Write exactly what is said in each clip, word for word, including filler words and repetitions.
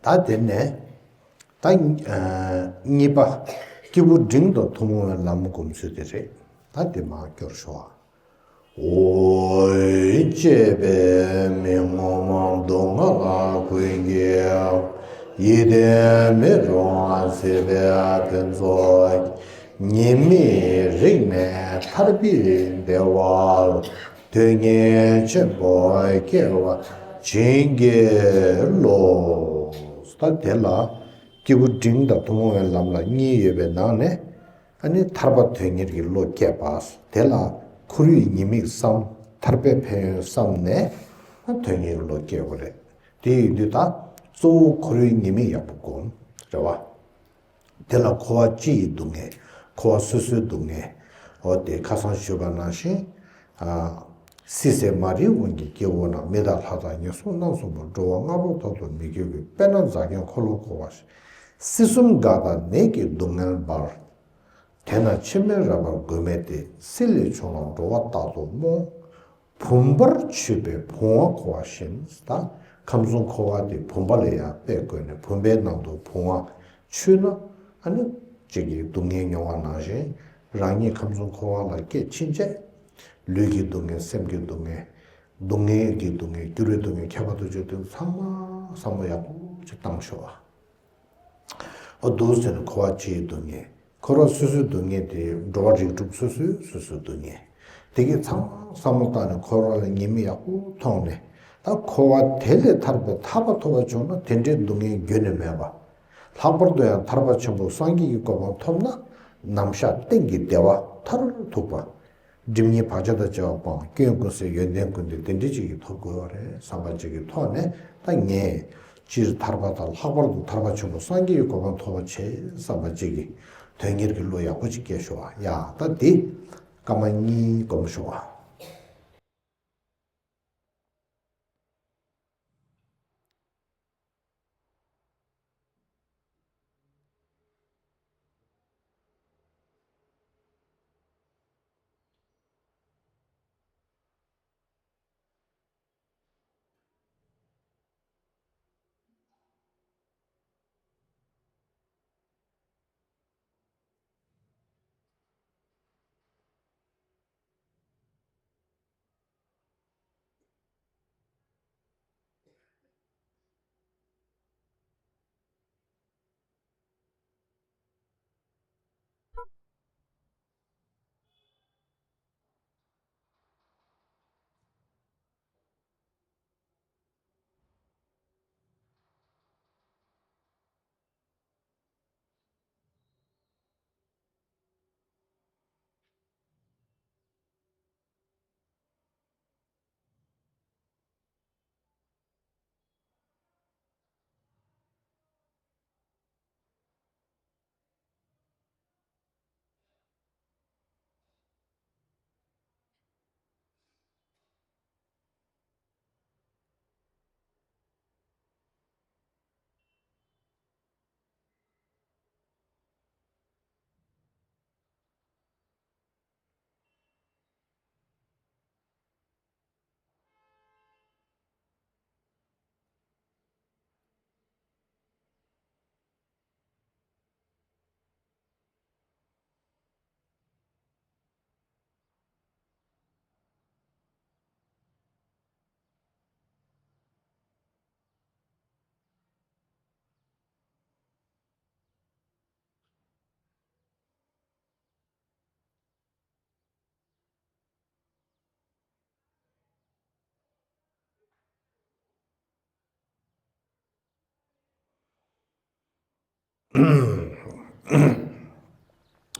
ད་དེ་ནས་ད་གཉིས་པ། སྐྱེས་བུ་འབྲིང་དང་ཐུན་མོང་བའི་ལམ་སྒོམ་ཚུལ་དེ་རེད། ད་དེ་མར་སྐྱོར་ཞོག་ཨ། འོ། བཅས་པའི་མི་ངོ་མ་སྡུག་བསྔལ་ཀུན་གྱི། ཡིད་བརྟན་མི་རུང་སྲིད་པའི་ཕུན་ཚོགས། ཉེས་དམིགས་རིག་ནས་ཐར་པའི་བདེ་བ། དོན་གཉེར་ཆེན་པོ་སྐྱེ་བར་བྱིན་གྱིས་རློབས། ད་དེ་ལ་སྐྱེས་བུ་འབྲིང་དང་ཐུན་མོང་བའི་ལམ་ལ་གཉིས་ཡོད་པའི་ནང་ནས། ཨ་ནི་ཐར་པ་དོན་གཉེར་གྱི་བློ་སྐྱེས་པ། དེ་ལ་འཁོར་བའི་ཉེས་དམིགས་བསམ། ཐར་པའི་ཕན་ཡོན་བསམ་ནས་དོན་གཉེར་གྱི་བློ་སྐྱེ་དགོས་རེད། དེ་ཡིན་དུས་ད་གཙོ་བོ་འཁོར་བའི་ཉེས་དམིགས་ཡག་པོ་སྒོམ། རེད་བ། དེ་ལ་འཁོར་བ་སྤྱི་ཡི་སྡུག་བསྔལ། འཁོར་བ་སོ་སོའི་སྡུག་བསྔལ། འོ་དེ་ཁ་སང་ཞུས་པ་ནང་བཞིན། ཨ། སྲིད་ཟེར་མ་རིག་དབང་གིས་སྐྱེ་བོ་རྣམས། མི་དང་ལྷ་དང་ངན་སོང་རྣམ་གསུམ་པོ། འགྲོ་བ་ལྔ་པོ་ཐོབ་ཏུ་མི་འགྱུར་བའི། དཔེར་ན་འཛག་མཁན་འཁོར་ལོ་བསྐོར་བ་བཞིན། སྲིད་གསུམ་འགག་དང་ནད་ཀྱི་སྡུག་བསྔལ་འབར། དེ་ན་འཆི་མེད་རོལ་པར་འགོད་མི་དེ། སྲིད་ལས་བྱུང་བ་འགྲོ་བ་རྟག་ཏུ་རྨོངས། བུམ་པར་ཆུད་པས་བུང་བ་འཁོར་བ་བཞིན། ད་ཁམས་གསུམ་འཁོར་བ་དེ་བུམ་པ་ལ་ཡང་དཔེ་བཀོད་ནས་བུམ་པའི་ནང་དུ་བུང་བ་ཆུད་ན། ཨ་ནི་གཅིག་གིས་སྡུག་བསྔལ་མྱོང་བ་ནང་བཞིན། རང་ཉིད་ཁམས་གསུམ་འཁོར་བ་ལ་སྐྱེས་ཕྱིན་ཆད། ལུས་ཀྱི་སྡུག་བསྔལ། སེམས་ཀྱི་སྡུག་བསྔལ། སྡུག་བསྔལ་གྱི་སྡུག་བསྔལ། འགྱུར་བའི་སྡུག་བསྔལ། ཁྱབ་པ་དུ་བྱེད་དུ་ཚང་མ་བསམ་བློ་ཡག་པོ་ཅིག་བཏང་ཤོག་ཨ། འོ་འདུག་ཟེར་ནས་འཁོར་བ་སྤྱིའི་སྡུག་བསྔལ། འཁོར་བ་སོ་སོའི་སྡུག་བསྔལ་དེ་འགྲོ་བ་རིགས་དྲུག་སོ་སོའི་སོ་སོའི་སྡུག་བསྔལ། དེ་གའི་ཚང་མ་བསམ་བློ་བཏང་ནས་འཁོར་བ་ལ་ཉེས་དམིགས་ཡག་པོ་མཐོང་ནས། ད་འཁོར་བ་དེ་ལས་ཐར་པའི་ཐར་པ་ཐོབ་པ་བྱུང་ན་དེ་འདྲའི་སྡུག་བསྔལ་རྒྱུན་ནས་མེད་པ། ལྷག་པར་དུ་ཡང་ཐར་པ་ཆེན་པོ་སངས་རྒྱས་ཀྱི་གོ་འཕང་ཐོབ་ན་ནམ་ཞག་གཏན་གྱི་བདེ་བ་མཐར་ཐུག་པ། སྒྲིབ་གཉིས་བག་ཆགས་དང་བཅས་པ་སྤངས། སྐྱོན་ཀུན་ཟད། ཡོན་ཏན་ཀུན་ལྡན། དེ་འདྲ་ཅིག་གི་ཐོབ་དགོས་པ་རེད་བསམ་པ་ཅིག་གི་ཐོག་ནས། ད་ངས་སྤྱིར་ཐར་པ་དང་ལྷག་པར་དུ་ཐར་པ་ཆེན་པོ་སངས་རྒྱས་ཀྱི་གོ་འཕང་ཐོབ་པ་བྱེད་བསམ་པ་ཅིག་གི་དོན་གཉེར་གྱི་བློ་ཡག་པོ་ཅིག་སྐྱེས་ཤོག་ཨ། ཡ་ད་འདི་སྐར་མ་གཉིས་སྒོམ་ཤོག་ཨ།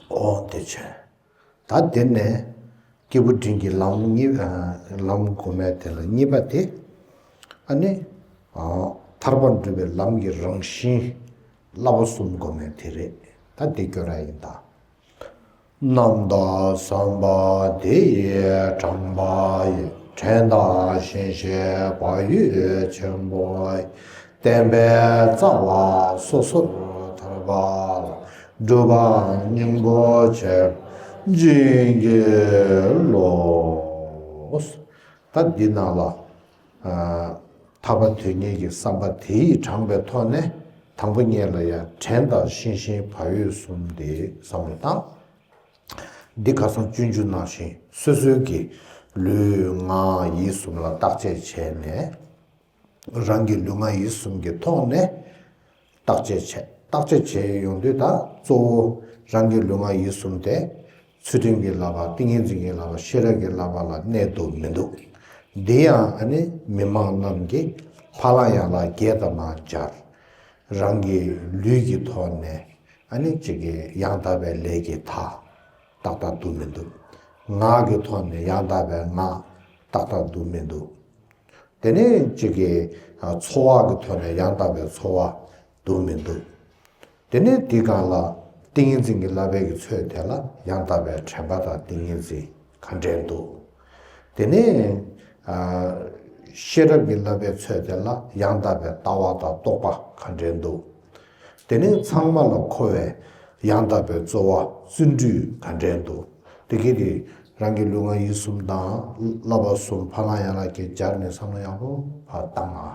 འོ་དེ་བྱས། ད་དེ་ནས་སྐྱེས་བུ་འབྲིང་གི་ལམ་གཉིས། ཨ། ལམ་སྒོམ་ཡ་དེ་ལ་གཉིས་པ་དེ། ཨ་ནི། ཨ། ཐར་པར་འགྲོ་བའི་ལམ་གྱི་རང་བཞིན་བསླབ་པ་གསུམ་སྒོམ་ཡ་དེ་རེད། ད་དེ་སྐྱོར་ཡ་ཡིན་ད། རྣམ་དག་བསམ་པ་དེ་ཡིས་དྲངས་པ་ཡི། དྲན་དང་ཞེན་ཆེན་བག་ཡོད་ཆེན་པོ་ཡིས། བསྟན་པའི་རྩ་བ་སོ་སོར་ཐར་པ་ལ། སྒྲུབ་པ་སྙིང་པོ་ཆེ་བྱིན་གྱིས་རློབས། ད་འདི་ནང་ལ། ཨ། ཐར་པ་དོན་གཉེར་གྱི་བསམ་པ་དེ་ཡིས་དྲངས་པའི་ཐོག་ནས། དང་པོ་ཉིད་ལ་ཡང་དྲན་དང་ཤེས་བཞིན་བག་ཡོད་གསུམ་དེ་བསམ་བློ་བཏང་། འདི་ཁ་སང་སྤྱོད་འཇུག་ནང་བཞིན་སོ་སོའི་གི་ལུས་ངག་ཡིད་གསུམ་ལ་བརྟག་དཔྱད་བྱས་ནས། རང་གི་ལུས་ངག་ཡིད་གསུམ་གྱི་ཐོག་ནས་བརྟག་དཔྱད་བྱས། བརྟག་དཔྱད་བྱས་ཡོང་དུས། ད་གཙོ་བོ་རང་གི་ལུས་ངག་ཡིད་གསུམ་དེ་ཚུལ་ཁྲིམས་ཀྱི་བསླབ་པ། ཏིང་ངེ་འཛིན་གྱི་བསླབ་པ། ཤེས་རབ་ཀྱི་བསླབ་པ་ལ་གནས་འདུག་མི་འདུག་འདི་ཡང་ཨ་ནི་མི་མང་རྣམས་ཀྱིས་ཕ་ལ་ཡང་ལ་བརྒྱད་དང་མང་སྦྱར། རང་གི་ལུས་ཀྱི་ཐོག་ནས་ཨ་ནི་གཅིག་གི་ཡང་དག་པའི་ལས་ཀྱི་མཐའ་ཏག་ཏག་འདུག་མི་འདུག་ངག་གི་ཐོག་ནས་ཡང་དག་པའི་ངག་ཏག་ཏག་འདུག་མི་འདུག་དེ་ནས་གཅིག་གི་ཚོར་བ་གི་ཐོག་ནས་ཡང་དག་པའི་ཚོར་བ་འདུག་མི་འདུག་དེ་ནས་དེའི་སྒང་ལ་ཏིང་ངེ་འཛིན་གྱི་བསླབ་པའི་གི་ཚོད་དེ་ལ་ཡང་དག་པའི་དྲན་པ་དང་ཏིང་ངེ་འཛིན་ག་འདྲས་འདུག་དེ་ནས་ཨ་ཤེས་རབ་ཀྱི་བསླབ་པའི་ཚོད་དེ་ལ་ཡང་དག་པའི་ལྟ་བ་དང་རྟོག་པ་ག་འདྲས་འདུག་དེ་ནས་ཚང་མ་ལ་མཁོ་བའི་ཡང་དག་པའི་རྩོལ་བ་བརྩོན་འགྲུས་ག་འདྲས་འདུག་དེ་གི་དེ་རང་གི་ལུས་ངག་ཡིད་གསུམ་དང་བསླབ་པ་གསུམ་ཕ་ལ་ཡང་ལ་བརྒྱད་སྦྱར་ནས་བསམ་བློ་ཡག་པོ་ཕར་བཏང་ཨ།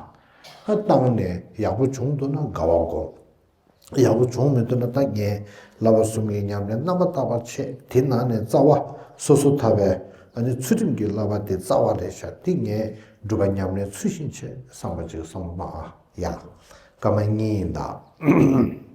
ཨ་བཏང་ནས་ཡག་པོ་བྱུང་འདུག་ན་དགའ་བ་སྒོམ། ཡག་པོ་བྱུང་མི་འདུག་ན། ད་ངས་བསླབ་པ་གསུམ་གྱི་ཉམས་ལེན་རྣམ་པར་དག་པ་བྱས། དེ་ནང་ནས་རྩ་བ་སོ་སོ་ཐར་པའི་ཨ་ནི་ཚུལ་ཁྲིམས་ཀྱི་བསླབ་པ་དེ་རྩ་བ་རེད་ཤག་དེ་ངས་སྒྲུབ་པ་ཉམས་ལེན་ཚུལ་བཞིན་བྱས་བསམ་པ་ཅིག་བསམ་བློ་མ་ཨ་ཡ། སྐར་མ་གཉིས་ཡིན་ད།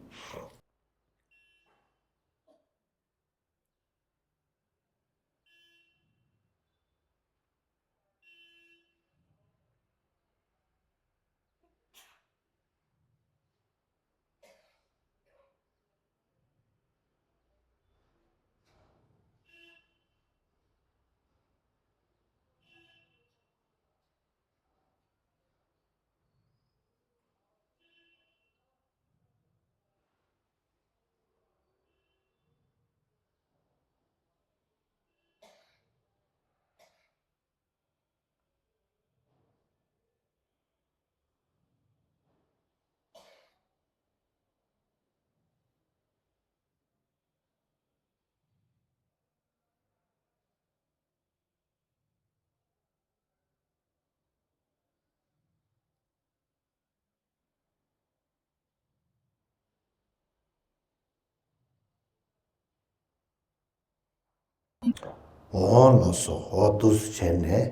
འོང་ལགས་སོ། འོ་འདུག་སེ་བྱས་ནས།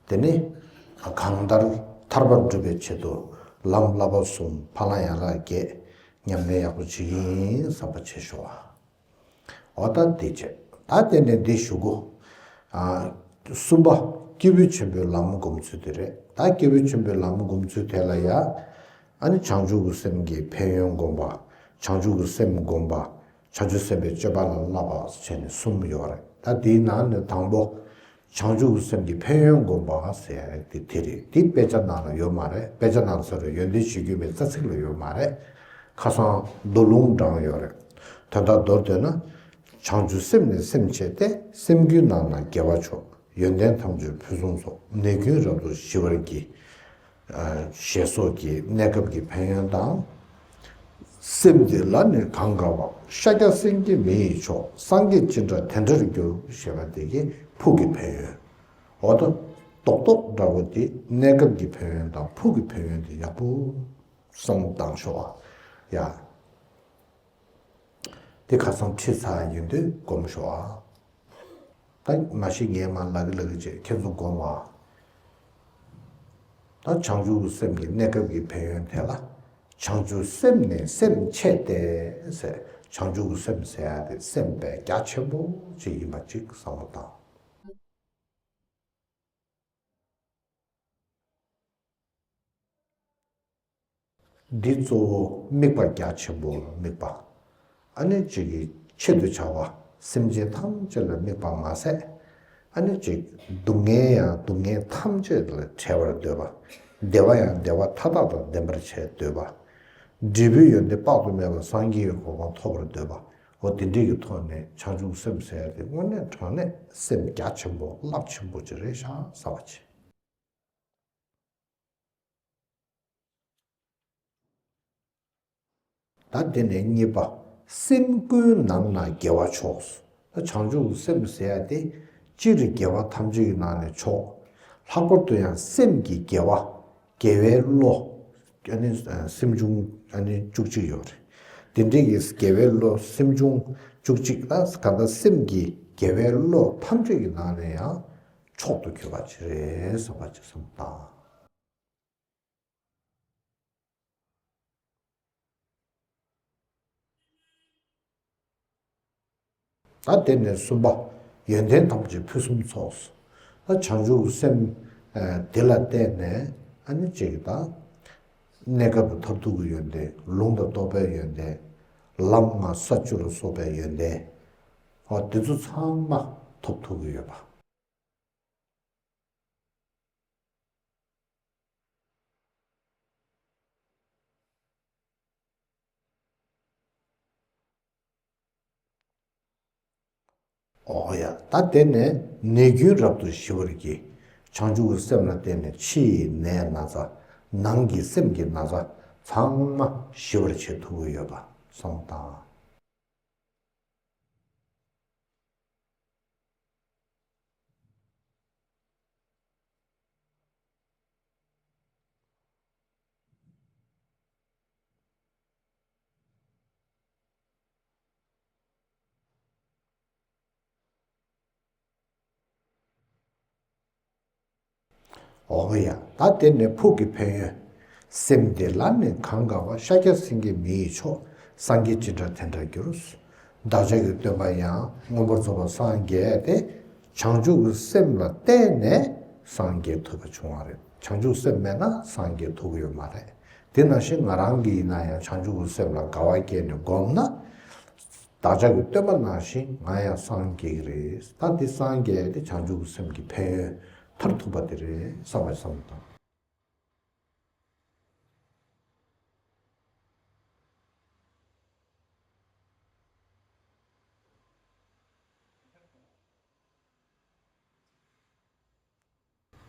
དེ་ནི་གང་ལྟར་ཐར་པར་སྒྲུབ་པའི་ཆེད་དུ་ལམ་བསླབ་པ་གསུམ་ཕ་ལ་ཡང་ལ་བརྒྱད་ཉམས་ལེན་ཡག་པོ་བྱེད་ཀྱི་ཡིན་བསམ་པ་བྱེད་ཤོག་ཨ། འོ་ད་འདི་བྱས། ད་དེ་ནས་འདི་ཞུ་གོ་ཨ། གསུམ་པ་སྐྱེས་བུ་ཆེན་པོའི་ལམ་སྒོམ་ཚུལ་དེ་རེད། ད་སྐྱེས་བུ་ཆེན་པོའི་ལམ་སྒོམ་ཚུལ་དེ་ལ་ཡ། ཨ་ནི་བྱང་ཆུབ་ཀྱི་སེམས་ཀྱི་ཕན་ཡོན་སྒོམ་པ། བྱང་ཆུབ་ཀྱི་སེམས་སྒོམ་པ། བྱང་ཆུབ་སེམས་དཔའི་སྤྱོད་པ་ལ་བསླབ་པ་བྱས་ནས་གསུམ་ཡོད་རེད། ད་དེའི་ནང་ནས་དང་པོ། བྱང་ཆུབ་ཀྱི་སེམས་ཀྱི་ཕན་ཡོན་སྒོམ་པ་ཟེར་ཡ་དེ་དེ་རེད། དེ་དཔེ་ཆ་ནང་ལ་ཡོད་མ་རེད། དཔེ་ཆ་ནང་ཟེར་རུང་ཡོན་ཏན་གཞིར་གྱུར་མའི་རྩ་ཚིག་ལ་ཡོད་མ་རེད། ཁ་སང་མདོ་ལུང་དྲངས་ཡོད་རེད། དོན་དག་མདོར་བསྡུས་ན། བྱང་ཆུབ་སེམས་ནི་སེམས་བསྐྱེད་དེ། སེམས་ཀུན་ནང་ན་དགེ་བ་མཆོག་ཡོན་ཏན་ཐམས་ཅད་ཕུན་སུམ་ཚོགས། ནད་ཀུན་རབ་ཏུ་ཞི་བར་བགྱི། ཞེས་སོགས་ཀྱི་གནས་སྐབས་ཀྱི་ཕན་ཡོན་དང་། སེམས་འདི་ལ་ནི་གང་དགའ་བ། ཤཱཀྱ་སེང་གེ་མི་ཡི་མཆོག་སངས་རྒྱས་ཅི་འདྲ་དེ་འདྲར་འགྱུར། ཞེས་པ་དེ་གི་ཕུགས་ཀྱི་ཕན་ཡོན། འོ་ད་རྡོག་རྡོག་འདྲ་བོ་དེ་གནས་སྐབས་ཀྱི་ཕན་ཡོན་དང་ཕུགས་ཀྱི་ཕན་ཡོན་དེ་ཡག་པོ་བསམ་བློ་བཏང་ཤོག་ཨ། ཡ། དེ་ཁ་སང་ཁྲིད་ཚར་ཡིན་དུས་སྒོམ་ཤོག་ཨ། ད་མ་གཞི་ངས་མར་ལབ་ཀྱི་ལབ་ཀྱི་བྱས། ཁྱེད་ཚོ་སྒོམ་ཨ། ད་བྱང་ཆུབ་ཀྱི་སེམས་ཀྱི་གནས་སྐབས་ཀྱི་ཕན་ཡོན་དེ་ལ། བྱང་ཆུབ་སེམས་ནི་སེམས་བསྐྱེད་དེ་ཟེར། བྱང་ཆུབ་ཀྱི་སེམས་ཟེར་ཡ་དེ་སེམས་དཔེ་རྒྱ་ཆེན་པོ་ཅིག་ཡིན་པ་ཅིག་བསམ་བློ་བཏང་། འདི་གཙོ་བོ་དམིགས་པ་རྒྱ་ཆེན་པོ་ལ་དམིགས་པ། ཨ་ནི་གཅིག་གི་ཆེད་དུ་བྱ་བ་སེམས་ཅན་ཐམས་ཅད་ལ་དམིགས་པ་མ་ཟད། ཨ་ནི་གཅིག་སྡུག་བསྔལ་ཡང་སྡུག་བསྔལ་ཐམས་ཅད་ལས་བྲལ་བར་འདོད་པ། བདེ་བ་ཡང་བདེ་བ་མཐའ་དག་དང་ལྡན་པར་བྱེད་འདོད་པ། འབྲས་བུའི་ཡོན་ཏན་དཔག་ཏུ་མེད་པ་སངས་རྒྱས་ཀྱི་གོ་འཕང་ཐོབ་པར་འདོད་པ། འོ་དེ་འདྲའི་གི་ཐོག་ནས་བྱང་ཆུབ་སེམས་ཟེར་ཡ་དེ་དངོས་གནས་དྲང་གནས་སེམས་རྒྱ་ཆེན་པོ་རླབས་ཆེན་པོ་ཅིག་རེད་ཤག་བསམ་པ་བྱེད། ད་དེ་ནས་གཉིས་པ། སེམས་ཀུན་ནང་ན་དགེ་བ་མཆོག་ད་བྱང་ཆུབ་སེམས་ཟེར་ཡ་དེ་སྤྱིར་དགེ་བ་ཐམས་ཅད་ཀྱི་ནང་ནས་མཆོག་ལྷག་པར་དུ་ཡང་སེམས་ཀྱི་དགེ་བ། དགེ་བའི་བློ་ཨ་ནི་སེམས་བྱུང་ཨ་ནི་བཅུ་གཅིག་ཡོད་རེད། དེ་འདྲའི་གི་དགེ་བའི་བློ་སེམས་བྱུང་བཅུ་གཅིག་ད་གང་ལྟར་སེམས་ཀྱི་དགེ་བའི་བློ་ཐམས་ཅད་ཀྱི་ནང་ནས་ཡང་མཆོག་ཏུ་གྱུར་པ་ཅིག་རེད་བསམ་པ་ཅིག་བསམ་བློ་བཏང་། ད་དེ་ནས་གསུམ་པ། ཡོན་ཏན་ཐམས་ཅད་ཕུན་སུམ་ཚོགས། ད་བྱང་ཆུབ་སེམས་དེ་ལ་བརྟེན་ནས་ཨ་ནི་གཅིག་ད་གནས་སྐབས་མཐར་ཐུག་གི་ཡོན་ཏན། ལུང་དང་རྟོགས་པའི་ཡོན་ཏན། ལམ་ལྔ་ས་བཅུ་ལ་སོགས་པའི་ཡོན་ཏན། འོ་དེ་ཚོ་ཚང་མ་ཐོབ་ཐུབ་ཀྱི་ཡོད་པ། འོ་ཡ། ད་དེ་ནས་ནད་ཀུན་རབ་ཏུ་ཞི་བར་བགྱི། བྱང་ཆུབ་ཀྱི་སེམས་ལ་བརྟེན་ནས་ཕྱི་ཡི་ནད་ན་ཚ། ནང་གི་སེམས་ཀྱི་ན་ཚ་ཚང་མ་ཞི་བར་བྱེད་ཐུབ་ཀྱི་ཡོད་པ་གསུངས་དང་། འོ་ཡ། ད་དེ་ནས་ཕུགས་ཀྱི་ཕན་ཡོན། སེམས་བདེ་ལ་ནི་གང་དགའ་བ། ཤཱཀྱ་སེང་གེ་མི་ཡི་མཆོག་སངས་རྒྱས་ཅི་འདྲ་དེ་འདྲར་འགྱུར། བདག་ཅག་གི་སྟོན་པ་ཡང་མངོན་པར་རྫོགས་པར་སངས་རྒྱས་ཏེ། བྱང་ཆུབ་ཀྱི་སེམས་ལ་བརྟེན་ནས་སངས་རྒྱས་ཐུབ་པ་བྱུང་བ་རེད། བྱང་ཆུབ་སེམས་མེད་ན་སངས་རྒྱས་ཐུབ་ཀྱི་ཡོད་མ་རེད། དེ་ནང་བཞིན་ང་རང་གིས་ཡིན་ན་ཡང་བྱང་ཆུབ་ཀྱི་སེམས་ལ་དགའ་བ་སྐྱེས་ནས་བསྒོམས་ན། བདག་ཅག་གི་སྟོན་པ་ནང་བཞིན་ང་ཡང་སངས་རྒྱས་ཀྱི་རེད། ད་འདི་སངས་རྒྱས་དེ་བྱང་ཆུབ་ཀྱི་སེམས་ཀྱི་ཕན་ཡོན་མཐར་ཐུག་པ་དེ་རེད་བསམ་པ་བསམ་དང་།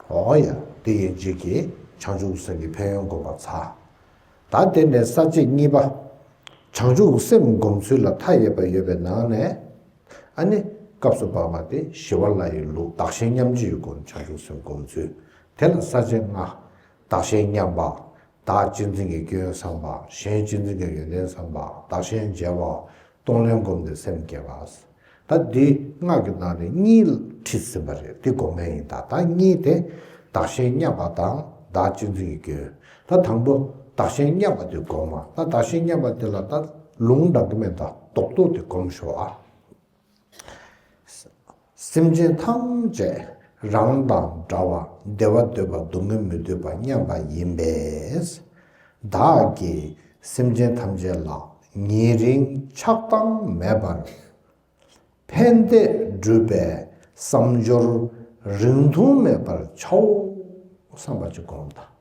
འོ་ཡ། དེ་ཡིན་གཅིག་གིས་བྱང་ཆུབ་སེམས་ཀྱི་ཕན་ཡོན་བསྒོམ་པ་ཚར། ད་དེ་ནས་ས་བཅད་གཉིས་པ། བྱང་ཆུབ་སེམས་བསྒོམ་ཚུལ་ལ་མཐའ་ཡས་པ་ཡོད་པའི་ནང་ནས། ཨ་ནི་སྐབས་སུ་བབས་པ་དེ་ཞི་བ་ལྷ་ཡི་ལུགས་བདག་གཞན་མཉམ་བརྗེའི་སྒོ་ནས་བྱང་ཆུབ་སེམས་བསྒོམ་ཚུལ། དེ་ལ་ས་བཅད་ལྔ། བདག་གཞན་མཉམ་པ། བདག་གཅེས་འཛིན་གྱི་སྐྱོན་བསམ་པ། གཞན་གཅེས་འཛིན་གྱི་ཡོན་ཏན་བསམ་པ། བདག་གཞན་བརྗེ་བ། གཏོང་ལེན་བསྒོམས་ཏེ་སེམས་བསྐྱེད་པ། ད་འདི་ལྔ་གི་ནང་ནས་གཉིས་ཁྲིད་ཟིན་པ་རེད། འདི་སྒོམ་ཡས་ཡིན། ད་ད་གཉིས་དེ་བདག་གཞན་མཉམ་པ་དང་བདག་གཅེས་འཛིན་གྱི་སྐྱོན། ད་དང་པོ་བདག་གཞན་མཉམ་པ་དེ་སྒོམ་པ། ད་བདག་གཞན་མཉམ་པ་དེ་ལ་ད་ལུང་འདྲ་གི་མེད། ད་རྡོག་རྡོག་དེ་སྒོམ་ཤོག་ཨ། སེམས་ཅན་ཐམས་ཅད་རང་དང་འདྲ་བ། བདེ་བ་འདོད་པ། སྡུག་བསྔལ་མི་འདོད་པ་མཉམ་པ་ཡིན་པས། བདག་གིས་སེམས་ཅན་ཐམས་ཅད་ལ་ཉེ་རིང་ཆགས་སྡང་མེད་པར། ཕན་བདེ་སྒྲུབ་པའི་བསམ་སྦྱོར་རིང་ཐུང་མེད་པར་བྱའོ་བསམ་པ་ཅིག་སྒོམ་དང་།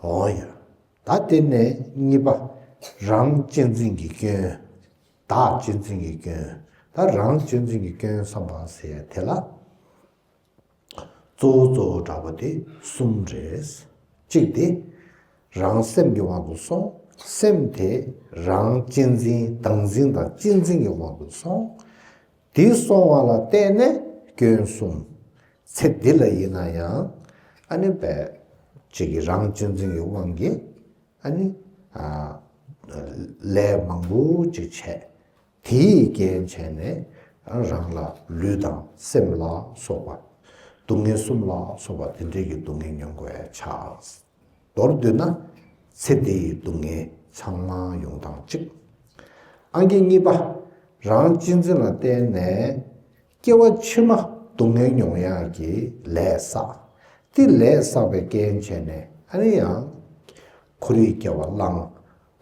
འོ་ཡ། ད་དེ་ནས་གཉིས་པ། རང་གཅེས་འཛིན་གྱི་སྐྱོན། བདག་གཅེས་འཛིན་གྱི་སྐྱོན། ད་རང་གཅེས་འཛིན་གྱི་སྐྱོན་བསམ་པ་ཟེར་ཡ་དེ་ལ། གཙོ་བོ་གཙོ་བོ་འདྲ་པོ་དེ་གསུམ་རེད། གཅིག་དེ་རང་སེམས་ཀྱི་དབང་དུ་སོང་། སེམས་དེ་རང་གཅེས་འཛིན་བདག་འཛིན་དང་གཅེས་འཛིན་གྱི་དབང་དུ་སོང་། དེ་སོང་བ་ལ་བརྟེན་ནས་སྐྱོན་གསུམ། ཚེ་འདི་ལ་ཡིན་ན་ཡང་ཨ་ནི་བས་གཅིག་གི་རང་གཅེས་འཛིན་གྱི་དབང་གིས་ཨ་ནི་ལས་མང་པོ་ཅིག་བྱས། དེའི་རྐྱེན་བྱས་ནས་རང་ལ་ལུས་དང་སེམས་ལ་སོགས་པ་སྡུག་བསྔལ་གསུམ་ལ་སོགས་པ་དེ་འདྲའི་གི་སྡུག་བསྔལ་མྱོང་དགོས་ཡ་ཆགས། མདོར་བསྡུས་ན་ཚེ་འདི་ཡི་སྡུག་བསྔལ་ཚང་མ་ཡོང་སྟངས་གཅིག་ཨང་ཀི་གཉིས་པ། རང་གཅེས་འཛིན་ལ་བརྟེན་ནས་སྐྱེ་བ་ཕྱི་མ་སྡུག་བསྔལ་མྱོང་ཡག་གི་ལས་བསགས། དེ་ལས་བསགས་པའི་རྐྱེན་བྱས་ནས་ཨ་ནི་ཡང་། ཁོར་ཡུག་སྐྱེ་བ་བླངས།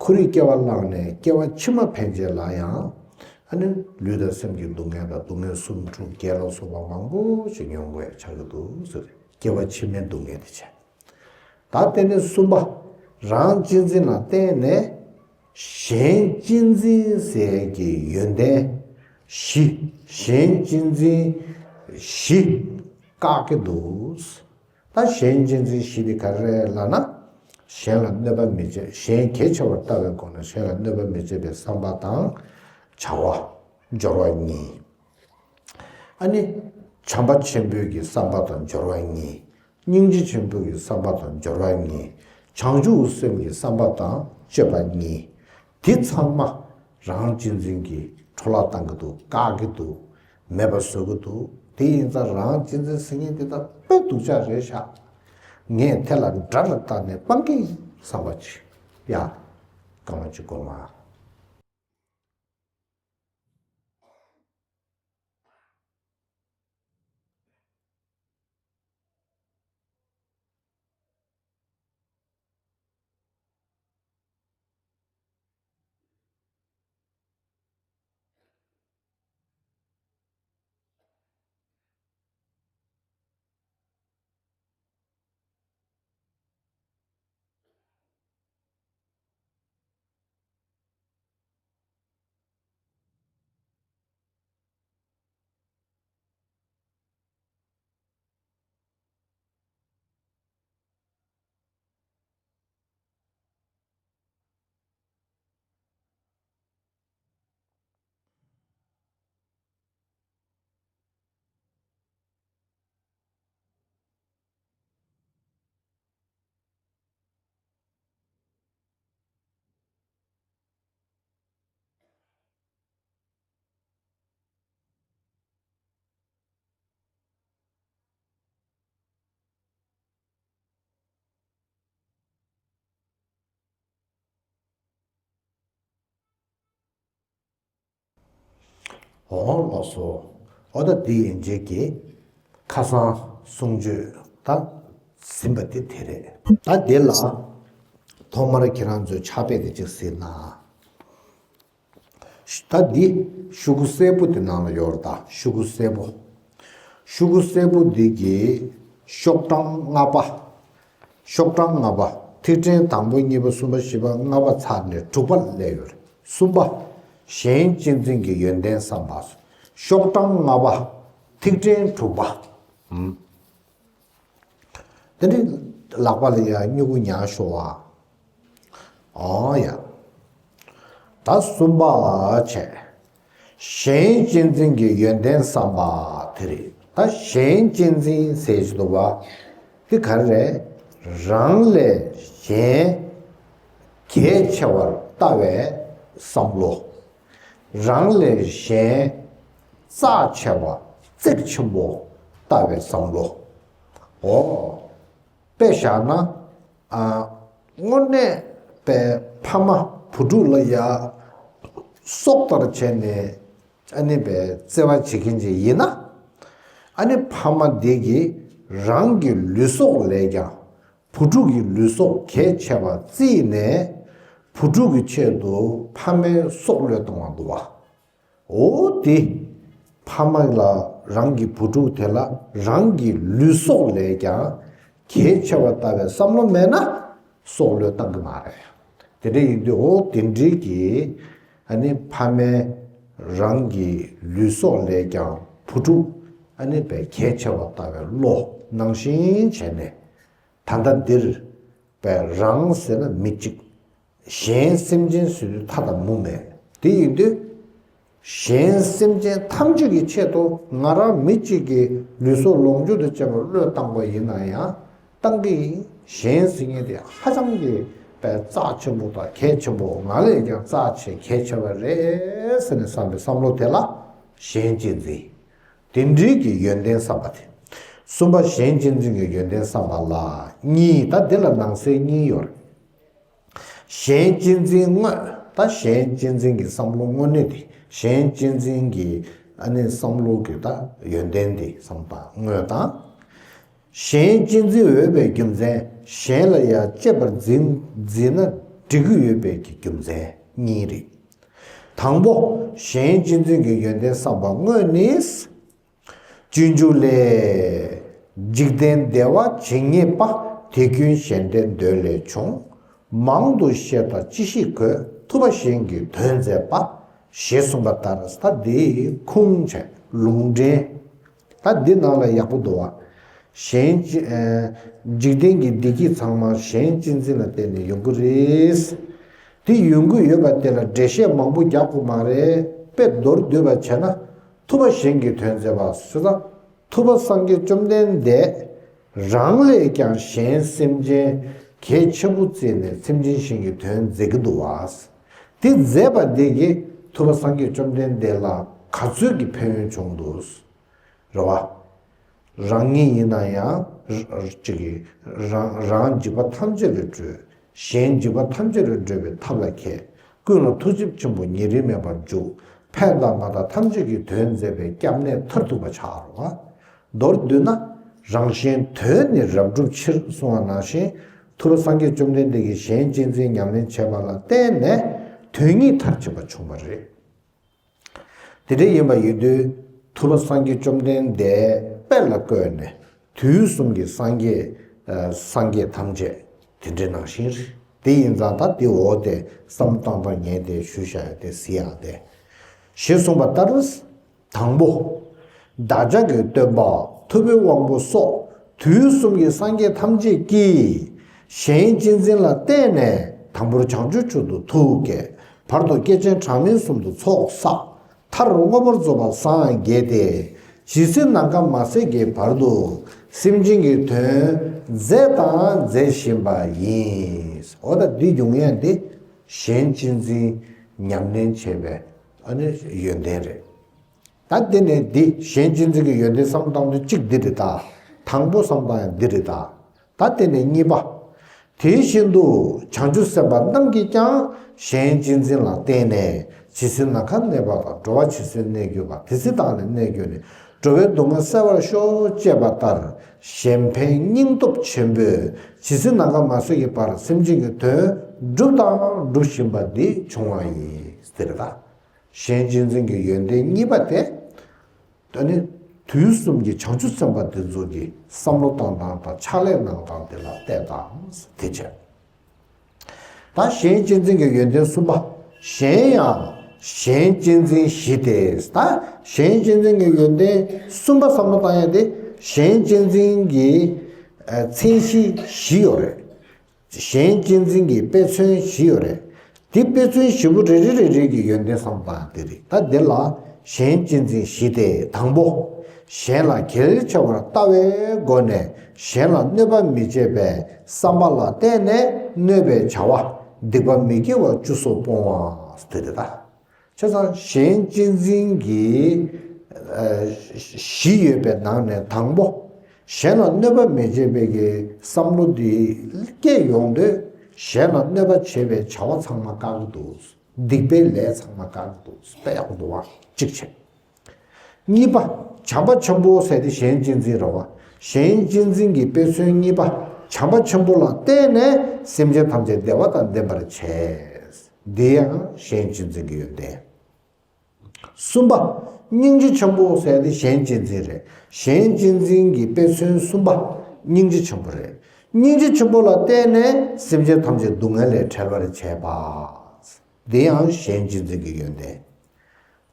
ཁོར་ཡུག་སྐྱེ་བ་བླངས་ནས་སྐྱེ་བ་ཕྱི་མ་ཕན་ཆད་ལ་ཡང་ ཨ་ནི་ལུས་དང་སེམས་ཀྱི་སྡུག་བསྔལ་དང་སྡུག་བསྔལ་གསུམ་དྲུག་བརྒྱད་ལ་སོགས་པ་མང་པོ་ཞིག་མྱོང་དགོས་ཆགས་ཀྱི་འདུག་ཟེར། སྐྱེ་བ་ཕྱི་མའི་སྡུག་བསྔལ་དེ་བྱས། ད་དེ་ནས་གསུམ་པ། རང་གཅེས་འཛིན་ལ་བརྟེན་ནས་གཞན་གཅེས་འཛིན་ཟེར་གྱི་ཡོན་ཏན་བཞི། གཞན་གཅེས་འཛིན་བཞི་བཀག་གི་འདུག། ད་གཞན་གཅེས་འཛིན་བཞི་དེ་ག་རེ་རེད་ལབ་ན། གཞན་ལ་གནོད་པ་མི་བྱེད། གཞན་གལ་ཆེ་བར་ལྟ་བའི་སྒོ་ནས་གཞན་ལ་གནོད་པ་མི་བྱེད་པའི་བསམ་པ་དང་། བྱ་བ་སྦྱོར་བ་གཉིས། ཨ་ནི་བྱམས་པ་ཆེན་པོའི་གི་བསམ་པ་དང་སྦྱོར་བ་གཉིས། སྙིང་རྗེ་ཆེན་པོའི་གི་བསམ་པ་དང་སྦྱོར་བ་གཉིས། བྱང་ཆུབ་སེམས་ཀྱི་བསམ་པ་དང་སྤྱོད་པ་གཉིས། དེ་ཚང་མ་རང་གཅེས་འཛིན་གྱིས་འཕྲོ་བརླག་བཏང་གི་འདུག། བཀག་གི་འདུག། མེད་པ་བཟོ་གི་འདུག། དེ་ཡིན་ཙང་རང་གཅེས་འཛིན་ཟེར་མཁན་དེ་ད་དཔེ་སྡུག་ཅག་རེད་ཤག། ངས་དེ་ལ་དགྲ་ལ་བལྟས་ནས་སྤང་གི་ཡིན་བསམ་པ་ཅིག་ཡ། སྐར་མ་གཅིག་སྒོར་མ། འོང་ལགས་སོ། ཨོ་ད་འདི་ཡན་ཆད་ཀྱི་ཁ་སང་གསུང་ཆོས་ད་ཟིན་པ་དེ་དེ་རེད། ད་འདི་ལ་ཐོག་མར་ཁྱེད་རང་ཚོས་ཕྱག་དཔེ་དེ་གཅིག་གཟིགས་ན། ད་འདི་ཤོག་གུ་སེར་པོ་དེ་ནང་ལ་ཡོད་རེད། ད་ཤོག་གུ་སེར་པོ། ཤོག་གུ་སེར་པོ་འདི་གི་ཤོག་གྲངས་ལྔ་པ། ཤོག་གྲངས་ལྔ་པ། ཐིག་ཕྲེང་དང་པོ་གཉིས་པ་གསུམ་པ་བཞི་པ་ལྔ་པ་ཚར་ནས་དྲུག་པ་སླེབས་ཡོད་རེད། གསུམ་པ། གཞན་གཅེས་འཛིན་གྱི་ཡོན་ཏན་བསམ་པ། ཤོག་གྲངས་ལྔ་པ། ཐིག་ཕྲེང་དྲུག་པ། ཨུམ། དེ་ནི་ལག་པ་ལ་ཡ་སྨྱུ་གུ་ཉར་ཤོག་ཨ། ཨོ་ཡ། ད་གསུམ་པ་བྱས། གཞན་གཅེས་འཛིན་གྱི་ཡོན་ཏན་བསམ་པ་དེ་རེད། ད་གཞན་གཅེས་འཛིན་ཟེར་གྱི་འདུག་བ། དེ་ག་རེ་རེད། རང་ལས་གཞན་གལ་ཆེ་བར་ལྟ་བའི་བསམ་བློ། རང་ལས་གཞན་རྩ་ཆེ་བ་རྩིག་ཆེན་པོ་ལྟ་བའི་བསམ་བློ། འོ། དཔེ་བཞག་ན། ཨ། དངོས་གནས་པའི་ཕ་མ་བུ་ཕྲུག་ལ་ཡ་སྲོག་ལྟར་བྱས་ནས་ཨ་ནི་པའི་བརྩེ་བ་བྱེད་མཁན་ཅིག་ཡིན་ན། ཨ་ནི་ཕ་མ་དེ་གིས་རང་གི་ལུས་སྲོག་ལས་ཀྱང་བུ་ཕྲུག་གི་ལུས་སྲོག་གལ་ཆེ་བ་བརྩིས་ནས་བུ་ཕྲུག་གི་ཆེད་དུ་ཕ་མའི་སྲོག་བློས་བཏང་བ་འདུག་བ། འོ་དེ། ཕ་མ་ལ་རང་གི་བུ་ཕྲུག་དེ་ལ་རང་གི་ལུས་སྲོག་ལས་ཀྱང་གལ་ཆེ་བ་ལྟ་བའི་བསམ་བློ་མེད་ན་སྲོག་བློས་བཏང་གི་མ་རེད། དེ་འདྲ་ཡིན་དུས་འོ་དེ་འདྲའི་གི་ཨ་ནི་ཕ་མས་རང་གི་ལུས་སྲོག་ལས་ཀྱང་བུ་ཕྲུག་ཨ་ནི་བས་གལ་ཆེ་བ་ལྟ་བའི་བློ་ནང་བཞིན་བྱས་ནས། ད་ལྟ་འདིར་བས་རང་ཟེར་ན་མི་གཅིག། གཞན་སེམས་ཅན་ཟེར་དུས་མཐའ་དང་མུ་མེད། དེ་ཡིན་དུས། གཞན་སེམས་ཅན་ཐམས་ཅད་ཀྱི་ཆེད་དུ་ང་རང་མི་གཅིག་གི་ལུས་སྲོག་ལོངས་སྤྱོད་དུ་བྱས་པ་བློས་བཏང་པ་ཡིན་ན་ཡང་བཏང་གི་ཡིན། གཞན་ཟེར་མཁན་དེ་ཧ་ཅང་གི་བས་རྩ་ཆེན་པོ་དང་གལ་ཆེན་པོ། ང་ལས་ཀྱང་རྩ་ཆེ་གལ་ཆེ་བ་རེད་ཟེར་ནས་བསམ་པའི་བསམ་བློ་དེ་ལ་གཞན་གཅེས་འཛིན། དེ་འདྲའི་གི་ཡོན་ཏན་བསམ་པ་དེ། གསུམ་པ་གཞན་གཅེས་འཛིན་གྱི་ཡོན་ཏན་བསམ་པ་ལ་གཉིས། ད་འདི་ལ་ནང་གསེས་གཉིས་ཡོད་རེད། གཞན་གཅེས་འཛིན་དངོས། ད་གཞན་གཅེས་འཛིན་གྱི་བསམ་བློ་དངོས་གནས་དེ། གཞན་གཅེས་འཛིན་གྱི་ཨ་ནི་བསམ་བློ་གི་ད་ཡོན་ཏན་དེ་བསམ་པ་དངོས་དང་། གཞན་གཅེས་འཛིན་འོས་པའི་རྒྱུ་མཚན། གཞན་ལ་ཡང་གཅེས་པར་འཛིན་འཛིན་ན་འགྲིག་གི་ཡོད་པའི་གི་རྒྱུ་མཚན་གཉིས་རེད། དང་པོ། གཞན་གཅེས་འཛིན་གྱི་ཡོན་ཏན་བསམ་པ་དངོས་ནི། སྤྱོད་འཇུག་ལས། འཇིག་རྟེན་བདེ་བ་ཇི་སྙེད་པ། དེ་ཀུན་གཞན་ལྡན་འདོད་ལས་བྱུང་། མང་དུ་བཤད་དང་ཅི་ཞིག་དགོས། ཐུབ་པ་གཞན་གྱི་དོན་མཛད་པ། ཞེས་གསུངས་པ་ལྟར། ད་འདི་ཁུངས་བྱས་ལུང་འདྲེན། ད་འདི་ནང་ལ་ཡག་པོ་འདུག་བ། གཞན་གཅེས། ཨ། འཇིག་རྟེན་གྱི་བདེ་སྐྱིད་ཚང་མ་གཞན་གཅེས་འཛིན་ལ་བརྟེན་ནས་ཡོང་གི་རེད། དེ་ཡོང་གི་ཡོད་པ་དེ་ལ་འགྲེལ་བཤད་མང་པོ་རྒྱག་དགོས་མ་རེད། དཔེ་མདོར་བསྡུས་པ་བྱས་ན། ཐུབ་པ་གཞན་གྱི་དོན་མཛད་པ་ཟེར་ན། ཐུབ་པ་སངས་རྒྱས་བཅོམ་ལྡན་འདས་རང་ལས་ཀྱང་གཞན་སེམས་ཅན་གལ་ཆེན་པོ་བརྩིས་ནས་སེམས་ཅན་གཞན་གྱི་དོན་མཛད་ཀྱི་འདུག་བ། དེ་མཛད་པ་འདི་གིས་ཐུབ་པ་སངས་རྒྱས་བཅོམ་ལྡན་འདས་ལ་ག་ཚོད་ཀྱི་ཕན་ཡོན་བྱུང་འདུག། རེད་བ། རང་ཉིད་ཡིན་ན་ཡང་། ཅིག་གིས་རང་རང་འཇིགས་པ་ཐམས་ཅད་ལས་སྒྲོལ། གཞན་འཇིགས་པ་ཐམས་ཅད་ལས་སྒྲོལ་བའི་ཐབས་ལ་མཁས། ཀུན་ལ་ཐུགས་རྗེ་ཆེན་པོས་ཉེ་རིང་མེད་པར་འཇུག། ཕན་དང་མ་དག་ཐམས་ཅད་ཀྱི་དོན་མཛད་པའི་སྐྱབས་གནས་མཐར་ཐུག་པ་ཆགས་རེད་བ། མདོར་བསྡུས་ན། རང་གཞན་དོན་ནི་རབ་བསྒྲུབ་ཕྱིར་གསུངས་པ་ནང་བཞིན། ཐུབ་པ་སངས་རྒྱས་བཅོམ་ལྡན་འདས་ཀྱིས་གཞན་གཅེས་འཛིན་ཉམས་ལེན་བྱས་པ་ལ་བརྟེན་ནས་དོན་གཉིས་མཐར་ཕྱིན་པ་བྱུང་བ་རེད། དེ་འདྲ་ཡིན་པ་ཡིན་དུས། ཐུབ་པ་སངས་རྒྱས་བཅོམ་ལྡན་འདས་དཔེ་ལ་བཀོད་ནས་དུས་གསུམ་གྱི་སངས་རྒྱས། ཨ། སངས་རྒྱས་ཐམས་ཅད་དེ་འདྲའི་ནང་བཞིན་རེད། དེ་ཡིན་ཙང་ད་དེ་འོ་དེ་བསམ་བློ་བཏང་སྟངས་ངས་དེ་ཞུས་བཞག་ཡ་དེ་གཟིགས་ཡག་དེ། ཞེས་གསུངས་པ་ལྟར། དང་པོ། བདག་ཅག་གི་སྟོན་པ་ཐུབ་པའི་དབང་པོ་སོགས་དུས་གསུམ་གྱི་སངས་རྒྱས་ཐམས་ཅད་ཀྱིས་གཞན་གཅེས་འཛིན་ལ་བརྟེན་ནས་དང་པོར་བྱང་ཆུབ་མཆོག་ཏུ་ཐུགས་བསྐྱེད། བར་དུ་བསྐལ་ཆེན་གྲངས་མེད་གསུམ་དུ་ཚོགས་བསགས། མཐར་མངོན་པར་རྫོགས་པར་སངས་རྒྱས་ཏེ། ཇི་སྲིད་ནམ་མཁའ་མ་ཟད་ཀྱི་བར་དུ་སེམས་ཅན་གྱི་དོན་མཛད་དང་མཛད་བཞིན་པ་ཡིན། འོ་ད་འདི་ཡོང་ཡ་འདི་གཞན་གཅེས་འཛིན་ཉམས་ལེན་བྱས་པའི་ཨ་ནི་ཡོན་ཏན་རེད། ད་དེ་ནས་འདི་གཞན་གཅེས་འཛིན་གྱི་ཡོན་ཏན་བསམ་བློ་བཏང་དུས་གཅིག་འདི་རེད་ད། དང་པོ་བསམ་བློ་བཏང་ཡ་འདི་རེད་ད། ད་དེ་ནས་གཉིས་པ། དེ་བཞིན་དུ་བྱང་ཆུབ་སེམས་དཔའ་རྣམས་ཀྱིས་ཀྱང་གཞན་གཅེས་འཛིན་ལ་བརྟེན་ནས་ཇི་སྲིད་ནམ་མཁའ་གནས་པ་དང་། འགྲོ་བ་ཇི་སྲིད་གནས་གྱུར་པ། དེ་སྲིད་བདག་ནི་གནས་གྱུར་ནས། འགྲོ་བའི་སྡུག་བསྔལ་སེལ་བར་ཤོག་ཅེས་པ་ལྟར། གཞན་ཕན་སྙིང་སྟོབས་ཆེན་པོས་ཇི་སྲིད་ནམ་མཁའ་མ་ཟད་ཀྱི་བར་སེམས་ཅན་གྱི་དོན་བསྒྲུབས་དང་སྒྲུབ་བཞིན་པ་འདི་བྱུང་བ་ཡིན། ཟེར་ད། གཞན་གཅེས་འཛིན་གྱི་ཡོན་ཏན་གཉིས་པ་དེ། ད་ནི་དུས་གསུམ་གྱི་བྱང་ཆུབ་སེམས་དཔའ་དེ་ཚོ་གི་བསམ་བློ་བཏང་སྟངས་དང་ཕྱག་ལས་གནང་སྟངས་དེ་ལ་བལྟས་དང་དེ་བྱས། ད་གཞན་གཅེས་འཛིན་གྱི་ཡོན་ཏན་གསུམ་པ། གཞན་ཡང་གཞན་གཅེས་འཛིན་བཞི་སྟེ། ད་གཞན་གཅེས་འཛིན་གྱི་ཡོན་ཏན་གསུམ་པ་བསམ་བློ་བཏང་ཡ་དེ་གཞན་གཅེས་འཛིན་གྱི་ཨ་མཚན་གཞི་བཞི་ཡོད་རེད། གཞན་གཅེས་འཛིན་གྱི་དཔེ་མཚོན་བཞི་ཡོད་རེད། དེ་དཔེ་མཚོན་བཞི་པོ་རེ་རེ་རེ་རེ་གི་ཡོན་ཏན་བསམ་བློ་བཏང་ཡ་དེ་རེད། ད་འདི་ལ་གཞན་གཅེས་འཛིན་བཞི་སྟེ། དང་པོ། གཞན་ལ་གལ་ཆེ་བར་ལྟ་བའི་སྒོ་ནས་གཞན་ལ་གནོད་པ་མི་བྱེད་པའི་བསམ་པ་ལ་བརྟེན་ནས་གནོད་པའི་བྱ་བ་སྡིག་པ་མི་དགེ་བ་བཅུ་སོགས་སྤོང་བ་དེ་རེད་ད། བྱས་ཙང་གཞན་གཅེས་འཛིན་གྱི་ཨ་བཞི་ཡོད་པའི་ནང་ནས་དང་པོ། གཞན་ལ་གནོད་པ་མི་བྱེད་པའི་གི་བསམ་བློ་འདི་སྐྱེ་ཡོང་དུས་གཞན་ལ་གནོད་པ་བྱེད་པའི་བྱ་བ་ཚང་མ་བཀག་གི་འདུག། སྡིག་པའི་ལས་ཚང་མ་བཀག་གི་འདུག། དཔེ་ཡག་པོ་འདུག་བ། གཅིག་བྱས། གཉིས་པ། བྱམས་པ་ཆེན་པོ་ཟེར་དེ་གཞན་གཅེས་འཛིན་རེད་བ། གཞན་གཅེས་འཛིན་གྱི་དཔེ་མཚོན་གཉིས་པ། བྱམས་པ་ཆེན་པོ་ལ་བརྟེན་ནས་སེམས་ཅན་ཐམས་ཅད་བདེ་བ་དང་ལྡན་པར་བྱས། འདི་ཡང་གཞན་གཅེས་འཛིན་གྱི་ཡོན་ཏན། གསུམ་པ། སྙིང་རྗེ་ཆེན་པོ་ཟེར་དེ་གཞན་གཅེས་འཛིན་རེད། གཞན་གཅེས་འཛིན་གྱི་དཔེ་མཚོན་གསུམ་པ། སྙིང་རྗེ་ཆེན་པོ་རེད། སྙིང་རྗེ་ཆེན་པོ་ལ་བརྟེན་ནས་སེམས་ཅན་ཐམས་ཅད་སྡུག་བསྔལ་ལས་བྲལ་བར་བྱས་པ། འདི་ཡང་གཞན་གཅེས་འཛིན་གྱི་ཡོན་ཏན།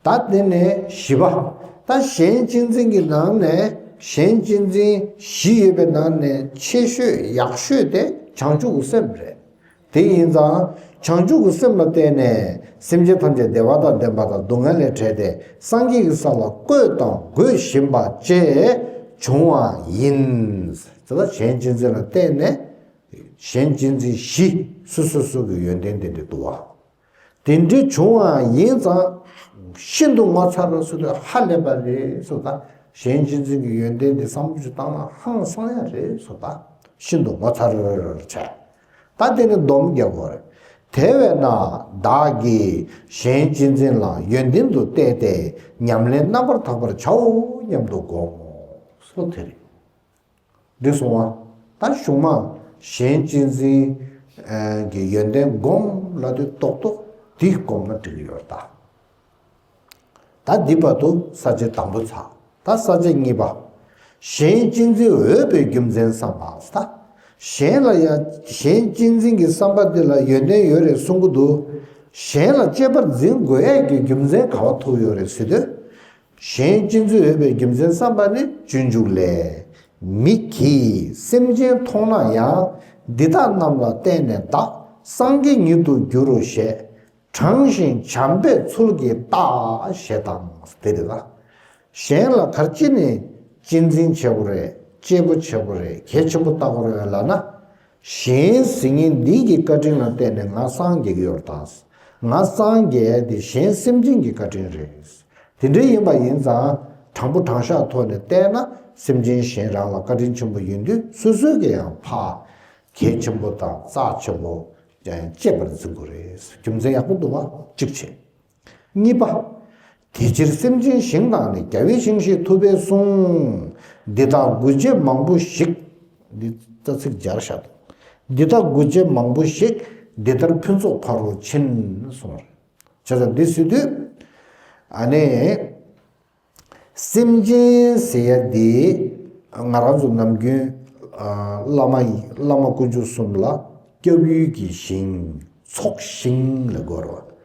ད་དེ་ནས་བཞི་པ། ད་གཞན་གཅེས་འཛིན་གྱི་ནང་ནས་གཞན་གཅེས་འཛིན་བཞི་ཡོད་པའི་ནང་ནས་ཆེ་ཤོས་ཡག་ཤོས་དེ་བྱང་ཆུབ་ཀྱི་སེམས་རེད། དེ་ཡིན་ཙང་བྱང་ཆུབ་ཀྱི་སེམས་ལ་བརྟེན་ནས་སེམས་ཅན་ཐམས་ཅད་བདེ་བ་དང་ལྡན་པ་དང་སྡུག་བསྔལ་ལས་བྲལ་ཏེ་སངས་རྒྱས་ཀྱི་ས་ལ་བཀོད་དང་བཀོད་བཞིན་པ་བཅས་བྱུང་བ་ཡིན། དེ་ལ་གཞན་གཅེས་འཛིན་ལ་བརྟེན་ནས་གཞན་གཅེས་འཛིན་བཞི་སོ་སོ་སོ་གི་ཡོན་ཏན་དེ་འདྲ་འདུག་བ། དེ་འདྲ་བྱུང་བ་ཡིན་ཙང་ཤིན་ཏུ་ངོ་མཚར་ཟེར་དུས་ཧ་ལས་པ་རེད་ཟེར་ད། གཞན་གཅེས་འཛིན་གྱི་ཡོན་ཏན་འདི་བསམ་བློ་ཅིག་བཏང་ན་ཧང་སང་ཡ་རེད་ཟེར་ད། ཤིན་ཏུ་ངོ་མཚར་བྱས། ད་དེ་ནི་སྡོམ་རྒྱག་དགོས་རེད། དེ་བས་ན་བདག་གིས་གཞན་གཅེས་འཛིན་ལ་ཡོན་ཏན་དུ་བལྟས་ཏེ་ཉམས་ལེན་རྣམ་པར་དག་པར་བྱའོ་སྙམ་དུ་བསྒོམ་མོ། སོ་དེ་རེད། འགྲིག་སོང་བ། ད་གཞུག་མ་གཞན་གཅེས་འཛིན་གྱི་ཡོན་ཏན་སྒོམ་ལ་དུས་ཏོག་ཏོག་འདི་སྒོམ་ན་འགྲིག་གི་ཡོད་ད། ད་འདི་བར་དུ་ས་བཅད་དང་པོ་ཚར། ད་ས་བཅད་གཉིས་པ། གཞན་གཅེས་འཛིན་འོས་པའི་རྒྱུ་མཚན་བསམ་པ། ད་གཞན་ལ་ཡང་གཞན་གཅེས་འཛིན་གྱི་བསམ་པ་འདི་ལ་ཡོན་ཏན་ཡོད་རེད་གསུང་གི་འདུག་གཞན་ལ་གཅེས་པར་འཛིན་དགོས་ཡས་ཀྱི་རྒྱུ་མཚན་ག་བ་ཐུག་ཡོད་རེད་ཟེར་དུས། གཞན་གཅེས་འཛིན་འོས་པའི་རྒྱུ་མཚན་བསམ་པ་ནི་སྤྱོད་འཇུག་ལས། མིག་གིས་སེམས་ཅན་མཐོང་ན་ཡང་། འདི་དག་རྣམས་ལ་བརྟེན་ནས་བདག་སངས་རྒྱས་ཉིད་དུ་འགྱུར་རོ་ཞེས། དྲངས་ཤིང་བྱམས་པའི་ཚུལ་གྱིས་བལྟ་ཞེས་དང་། དེ་རེད་ད། གཞན་ལ་ག་རེ་བྱས་ནས་གཅེས་འཛིན་བྱེད་དགོས་རེད། གཅེས་པོ་བྱེད་དགོས་རེད། གལ་ཆེན་པོ་བལྟ་དགོས་རེད་ལབ་ན། གཞན་ཟེར་མཁན་འདི་གི་བཀའ་དྲིན་ལ་བརྟེན་ནས་ང་སངས་རྒྱས་ཀྱི་ཡོད་རེད་ད། ང་སངས་རྒྱས་དེ་གཞན་སེམས་ཅན་གྱི་བཀའ་དྲིན་རེད། དེ་འདྲ་ཡིན་པ་ཡིན་ཙང་དྲང་པོ་དྲང་བཞག་ཐོག་ནས་བལྟས་ན་སེམས་ཅན་གཞན་རང་ལ་བཀའ་དྲིན་ཆེན་པོ་ཡིན་དུས་སོ་སོའི་གི་ཡང་ཕ་གལ་ཆེན་པོ་དང་རྩ་ཆེན་པོ་ཡང་གཅེས་པར་འཛིན་དགོས་རེད། རྒྱུ་མཚན་ཡག་པོ་འདུག་བ་གཅིག་བྱས། གཉིས་པ། དེ་ཕྱིར་སེམས་ཅན་ཞིང་དང་ནི། རྒྱལ་བའི་ཞིང་ཞེས་ཐུབ་པས་གསུངས། འདི་དག་མགུ་བྱས་མང་པོ་ཞིག་འདི་རྩ་ཚིག་སྦྱར་བཞག་འདི་དག་མགུ་བྱས་མང་པོ་ཞིག་འདི་ལྟར་ཕུན་ཚོགས་ཕ་རོལ་ཕྱིན་གསུངས། བྱས་ཙང་འདི་ཟེར་དུས། ཨ་ནི། སེམས་ཅན་ཟེར་ཡ་འདི་ང་རང་ཚོ་ནམ་རྒྱུན་ཨ་བླ་མ་ཡི་བླ་མ་དཀོན་མཆོག་གསུམ་ལ་སྐྱབས་ཡུལ་གྱི་ཞིང་ཚོགས་ཞིང་ལབ་དགོས་རེད་བ།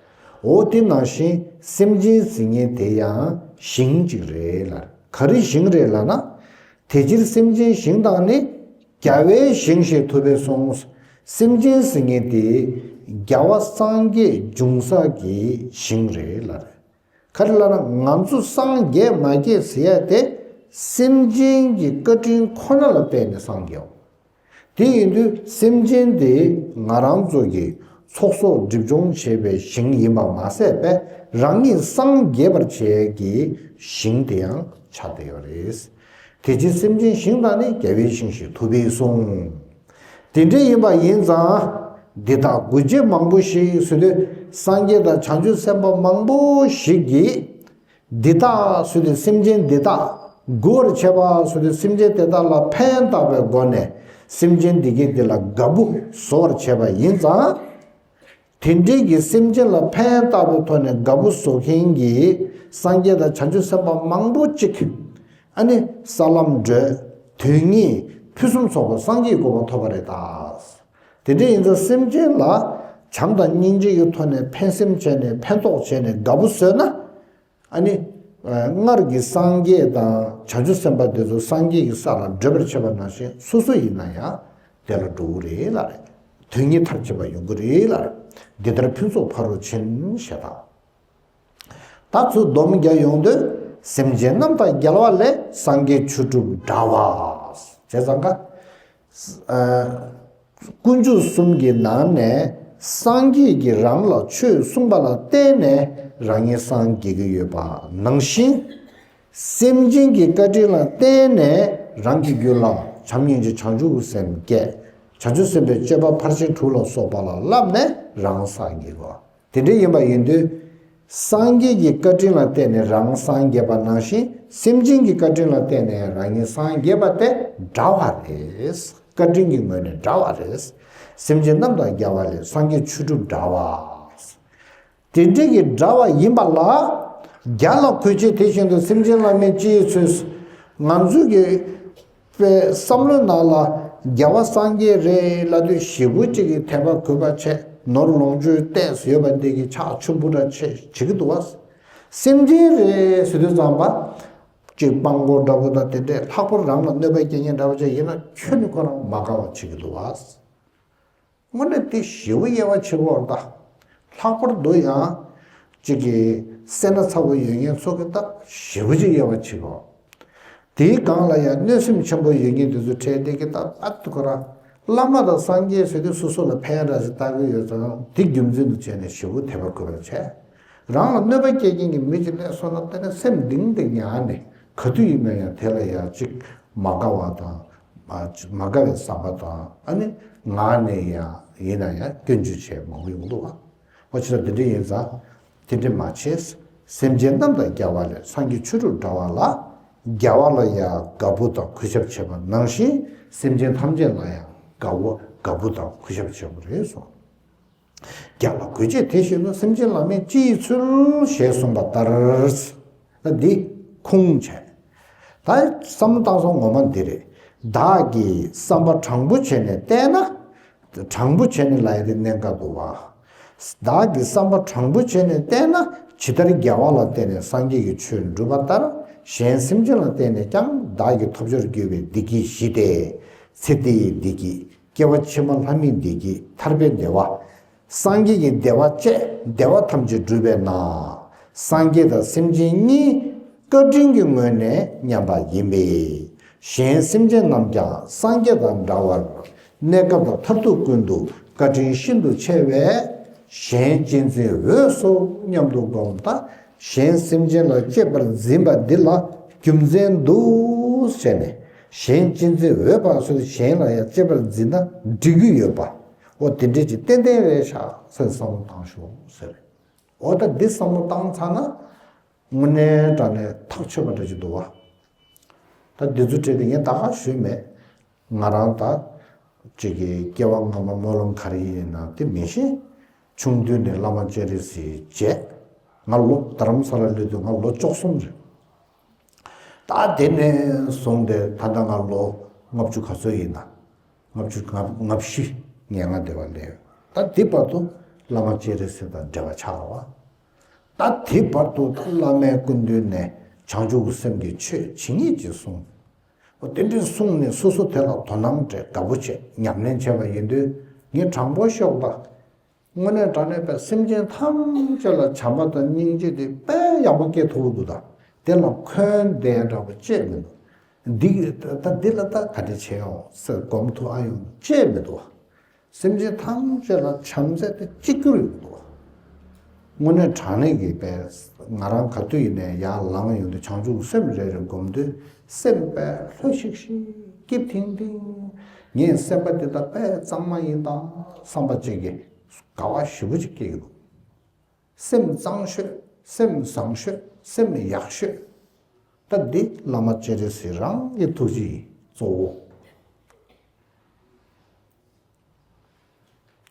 འོ་དེ་ནང་བཞིན་སེམས་ཅན་ཟེར་མཁན་དེ་ཡང་ཞིང་གཅིག་རེད་ལ། ག་རེ་ཞིང་རེད་ལབ་ན། དེ་ཕྱིར་སེམས་ཅན་ཞིང་དང་ནི། རྒྱལ་བའི་ཞིང་ཞེས་ཐུབ་པས་གསུངས། སེམས་ཅན་ཟེར་མཁན་དེ་རྒྱལ་བ་སངས་རྒྱས་འབྱུང་ས་གི་ཞིང་རེད་ལ། ག་རེ་ལབ་ན་ང་ཚོ་སངས་རྒྱས་མ་རྒྱས་ཟེར་ཡ་དེ་སེམས་ཅན་གྱི་བཀའ་དྲིན་ཁོ་ན་ལ་བརྟེན་ནས་སངས་རྒྱས། དེ་ཡིན་དུས་སེམས་ཅན་དེ་ང་རང་ཚོ་གི་ཚོགས་གསོག་སྒྲིབ་སྦྱོང་བྱེད་པའི་ཞིང་ཡིན་པ་མ་ཟད་པས་རང་ཉིད་སངས་རྒྱས་པར་བྱེད་ཀྱི་ཞིང་དེ་ཡང་ཆགས་བསྡད་ཡོད་རེད། དེ་ཕྱིར་སེམས་ཅན་ཞིང་དང་ནི། རྒྱལ་བའི་ཞིང་ཞེས་ཐུབ་པས་གསུངས། དེ་འདྲ་ཡིན་པ་ཡིན་ཙང་། འདི་དག་མགུ་བྱས་མང་པོ་ཞིག་ཟེར་དུས་སངས་རྒྱས་དང་བྱང་ཆུབ་སེམས་དཔའ་མང་པོ་ཞིག་གིས། འདི་དག་ཟེར་དུས་སེམས་ཅན་འདི་དག་མགུ་བར་བྱེད་པ་ཟེར་དུས་སེམས་ཅན་དེ་དག་ལ་ཕན་བཏགས་པའི་སྒོ་ནས་སེམས་ཅན་འདི་གའི་འདི་ལ་དགའ་པོ་བཟོ་བར་བྱེད་པ་ཡིན་ཙང་། དེ་འདྲའི་གི་སེམས་ཅན་ལ་ཕན་བཏགས་པའི་ཐོག་ནས་དགའ་པོ་བཟོ་མཁན་གྱི་སངས་རྒྱས་དང་བྱང་ཆུབ་སེམས་དཔའ་མང་པོ་གཅིག་ཨ་ནི་ས་ལམ་བགྲོད། དོན་གཉིས་ཕུན་སུམ་ཚོགས་པ་སངས་རྒྱས་གོ་འཕང་ཐོབ་པ་རེད་ད། དེ་འདྲ་ཡིན་ཙང་སེམས་ཅན་ལ་བྱམས་དང་སྙིང་རྗེ་ཡི་ཐོག་ནས་ཕན་སེམས་བྱས་ནས་ཕན་ཐོགས་བྱས་ནས་དགའ་པོ་བཟོས་ན། ཨ་ནི། སྔར་གྱི་སངས་རྒྱས་དང་བྱང་ཆུབ་སེམས་དཔའ་དེ་ཚོ་སངས་རྒྱས་ཀྱི་ས་ལ་བགྲོད་པར་བྱེད་པ་ནང་བཞིན་སོ་སོ་ཡིན་ན་ཡང་དེ་ལ་འགྲོ་གི་རེད་ལ་རེད། དོན་གཉིས་མཐར་ཕྱིན་པ་ཡོང་གི་རེད་ལ་རེད། འདི་ལྟར་ཕུན་ཚོགས་ཕ་རོལ་ཕྱིན་ཞེས་དང་། ད་ཚུར་སྡོམ་རྒྱག་ཡོང་དུས་སེམས་ཅན་རྣམས་དང་རྒྱལ་བ་ལས། སངས་རྒྱས་ཆོས་གྲུབ་འདྲ་བ། བྱས་ཙང་ཀ་དཀོན་མཆོག་གསུམ་གྱི་ནང་ནས་སངས་རྒྱས་ཀྱིས་རང་ལ་ཆོས་གསུངས་པ་ལ་བརྟེན་ནས་རང་ཉིད་སངས་རྒྱས་ཀྱི་ཡོད་པ་ནང་བཞིན། སེམས་ཅན་གྱི་བཀའ་དྲིན་ལ་བརྟེན་ནས་རང་གི་རྒྱུད་ལ་བྱམས་སྙིང་རྗེ་བྱང་ཆུབ་སེམས་སྐྱེས། བྱང་ཆུབ་སེམས་དཔའི་སྤྱོད་པ་ཕར་ཕྱིན་དྲུག་ལ་སོགས་པ་ལ་བསླབས་ནས་རང་སངས་རྒྱས་པ། དེ་འདྲ་ཡིན་པ་ཡིན་དུས། སངས་རྒྱས་ཀྱི་བཀའ་དྲིན་ལ་བརྟེན་ནས་རང་སངས་རྒྱས་པ་ནང་བཞིན་སེམས་ཅན་གྱི་བཀའ་དྲིན་ལ་བརྟེན་ནས་རང་ཉིད་སངས་རྒྱས་པ་དེ་འདྲ་བ་རེད། བཀའ་དྲིན་གྱི་ངོས་ནས་འདྲ་བ་རེད། སེམས་ཅན་རྣམས་དང་རྒྱལ་བ་ལས། སངས་རྒྱས་ཆོས་གྲུབ་འདྲ་བ། དེ་འདྲའི་གི་འདྲ་བ་ཡིན་པ་ལ། རྒྱ་ལ་གུས་བྱེད་དེ་བཞིན་དུ་སེམས་ཅན་བླ་མེད་སྤྱི་ཡི་ཚུལ། ང་ཚོས་ཀྱི་པའི་བསམ་བློའི་ནང་ལ་རྒྱལ་བ་སངས་རྒྱས་རེད་ལབ་དུས་ཞེ་པོ་ཅིག་གི་དད་པ་གུས་པ་བྱས། ནོར་ལོངས་སྤྱོད་ལྟས་སུ་ཡོད་པ་འདི་གི་ཕྱག་མཆོད་འབུལ་འདྲ་བྱེད་བྱེད་ཀྱི་འདུག་བ། སེམས་ཅན་རེད་ཟེར་དུས་ཙམ་པ། ཅིག་སྤྲང་པོ་འདྲ་པོ་དང་དེ་འདྲས་ལྷག་པར་རང་ལ་གནོད་པ་སྐྱེལ་མཁན་འདྲ་པོ་ཅིག་ཡིན་ན་ཁྱོན་ནས་ཁོ་རང་མ་དགའ་བ་བྱེད་ཀྱི་འདུག་བ། དངོས་གནས་དེ་ཞེ་པོ་དབྱེ་བ་ཕྱེ་གི་ཡོད་རེད་ད། ལྷག་པར་དུ་ཡང་གཅིག་གི་སེར་སྣ་ཚ་པོ་ཡོད་མཁན་ཚོ་གི་ད་ཞེ་པོ་ཅིག་དབྱེ་བ་ཕྱེ་གི་ཡོད། དེའི་སྒང་ལ་ཡང་གནོད་སེམས་ཆེན་པོ་ཡོད་མཁན་དེ་ཚོ་འཕྲད་དེ་གི་ད་ཨ་ཏི་ཁོ་རང་བླ་མ་དང་སངས་རྒྱས་ཟེར་དུས་སོ་སོ་ལ་ཕན་འདྲ་ཞིག་ལྟ་གི་ཡོད་ཙང་དེ་རྒྱུ་མཚན་དུ་བྱས་ནས་ཞེ་པོ་དད་པ་གུས་པ་བྱས། རང་ལ་གནོད་པ་སྐྱེལ་མཁན་གྱི་མི་ཅིག་སླེབས་སོང་ན་དེ་ནས་སེམས་གཏིང་ནས་ཉར་ནས་ག་དུས་ཡིན་ན་ཡང་དེ་ལ་ཡང་གཅིག་མ་དགའ་བ་དང་། མ་མ་དགའ་བའི་བསམ་པ་དང་ཨ་ནི་ངག་ནས་ཡང་ཡིན་ན་ཡང་སྐྱོན་བརྗོད་བྱེད་མང་པོ་ཡོང་འདུག་བ། འོ་ཅི་ལ་འདི་འདྲ་ཡིན་ཙང་དེ་འདྲ་མ་བྱེད། སེམས་ཅན་རྣམས་དང་རྒྱལ་བ་ལས། སངས་རྒྱས་ཆོས་གྲུབ་འདྲ་བ་ལ། རྒྱལ་བ་ལ་ཡང་དགའ་པོ་དང་གུས་ཞབས་བྱེད་པ་ནང་བཞིན་སེམས་ཅན་ཐམས་ཅད་ལ་ཡང་དགའ་བོ་དགའ་པོ་དང་གུས་ཞབས་བྱེད་དགོས་རེད་གསུངས། རྒྱ་ལ་གུས་བྱེད་དེ་བཞིན་དུ། སེམས་ཅན་བླ་མེད་སྤྱི་ཡི་ཚུལ་ཞེས་གསུངས་པ་ལྟར། ད་འདི་ཁུངས་བྱས། ད་བསམ་བློ་བཏང་སོང་ངོ་མ་འདི་རེད། བདག་གིས་བསམ་པ་དྲང་པོ་བྱས་ནས་བལྟས་ན། དྲང་པོ་བྱས་ནས་ལབ་ཡ་དེ་གནད་འགག་འདུག་བ། བདག་གིས་བསམ་པ་དྲང་པོ་བྱས་ནས་བལྟས་ན། ཇི་ལྟར་རྒྱལ་བ་ལ་བརྟེན་ནས་སངས་རྒྱས་ཀྱི་ཆོས་འགྲུབ་པ་ལྟར། གཞན་སེམས་ཅན་ལ་བརྟེན་ནས་ཀྱང་བདག་གི་ཐོབ་བྱར་གྱུར་པའི་བདེ་སྐྱིད་བཞི་སྟེ། ཚེ་འདིའི་བདེ་སྐྱིད། སྐྱེ་བ་ཕྱི་མ་ལྷ་མིའི་བདེ་སྐྱིད། ཐར་པའི་བདེ་བ། སངས་རྒྱས་ཀྱི་བདེ་བ་བཅས་བདེ་བ་ཐམས་ཅད་འགྲུབ་པས་ན། སངས་རྒྱས་དང་སེམས་ཅན་གཉིས་བཀའ་དྲིན་གྱི་ངོས་ནས་མཉམ་པ་ཡིན་པས། གཞན་སེམས་ཅན་རྣམས་ཀྱང་སངས་རྒྱས་དང་འདྲ་བར་གནས་སྐབས་དང་མཐར་ཐུག་ཀུན་ཏུ་བཀའ་དྲིན་ཤིན་ཏུ་ཆེ་བས། གཞན་གཅེས་འཛིན་འོས་སོ་སྙམ་དུ་བསྒོམ། ད་གཞན་སེམས་ཅན་ལ་གཅེས་པར་འཛིན་པ་འདི་ལ་རྒྱུ་མཚན་འདུག་ཟེར་ནས། གཞན་གཅེས་འཛིན་འོས་པ་སོགས་གཞན་ལ་ཡང་གཅེས་པར་འཛིན་ན་འགྲིག་གི་ཡོད་པ། འོ་དེ་འདྲས་ཀྱི་ཏན་ཏན་རེད་ཤག་ཟེར་བསམ་བློ་བཏང་ཤོག་ཟེར། འོ་ད་འདི་བསམ་བློ་བཏང་ཚར་ན། དངོས་གནས་དྲང་གནས་ཐག་ཆོད་པ་འདྲ་ཅིག་འདུག་བ། ད་འདི་ཚོ་བྲིས་ཏེ་ངས་ད་ག་ཞུས་མེད། ང་རང་ད་ཅིག་གི་སྐྱེ་བ་སྔ་མ་སྨོན་ལམ་ག་རེ་ཡིན་ན་དེ་མི་ཤེས། ཆུང་དུས་ནས་བླ་མ་སྤྱན་རས་གཟིགས་བྱས། ང་ལོ་རྡ་རམ་ས་ལ་སླེབས་དུས་ང་ལོ་བཅུ་གསུམ་རེད། ད་དེ་ནས་བཟུང་སྟེ་ད་ལྟ་ང་ལོ་ལྔ་བཅུ་ག་ཚོད་ཡིན་ན། ལྔ་བཅུ་ང་ལྔ་བཞི་ཉེར་ལྔ་དེ་བ་སླེབས། ད་དེ་བར་དུ་བླ་མ་སྤྱན་རས་གཟིགས་དང་འབྲེལ་བ་ཆགས་པ། ད་དེ་བར་དུ་ད་བླ་མའི་སྐུ་མདུན་ནས་བྱང་ཆུབ་ཀྱི་སེམས་ཀྱི་ཆོས་ཇི་སྙེད་ཅིག་གསུངས། འོ་དེ་འདྲའི་གསུངས་ནས་སོ་སོ་དེ་ལ་དོ་སྣང་སྤྲད། དགའ་པོ་བྱས། ཉམས་ལེན་བྱས་པ་ཡིན་དུས་ངས་དྲང་པོ་ཤོད་པ། དངོས་གནས་དྲང་གནས་པའི་སེམས་ཅན་ཐམས་ཅད་ལ་བྱམས་པ་དང་སྙིང་རྗེ་དེ་དཔེ་ཡག་པོ་སྐྱེ་ཐུབ་ཀྱི་འདུག་ད་དེ་ལ་འཁོན་འདས་འདྲ་པོ་ཅི་མི་འདུག་འདི་ད་འདི་ལ་ད་ག་འདྲ་བྱེད་ཡོང་ཟེར་སྒོམ་ཐུབ་ཨ་ཡོང་ཅི་མི་འདུག་སེམས་ཅན་ཐམས་ཅད་ལ་བྱམས་བརྩེ་དེ་གཅིག་གྱུར་ཡོང་འདུག་དངོས་གནས་དྲང་གནས་ཀྱི་དཔེ་ང་རང་ག་དུས་ཡིན་ནས་ཡར་ལངས་ཡོང་དུས་བྱང་ཆུབ་སེམས་རེ་རེ་སྒོམ་དུས་སེམས་དཔེ་ལྷོད་ཤིག་ཤིག་སྐྱིད་ཐིང་ཐིང་། ངའི་སེམས་པ་འདི་ད་དཔེ་གཙང་མ་ཡིན་ད་བསམ་པ་ཅིག་གི་དགའ་བ་ཞེ་པོ་ཅིག་སྐྱེ་གི་འདུག་སེམས་གཙང་ཤོས། སེམས་བཟང་ཤོས། སེམས་ཡག་ཤོས། ད་འདི་བླ་མ་སྤྱན་རས་གཟིགས་རང་གི་ཐུགས་རྗེ་ཡིན་གཙོ་བོ།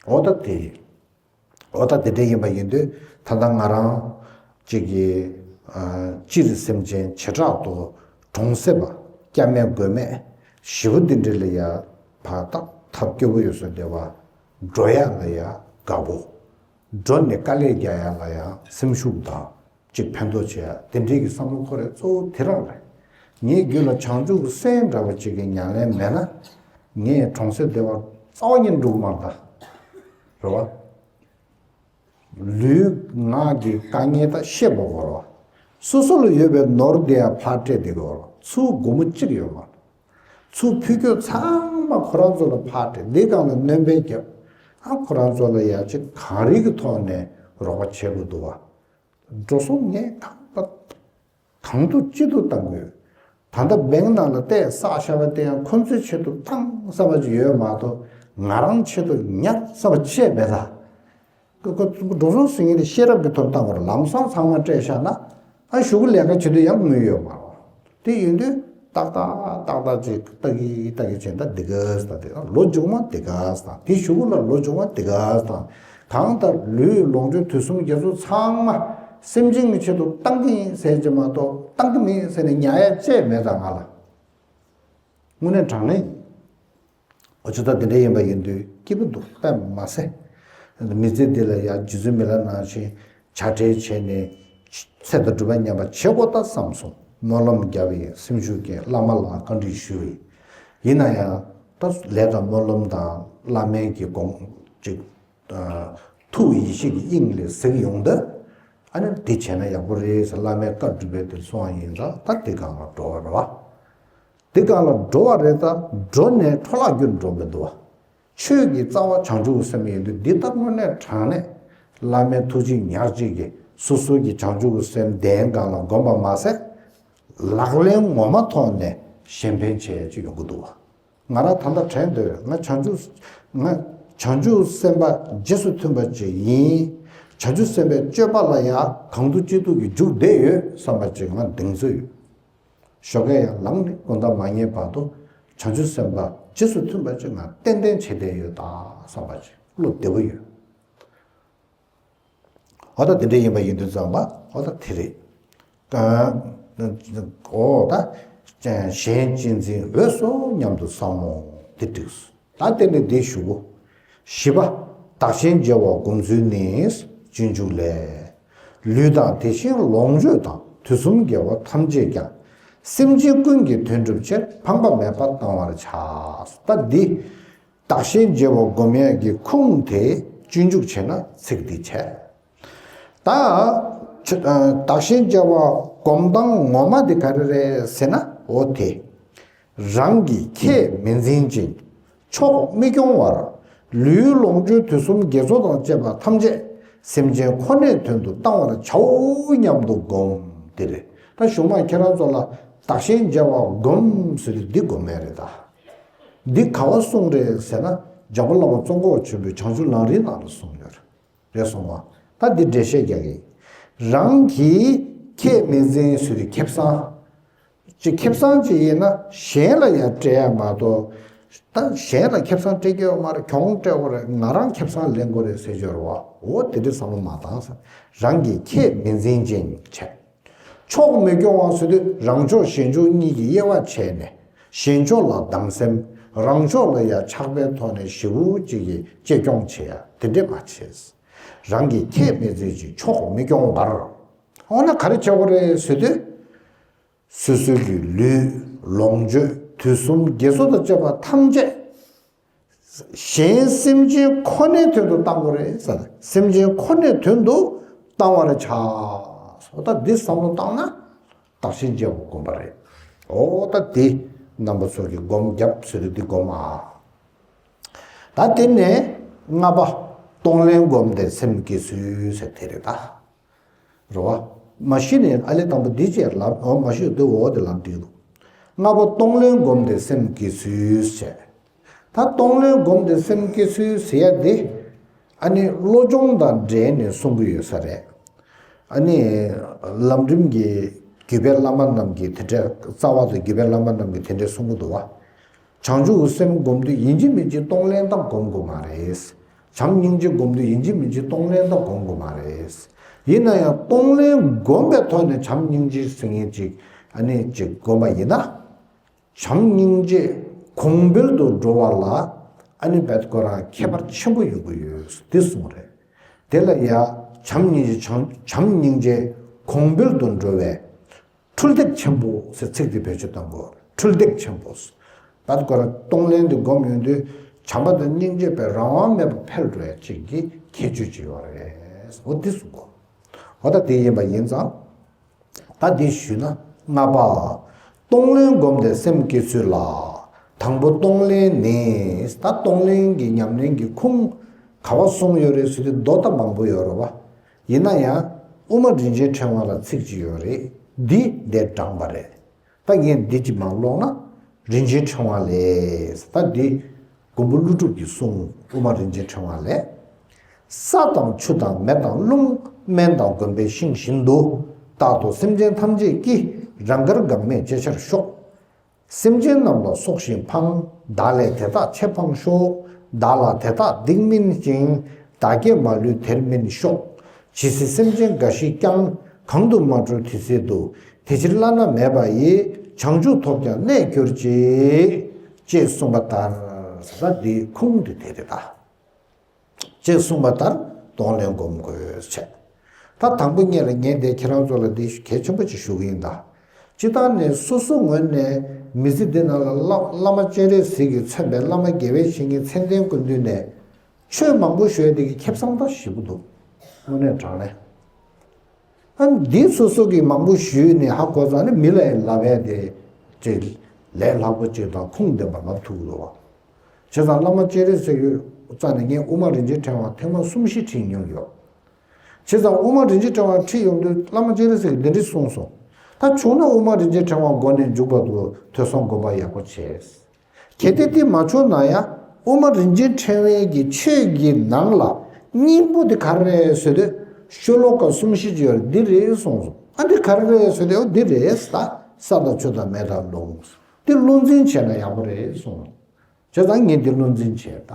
འོ་ད་དེ། འོ་ད་དེ་འདྲ་ཡིན་པ་ཡིན་དུས་ད་ལྟ་ང་རང་གཅིག་གི་སྤྱིར་སེམས་ཅན་བྱེ་བྲག་ཏུ་གྲོང་གསེབ་པ་སྐྱ་མེད་མགོན་མེད་ཞེ་པོ་འདི་འདྲ་ལ་ཡ་ཕར་ཐག་ཐབས་སྐྱོ་པོ་ཡོད་ས་དེ་བ་འགྲོ་ཡ་ལ་ཡ་དགའ་པོ། འགྲོ་ནས་དཀའ་ལས་རྒྱག་ཡ་ལ་ཡ་སེམས་ཤུགས་དང་ཅིག་ཕན་ཐོགས་བྱེད་ཡ་དེ་འདྲའི་གི་བསམ་བློ་འཁོར་ཡ་གཙོ་བོ་དེ་རང་རེད། ངའི་རྒྱུད་ལ་བྱང་ཆུབ་ཀྱི་སེམས་འདྲ་བ་ཅིག་གི་ཉམས་ལེན་མེད་ན་ངས་གྲོང་གསེབ་བདེ་བ་རྩ་བ་ཉིད་འགྲུབ་མ་རེད་ད། རེད་བ། ལུས་ངག་གི་དཀའ་ངལ་ད་ཤེས་དགོས་རེད་བ། སོ་སོ་ལ་ཡོད་པའི་ནོར་དེ་ཡང་ཕར་སྤྲད་བསྡད་དགོས་རེད་བ། ཚུར་སྒོར་མོ་གཅིག་ཡོད་མ་རེད། ཚུར་ཕུལ་རྒྱུ་ཚང་མ་ཁོ་རང་ཚོ་ལ་ཕར་སྤྲད། འདི་སྒང་ལ་སྣོན་པ་བརྒྱབ། ཨ་ཁོ་རང་ཚོ་ལ་ཡ་ཅིག་གང་རིགས་ཀྱི་ཐོག་ནས་རོགས་པ་བྱེད་དགོས་འདུག་བ། འགྲོ་སོང་ངས་གང་པ་གང་ཐུབ་ཅི་ཐུབ་བཏང་དགོས། ད་ལྟ་བེང་ནང་ལ་བལྟས་བསགས་བཞག་པ་དེ་ཡང་ཁོ་ཚོའི་ཆེད་དུ་བཏང་བསམ་པ་ཅིག་ཡོད་མ་གཏོགས་ང་རང་ཆེད་དུ་ཉར་བསམ་པ་ཅིག་མེད་ད། ཁོ་ཁོ་འགྲོ་སོང་ཟེར་མཁན་དེ་ཤེས་རབ་ཀྱི་ཐོག་བཏང་དགོས་རེད། ལམ་སང་ཚང་མ་སྤྲད་བཞག་ན་ཨ་གཞུག་གུ་ལས་ཀ་བྱེད་དུས་ཡང་དངུལ་ཡོད་མ་རེད། དེ་ཡིན་དུས་ཏག་ཏག་ཏག་ཏག་ཅིག་ལྟ་གི་ལྟ་གི་བྱས་ན་ད་འདི་ག་ས་དེ་ལོ་མཇུག་མ་འདི་ག་ས་དང་དེ་གཞུག་གུ་ལ་ལོ་མཇུག་མ་འདི་ག་ས་དང་གང་ལྟར་ལུས་ལོངས་སྤྱོད་དུས་གསུམ་རྒྱ་མཚོ་ཚང་མ་སེམས་ཅན་གྱི་ཆེད་དུ་བཏང་གི་ཡིན་ཟེར་གྱི་མ་གཏོགས་བཏང་གི་མིན་ཟེར་ནས་ཉར་ཡ་ཅིག་མེད་ད་ང་ལ། དངོས་གནས་དྲང་གནས་ཡིན། འོ་ཅོག་ད་དེ་འདྲ་ཡིན་པ་ཡིན་དུས་སྐྱིད་པོ་འདུག་དཔེ་མ་ཟད། མི་ཚེ་འདི་ལ་ཡང་རྗེ་བཙུན་མི་ལ་ནང་བཞིན་བྱ་བྲལ་བྱས་ནས་ཚེ་དང་སྒྲུབ་པ་མཉམ་པ་བྱེད་དགོས་ད་བསམ་སོང་། སྨོན་ལམ་བརྒྱབ་ཡིན། སེམས་ཤུགས་བསྐྱེད། བླ་མ་ལ་བཀའ་འདྲི་ཞུས་ཡིན། ཡིན་ན་ཡང་ད་ལས་དང་སྨོན་ལམ་དང་བླ་མའི་གི་དགོངས་ཅིག་ཐུགས་ཡེ་ཤེས་ཀྱི་དབྱིངས་ལས་གཟིགས་ཡོང་དུས། ཨ་ནི་འདི་བྱས་ན་ཡག་པོ་རེད་ཟེར་བླ་མའི་བཀའ་སྒྲུབ་པའི་དེ་སོང་བ་ཡིན་ཙང་ད་འདི་སྒང་ལ་འགྲོ་བ་རེད་བ། འདི་སྒང་ལ་འགྲོ་བ་རེད་ད། འགྲོ་ནས་འཕྲོ་བརླག་རྒྱུར་འགྲོ་མི་འདུག་བ། ཆོས་ཀྱི་རྩ་བ་བྱང་ཆུབ་ཀྱི་སེམས་ཡིན་དུས་འདི་ལྟར་དངོས་གནས་དྲང་གནས་བླ་མའི་ཐུགས་རྗེ་ཉག་གཅིག་གིས་སོ་སོ་གི་བྱང་ཆུབ་ཀྱི་སེམས་གདན་སྒང་ལ་བསྒོམ་པ་མ་ཟད། ལག་ལེན་ངོ་མ་ཐོག་ནས་གཞན་ཕན་བྱེད་ཡ་ཅིག་ཡོང་གི་འདུག་བ། ང་རང་ད་ལྟ་དྲན་འདོད་ང་བྱང་ཆུབ་ང་བྱང་ཆུབ་སེམས་དཔའ་རྗེས་སུ་མཐུན་པ་ཅིག་ཡིན། བྱང་ཆུབ་སེམས་དཔའི་སྤྱོད་པ་ལ་ཡང་གང་ཐུབ་ཅི་ཐུབ་ཀྱིས་འཇུག་བསྡད་ཡོད་བསམ་པ་ཅིག་ང་གདེང་ཚོད་ཡོད། ཞོགས་ཀས་ཡང་ལངས་ནས་སྐུ་འདམ་མ་རྙེད་བར་དུ་བྱང་ཆུབ་སེམས་དཔའ་རྗེས་སུ་མཐུན་པ་ཅིག་ང་ཏན་ཏན་བྱེད་བསྡད་ཡོད་ད་བསམ་པ་ཅིག་བློ་བདེ་པོ་ཡོད། འོ་ད་དེ་འདྲ་ཡིན་པ་ཡིན་དུས་ཙམ་པ་འོ་ད་དེ་རེད། ཨ། འོ་ད། གཞན་གཅེས་འཛིན་འོས་སོ་སྙམ་དུ་བསམ་མོ། དེ་འགྲིགས་སོ། ད་དེ་ནས་འདི་ཞུ་གོ། བཞི་པ། བདག་གཞན་བརྗེ་བ་སྒོམ་ཚུལ་ནི། སྤྱོད་འཇུག་ལས། ལུས་དང་དེ་བཞིན་ལོངས་སྤྱོད་དང་། དུས་གསུམ་དགེ་བ་ཐམས་ཅད་ཀྱང་། སེམས་ཅན་ཀུན་གྱི་དོན་སྒྲུབ་ཕྱིར། ཕངས་པ་མེད་པར་བཏང་བར་བྱ། ད་འདི། བདག་གཞན་བརྗེ་བ་སྒོམ་ཡས་ཀྱི་ཁུངས་དེ་སྤྱོད་འཇུག་བྱས་ན་ཚིག་འདི་བྱས། ད། བདག་གཞན་བརྗེ་བ་སྒོམ་སྟངས་ངོ་མ་དེ་ག་རེ་རེད་ཟེར་ན། འོ་དེ། རང་གི་ཁྱད་མི་འཛིན་ཅིང་། ཕྱོགས་མི་སྐྱོང་བར། ལུས་ལོངས་སྤྱོད་དུས་གསུམ་དགེ་ཚོགས་དང་བཅས་པ་ཐམས་ཅད་སེམས་ཅན་ཁོ་ནའི་དོན་དུ་བཏང་བར་བྱའོ་སྙམ་དུ་སྒོམ། དེ་རེད། ད་གཞུག་མ་ཁྱེད་རང་ཚོ་ལ་བདག་གཞན་བརྗེ་བ་སྒོམ་ཟེར་དུས་འདི་སྒོམ་ཡས་རེད་ད། འདི་ག་བ་གསུངས་རེད་ཟེར་ན། འཇམ་མགོན་བླ་མ་ཙོང་ཁ་པ་ཆེན་པོའི་བྱང་ཆུབ་ལམ་རིམ་ནང་ལ་གསུངས་ཡོད་རེད། རེད་སོང་བ། ད་འདི་འགྲེལ་བཤད་རྒྱག་གི། རང་གི་ཁྱད་མི་འཛིན་ཟེར་དུས་ཁེ་བཟང་། ཅིག་ཁེ་བཟང་ཅིག་ཡིན་ན་གཞན་ལ་ཡང་སྤྲད་ཡ་མ་གཏོགས། ད་གཞན་ལ་ཁེ་བཟང་སྤྲད་རྒྱུ་ཡོད་མ་རེད། གྱོང་སྤྲད་དགོས་རེད། ང་རང་ཁེ་བཟང་ལེན་དགོས་རེད་ཟེར་གྱི་ཡོད་རེད་བ། འོ་དེ་འདྲའི་བསམ་བློ་མ་བཏང་ཟེར། རང་གི་ཁྱད་མི་འཛིན་ཅིང་བྱས། ཕྱོགས་མི་སྐྱོང་བ་ཟེར་དུས་རང་ཕྱོགས་གཞན་ཕྱོགས་གཉིས་ཀྱི་དབྱེ་བ་ཕྱེ་ནས། གཞན་ཕྱོགས་ལ་སྡང་སེམས། རང་ཕྱོགས་ལ་ཡང་ཆགས་པའི་ཐོག་ནས་ཞེ་པོ་ཅིག་གི་གཅེས་སྐྱོང་བྱེད་ཡ་དེ་འདྲས་མ་བྱེད། རང་གི་ཁྱད་མི་འཛིན་ཅིང་ཕྱོགས་མི་སྐྱོང་བར། འོ་ན་ག་རེ་བྱེད་དགོས་རེད་ཟེར་དུས། སོ་སོའི་གི་ལུས་ལོངས་སྤྱོད་དུས་གསུམ་དགེ་ཚོགས་དང་བཅས་པ་ཐམས་ཅད། གཞན་སེམས་ཅན་ཁོ་ནའི་དོན་དུ་བཏང་དགོས་རེད་ཟེར། སེམས་ཅན་ཁོ་ནའི་དོན་དུ་བཏང་བར་བྱ། འོ་ད་འདི་བསམ་བློ་བཏང་ན་བདག་གཞན་བརྗེ་བ་སྒོམ་པ་རེད། འོ་ད་འདི་རྣམ་པ་ཚོ་གི་སྒོམ་རྒྱབ་ཟེར་དུས་འདི་སྒོམ་ཨ། ད་དེ་ནས་ལྔ་པ། གཏོང་ལེན་བསྒོམས་ཏེ་སེམས་བསྐྱེད་ཚུལ་ཟེར་དེ་རེད་ད། རེད་བ། མ་གཞི་ནས་ཨ་ལས་དང་པོ་འདི་བྱས་ལབ། འོ་མ་གཞི་འདི་འོ་དེ་ལབ་འགྲིག་འདུག། ལྔ་པ་གཏོང་ལེན་བསྒོམས་ཏེ་སེམས་བསྐྱེད་ཚུལ་བྱས། ད་གཏོང་ལེན་བསྒོམས་ཏེ་སེམས་བསྐྱེད་ཚུལ་ཟེར་ཡ་དེ། ཨ་ནི་བློ་སྦྱོང་དང་འབྲེལ་ནས་གསུང་གི་ཡོད་ས་རེད། ཨ་ནི་ལམ་རིམ་གྱི་བརྒྱུད་པའི་བླ་མ་རྣམས་ཀྱིས་དེ་འདྲ། རྩ་བ་དང་བརྒྱུད་པའི་བླ་མ་རྣམས་ཀྱིས་དེ་འདྲ་གསུང་གི་འདུག་བ། བྱང་ཆུབ་སེམས་སྒོམ་དུས་ཡིན་གཅིག་མིན་གཅིག་གཏོང་ལེན་དང་སྒོམ་དགོས་མ་རེད། བྱམས་སྙིང་རྗེ་སྒོམ་དུས་ཡིན་གཅིག་མིན་གཅིག་གཏོང་ལེན་དང་སྒོམ་དགོས་མ་རེད། ཡིན་ན་ཡང་གཏོང་ལེན་བསྒོམས་པའི་ཐོག་ནས་བྱམས་སྙིང་རྗེ་ཟེར་མཁན་ཅིག་ཨ་ནི་ཅིག་སྒོམ་པ་ཡིན་ན། བྱམས་སྙིང་རྗེ་གོང་འཕེལ་དུ་འགྲོ་བ་ལ་ཨ་ནི་བད་ཁོ་རང་ཁྱད་པར་ཆེན་པོ་ཡོང་གི་ཡོད་འདི་གསུངས་རེད། དེ་ལ་ཡ་བྱམས་སྙིང་རྗེ་བྱམས་བྱམས་སྙིང་རྗེ་གོང་འཕེལ་དུ་འགྲོ་བའི་འཕྲུལ་སྟེགས་ཆེན་པོ་ཟེར་ཚིག་འདི་བེད་སྤྱོད་གཏང་དགོས། འཕྲུལ་སྟེགས་ཆེན་པོ། བད་ཁོ་རང་གཏོང་ལེན་འདི་སྒོམ་ཡོང་དུས་བྱམས་པ་དང་སྙིང་རྗེ་པའི་རང་དབང་མེད་པར་འཕེལ་འགྲོ་ཡ་ཅིག་གི་ཁྱད་ཆོས་ཅིག་ཡོད་རེད། འོ་འདི་གསུངས་གོ། འོ་ད་དེ་ཡིན་པ་ཡིན་ཙང་། ད་འདི་ཞུས་ན་ལྔ་པ། གཏོང་ལེན་བསྒོམས་ཏེ་སེམས་བསྐྱེད་ཚུལ་ལ། དང་པོ་གཏོང་ལེན་ནི། ད་གཏོང་ལེན་གྱི་ཉམས་ལེན་གྱི་ཁུངས་ག་བ་གསུངས་ཡོད་རེད་ཟེར་དུས་མདོ་ད་མང་པོ་ཡོད་རེད་བ། ཡིན་ན་ཡང་དབུ་མ་རིན་ཆེན་ཕྲེང་བ་ལ་ཚིག་ཅིག་ཡོད་རེད། འདི་འདིར་དྲངས་པ་རེད། ད་ངས་འདི་ཅིག་མར་ཀློག་ན། རིན་ཆེན་ཕྲེང་བ་ལས། ད་འདི་མགོན་པོ་ཀླུ་སྒྲུབ་ཀྱི་གསུང་དབུ་མ་རིན་ཆེན་ཕྲེང་བ་ལས། ས་དང་ཆུ་དང་མེ་དང་རླུང་། སྨན་དང་དགོན་པའི་ཤིང་བཞིན་དུ། རྟག་ཏུ་སེམས་ཅན་ཐམས་ཅད་ཀྱི། རང་དགར་འགག་མེད་བྱེད་ཕྱིར་ཤོག། སེམས་ཅན་རྣམས་ལ་སོགས་ཤིང་ཕངས། བདག་ལས་དེ་དག་ཆེས་ཕངས་ཤོག། བདག་ལ་དེ་དག་སྡིག་མིན་ཞིང་། བདག་བསྐྱེད་མ་ལུས་དེར་སྨིན་ཤོག། ཇི་སྲིད་སེམས་ཅན་འགའ་ཞིག་ཀྱང་། གང་དུ་མ་གྲོལ་དེ་སྲིད་དུ། དེ་ཕྱིར་བླ་ན་མེད་པ་ཡི། བྱང་ཆུབ་ཐོབ་ཀྱང་གནས་གྱུར་ཅིག། ཅེས་གསུངས་པ་ལྟར། ས་འདིའི་ཁུངས་དེ་དེ་རེད་ད། ཅེས་གསུངས་པ་ལྟར་གཏོང་ལེན་སྒོམ་དགོས་ཆེ། ད་དང་པོ་ཉིད་ལ་ངས་འདི་ཁྱེད་རང་ཚོ་ལ་འདི་གལ་ཆེན་པོ་ཅིག་ཞུ་གི་ཡིན་ད། སྤྱིར་བཏང་ནས་སོ་སོ་ངོས་ནས་མི་ཚེ་འདི་ནང་ལ་བླ་བླ་མ་སྤྱན་རས་གཟིགས་ཀྱིས་མཚོན་པའི་བླ་མ་དགེ་བའི་བཤེས་གཉེན་མཚན་ལྡན་སྐུ་མདུན་ནས་ཆོས་མང་པོ་ཞུས་འདི་གི་ཁེ་བཟང་ད་ཞེ་པོ་འདུག། དངོས་གནས་དྲང་གནས། ཨ་འདི་སོ་སོ་གིས་མང་པོ་ཞུས་ནས་ཧ་གོ་ཙང་ནི་མི་ལ་ཡང་ལབ་ཡ་དེ་ཅིག་ལས་སླ་པོ་ཅིག་དང་ཁུངས་ལྡན་པ་ལབ་ཐུབ་ཀྱི་འདུག་བ། བྱས་ཙང་བླ་མ་སྤྱན་རས་གཟིགས་ཀྱི་རྩ་ནས་ངས་དབུ་མ་རིན་ཆེན་ཕྲེང་བ་ཐེངས་མ་གསུམ་བཞི་ཁྲིད་མྱོང་ཡོད། བྱས་ཙང་དབུ་མ་རིན་ཆེན་ཕྲེང་བ་ཁྲིད་ཡོང་དུས་བླ་མ་སྤྱན་རས་གཟིགས་ཀྱིས་འདི་འདྲ་གསུངས་སོང་། ད་བྱུང་ན་དབུ་མ་རིན་ཆེན་ཕྲེང་བ་མགོ་ནས་མཇུག་བར་དུ་ཐོས་བསམ་སྒོམ་པ་ཡག་པོ་བྱས། གལ་ཏེ་དེ་མ་བྱུང་ན་ཡང་དབུ་མ་རིན་ཆེན་ཕྲེང་བའི་གི་ཆོས་ཀྱི་ནང་ལ་སྙིང་པོ་དེ་ག་རེ་རེད་ཟེར་དུས་ཤོ་ལོ་ཀ་གསུམ་བཞི་ཅིག་ཡོད་རེད། འདི་རེད་གསུངས་སོང་། ཨ་འདི་ག་རེ་རེད་ཟེར་དུས་འོ་འདི་རེད་ད། ས་དང་ཆུ་དང་མེ་དང་རླུང་། འདི་བློ་འཛིན་བྱས་ན་ཡག་པོ་རེད་གསུངས། བྱས་ཙང་ངས་འདི་བློ་འཛིན་བྱས་ད།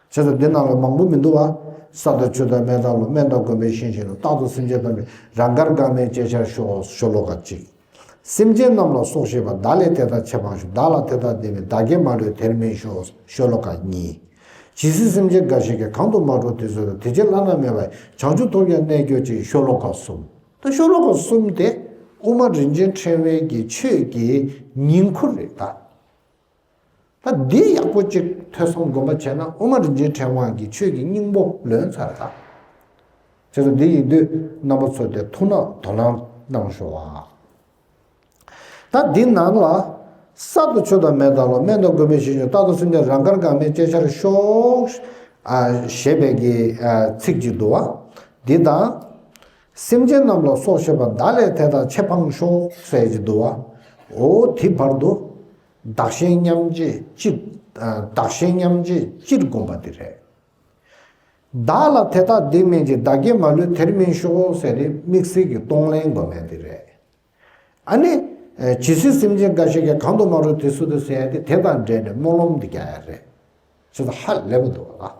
བྱས་ཙང་འདི་ནང་ལ་མང་པོ་མི་འདུག་བ། ས་དང་ཆུ་དང་མེ་དང་རླུང་སྨན་དང་དགོན་པའི་ཤིང་བཞིན་དུ། རྟག་ཏུ་སེམས་ཅན་ཐམས་ཅད་རང་དགར་འགག་མེད་བྱེད་ཕྱིར་ཤོག་ཤོ་ལོ་ཀ་གཅིག་སེམས་ཅན་རྣམས་ལ་སོགས་བྱེད་པ། བདག་ལས་དེ་དག་ཆེ་འཕངས་ཤོག་བདག་ལ་དེ་དག་སྟེར་མིན་བདག་གིས་མ་ལུས་དེར་སྨིན་ཤོག་ཤོ་ལོ་ཀ་གཉིས། ཇི་སྲིད་སེམས་ཅན་འགའ་ཞིག་གིས། གང་དུ་མ་འགྲོ་དེ་སྲིད་དུ། དེ་ཕྱིར་བླ་ན་མེད་པ་ཡི། བྱང་ཆུབ་ཐོབ་ཀྱང་གནས་གྱུར་ཅིག་ཤོ་ལོ་ཀ་གསུམ། ད་ཤོ་ལོ་ཀ་གསུམ་དེ་དབུ་མ་རིན་ཆེན་ཕྲེང་བའི་གི་ཆོས་ཀྱི་ཉིང་ཁུ་རེད་ད། ད་འདི་ཡག་པོ་ཅིག་ཐོས་བསམ་སྒོམ་པ་བྱས་ན་དབུ་མ་རིན་ཆེན་ཕྲེང་བ་གི་ཆོས་ཀྱི་སྙིང་པོ་ལོན་ཚར་ད། བྱས་ཙང་འདི་ཡིན་དུས་རྣམ་པ་ཚོ་དེ་ཐུགས་སྣང་དོ་སྣང་གནང་ཤོག་ཨ། ད་འདི་ནང་ལ་ས་དང་ཆུ་དང་མེ་དང་རླུང་སྨན་དང་དགོན་པའི་ཤིང་བཞིན་དུ། རྟག་ཏུ་སེམས་ཅན་རང་དགར་འགག་མེད་བྱེད་ཕྱིར་ཤོག་ཨ། ཞེས་པའི་གི་ཨ། ཚིག་ཅིག་འདུག་བ། འདི་དང་། སེམས་ཅན་རྣམས་ལ་སོགས་བྱེད་པ། བདག་ལས་དེ་དག་ཆེ་འཕངས་ཤོག་ཟེར་གྱི་འདུག་བ། འོ་དེ་བར་དུ་བདག་གཞན་མཉམ་བརྗེ་སྤྱིར། བདག་གཞན་མཉམ་བརྗེ་སྤྱིར་བསྒོམ་པ་དེ་རེད། བདག་ལ་དེ་དག་སྟེར་མིན་ཅིག་བདག་གིས་མ་ལུས་དེར་སྨིན་ཤོག་ཟེར་ཏེ་དམིགས་བསལ་གྱི་གཏོང་ལེན་སྒོམ་ཡ་དེ་རེད། ཨ་ནི། ཇི་སྲིད་སེམས་ཅན་འགའ་ཞིག་གིས། གང་དུ་མ་འགྲོ་དེ་སྲིད་དུ་ཟེར་ཡ་དེ་དེ་དང་འབྲེལ་ནས་སྨོན་ལམ་འདི་རྒྱག་ཡ་རེད། ཅེས་ཧ་ལས་པ་འདུག་ལ།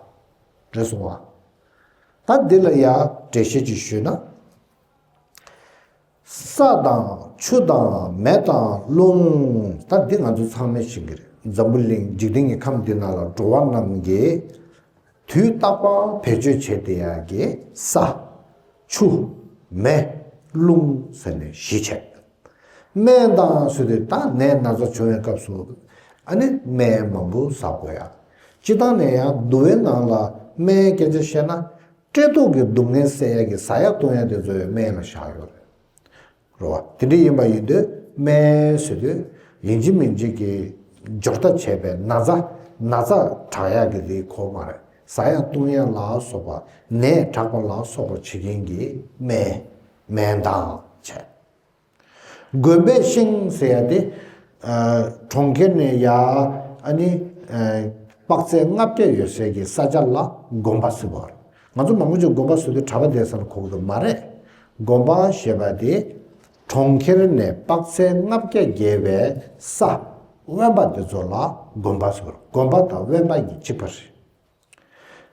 རེད་སོང་བ། ད་འདི་ལ་ཡ་འགྲེལ་བཤད་ཅིག་ཞུས་ན། ས་དང་ཆུ་དང་མེ་དང་རླུང་། ད་འདི་ང་ཚོ་ཚང་མས་ཤེས་ཀྱི་རེད། འཛམ་བུ་གླིང་འཇིག་རྟེན་གྱི་ཁམས་འདི་ནང་ལ་འགྲོ་བ་རྣམས་ཀྱི་དུས་རྟག་པར་བེད་སྤྱོད་བྱེད་བསྡད་ཡག་གི་ས། ཆུ། མེ། རླུང་ཟེར་ནས་བཞི་བྱས། སྨན་དང་ཟེར་དུས་ད་ནད་ན་ཚ་བྱུང་བའི་སྐབས་སུ་ཨ་ནི་སྨན་མང་པོ་ཟ་དགོས་ཡ། སྤྱིར་བཏང་ནས་ཡང་འདུལ་བའི་ནང་ལ་སྨན་སྐད་ཆ་བཤད་ན། བཀྲེས་ལྟོགས་ཀྱི་སྡུག་བསྔལ་སེལ་ཡ་གི་ཟ་ཡ་བཏུང་ཡ་དེ་ཚོ་ཡང་སྨན་ལ་བཞག་ཡོད་རེད། རེད་བ། དེ་འདྲ་ཡིན་པ་ཡིན་དུས་སྨན་ཟེར་དུས་ཡིན་གཅིག་མིན་གཅིག་གི་སྦྱོར་ལྟ་བྱས་པའི་ན་ཚ། ན་ཚ་དྲག་ཡག་གི་དེ་གོ་མ་རེད། ཟ་ཡ་བཏུང་ཡ་ལ་སོགས་པ། ནད་དྲག་པ་ལ་སོགས་པ་བྱེད་མཁན་གྱི་སྨན། སྨན་དང་བྱས། དགོན་པའི་ཤིང་ཟེར་ཡ་དེ། ཨ། གྲོང་ཁྱེར་ནས་ཡར་ཨ་ནི། ཨ། དཔག་ཚད་ལྔ་བརྒྱ་ཡོད་སའི་གི་ས་ཆ་ལ་དགོན་པ་ཟེར་བ་རེད། ང་ཚོ་མང་པོ་ཅིག་དགོན་པ་ཟེར་དུས་གྲྭ་པ་བསྡད་ས་ལ་གོ་གི་འདུག་མ་རེད། དགོན་པ་ཞེས་པ་དེ་གྲོང་ཁྱེར་ནས་དཔག་ཚད་ལྔ་བརྒྱ་བརྒལ་བའི་ས། དབེན་པ་དེ་ཚོ་ལ་དགོན་པ་ཟེར་བ་རེད། དགོན་པ་དང་དབེན་པ་གཉིས་གཅིག་པ་རེད།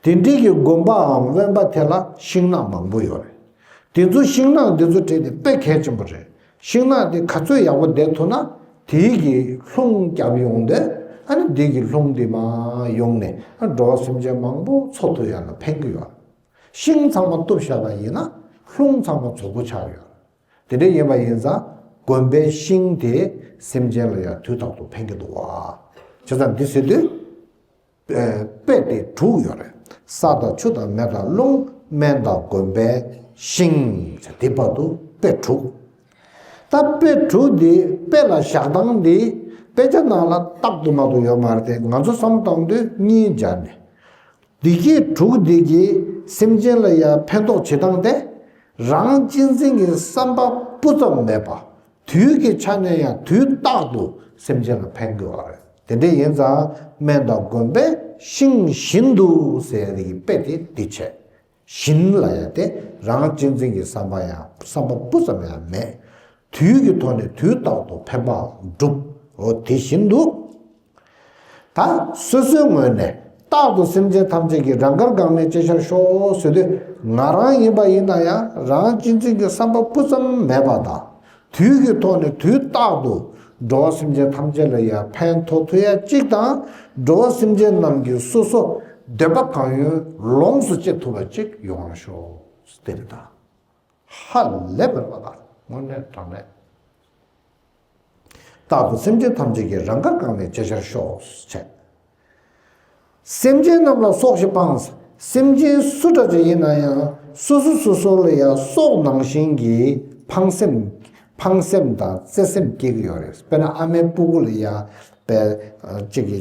དེ་འདྲའི་གི་དགོན་པའམ་དབེན་པ་དེ་ལ་ཤིང་ནགས་མང་པོ་ཡོད་རེད། དེ་ཚོ་ཤིང་ནགས་འདི་ཚོ་བྲིས་ཏེ་དཔེ་གལ་ཆེན་པོ་རེད། ཤིང་ནགས་དེ་ག་ཚོད་ཡག་པོ་བསྡད་ཐུབ་ན། དེའི་གི་རླུང་རྒྱབ་ཡོང་དུས་ཨ་ནི་དེའི་གི་རླུང་དེ་མར་ཡོང་ནས་ཨ་འགྲོ་བ་སེམས་ཅན་མང་པོ་འཚོ་ཐུབ་ཡ་ལ་ཕན་གི་ཡོད། ཤིང་ཚང་མ་གཏུབ་བཞག་པ་ཡིན་ན་རླུང་ཚང་མ་རྫོགས་པོ་ཆགས་ཡོད། དེ་འདྲ་ཡིན་པ་ཡིན་ཙང་དགོན་པའི་ཤིང་དེ་སེམས་ཅན་ལ་ཡང་དུས་རྟག་ཏུ་ཕན་གྱི་འདུག་བ། བྱས་ཙང་འདི་ཟེར་དུས། ཨ། དཔེ་དེ་དྲུག་ཡོད་རེད། ས་དང་ཆུ་དང་མེ་དང་རླུང་། སྨན་དང་དགོན་པའི་ཤིང་། དེ་བར་དུ་དཔེ་དྲུག་ད་དཔེ་དྲུག་འདི་དཔེ་ལ་བཞག་སྟངས་འདི་དཔེ་ཆ་ནང་ལ་རྟག་ཏུ་མ་གཏོགས་ཡོད་མ་རེད་དེ། ང་ཚོ་བསམ་བློ་བཏང་དུས་གཉིས་སྦྱར་ནས། བདེ་སྐྱིད་དྲུག་འདི་གིས་སེམས་ཅན་ལ་ཡང་ཕན་ཐོགས་བྱེད་སྟངས་དེ། རང་གཅེས་འཛིན་གྱི་བསམ་པ་སྤུ་ཙམ་མེད་པ། དུས་ཀྱི་ཆ་ནས་ཡང་དུས་རྟག་ཏུ་སེམས་ཅན་ལ་ཕན་དགོས་པ་རེད། དེ་འདྲ་ཡིན་ཙང་སྨན་དང་དགོན་པའི་ཤིང་བཞིན་དུ་ཟེར་ཡ་དེ་གི་དཔེ་དེ་འདི་བྱས། བཞིན་ལ་ཡ་དེ་རང་གཅེས་འཛིན་གྱི་བསམ་པ་ཡང་བསམ་པ་སྤུ་ཙམ་ཡང་མེད། དུས་ཀྱི་ཐོག་ནས་དུས་རྟག་ཏུ་ཕན་པ་སྒྲུབ། འོ་དེ་བཞིན་དུ། ད་སོ་སོའི་ངོས་ནས་རྟག་ཏུ་སེམས་ཅན་ཐམས་ཅད་ཀྱི་རང་དགར་འགག་མེད་བྱེད་ཕྱིར་ཤོག་ཟེར་དུས། ང་རང་ཡིན་པ་ཡིན་ན་ཡང་རང་གཅེས་འཛིན་གྱི་བསམ་པ་སྤུ་ཙམ་མེད་པ་དང་། དུས་ཀྱི་ཐོག་ནས་དུས་རྟག་ཏུ་འགྲོ་བ་སེམས་ཅན་ཐམས་ཅད་ལ་ཡང་ཕན་ཐོགས་ཐུབ་ཡ་གཅིག་དང་། འགྲོ་བ་སེམས་ཅན་རྣམས་ཀྱི་སོ་སོ་འདོད་པ་གང་ཡོད་ལོངས་སུ་སྤྱད་ཐུབ་པ་གཅིག་ཡོང་བར་ཤོག་དེ་རེད་ད། ཧ་ལས་པ་རེད་པ་ད། དངོས་གནས་དྲང་གནས། རྟག་ཏུ་སེམས་ཅན་ཐམས་ཅད་ཀྱི་རང་དགར་འགག་མེད་བྱེད་ཕྱིར་ཤོག་བྱས། སེམས་ཅན་རྣམས་ལ་སོགས་ཞེས་འཕངས། སེམས་ཅན་སུ་འདྲ་ཅིག་ཡིན་ན་ཡང་སོ་སོ་སོ་སོ་ལ་ཡང་སྲོག་ནང་བཞིན་གྱི་ཕངས་སེམས། ཕངས་སེམས་དང་བརྩེ་སེམས་སྐྱེ་གི་ཡོད་རེད། དཔེར་ན་ཨ་མའི་སྤུ་གུ་ལ་ཡང་པའི་གཅིག་གི་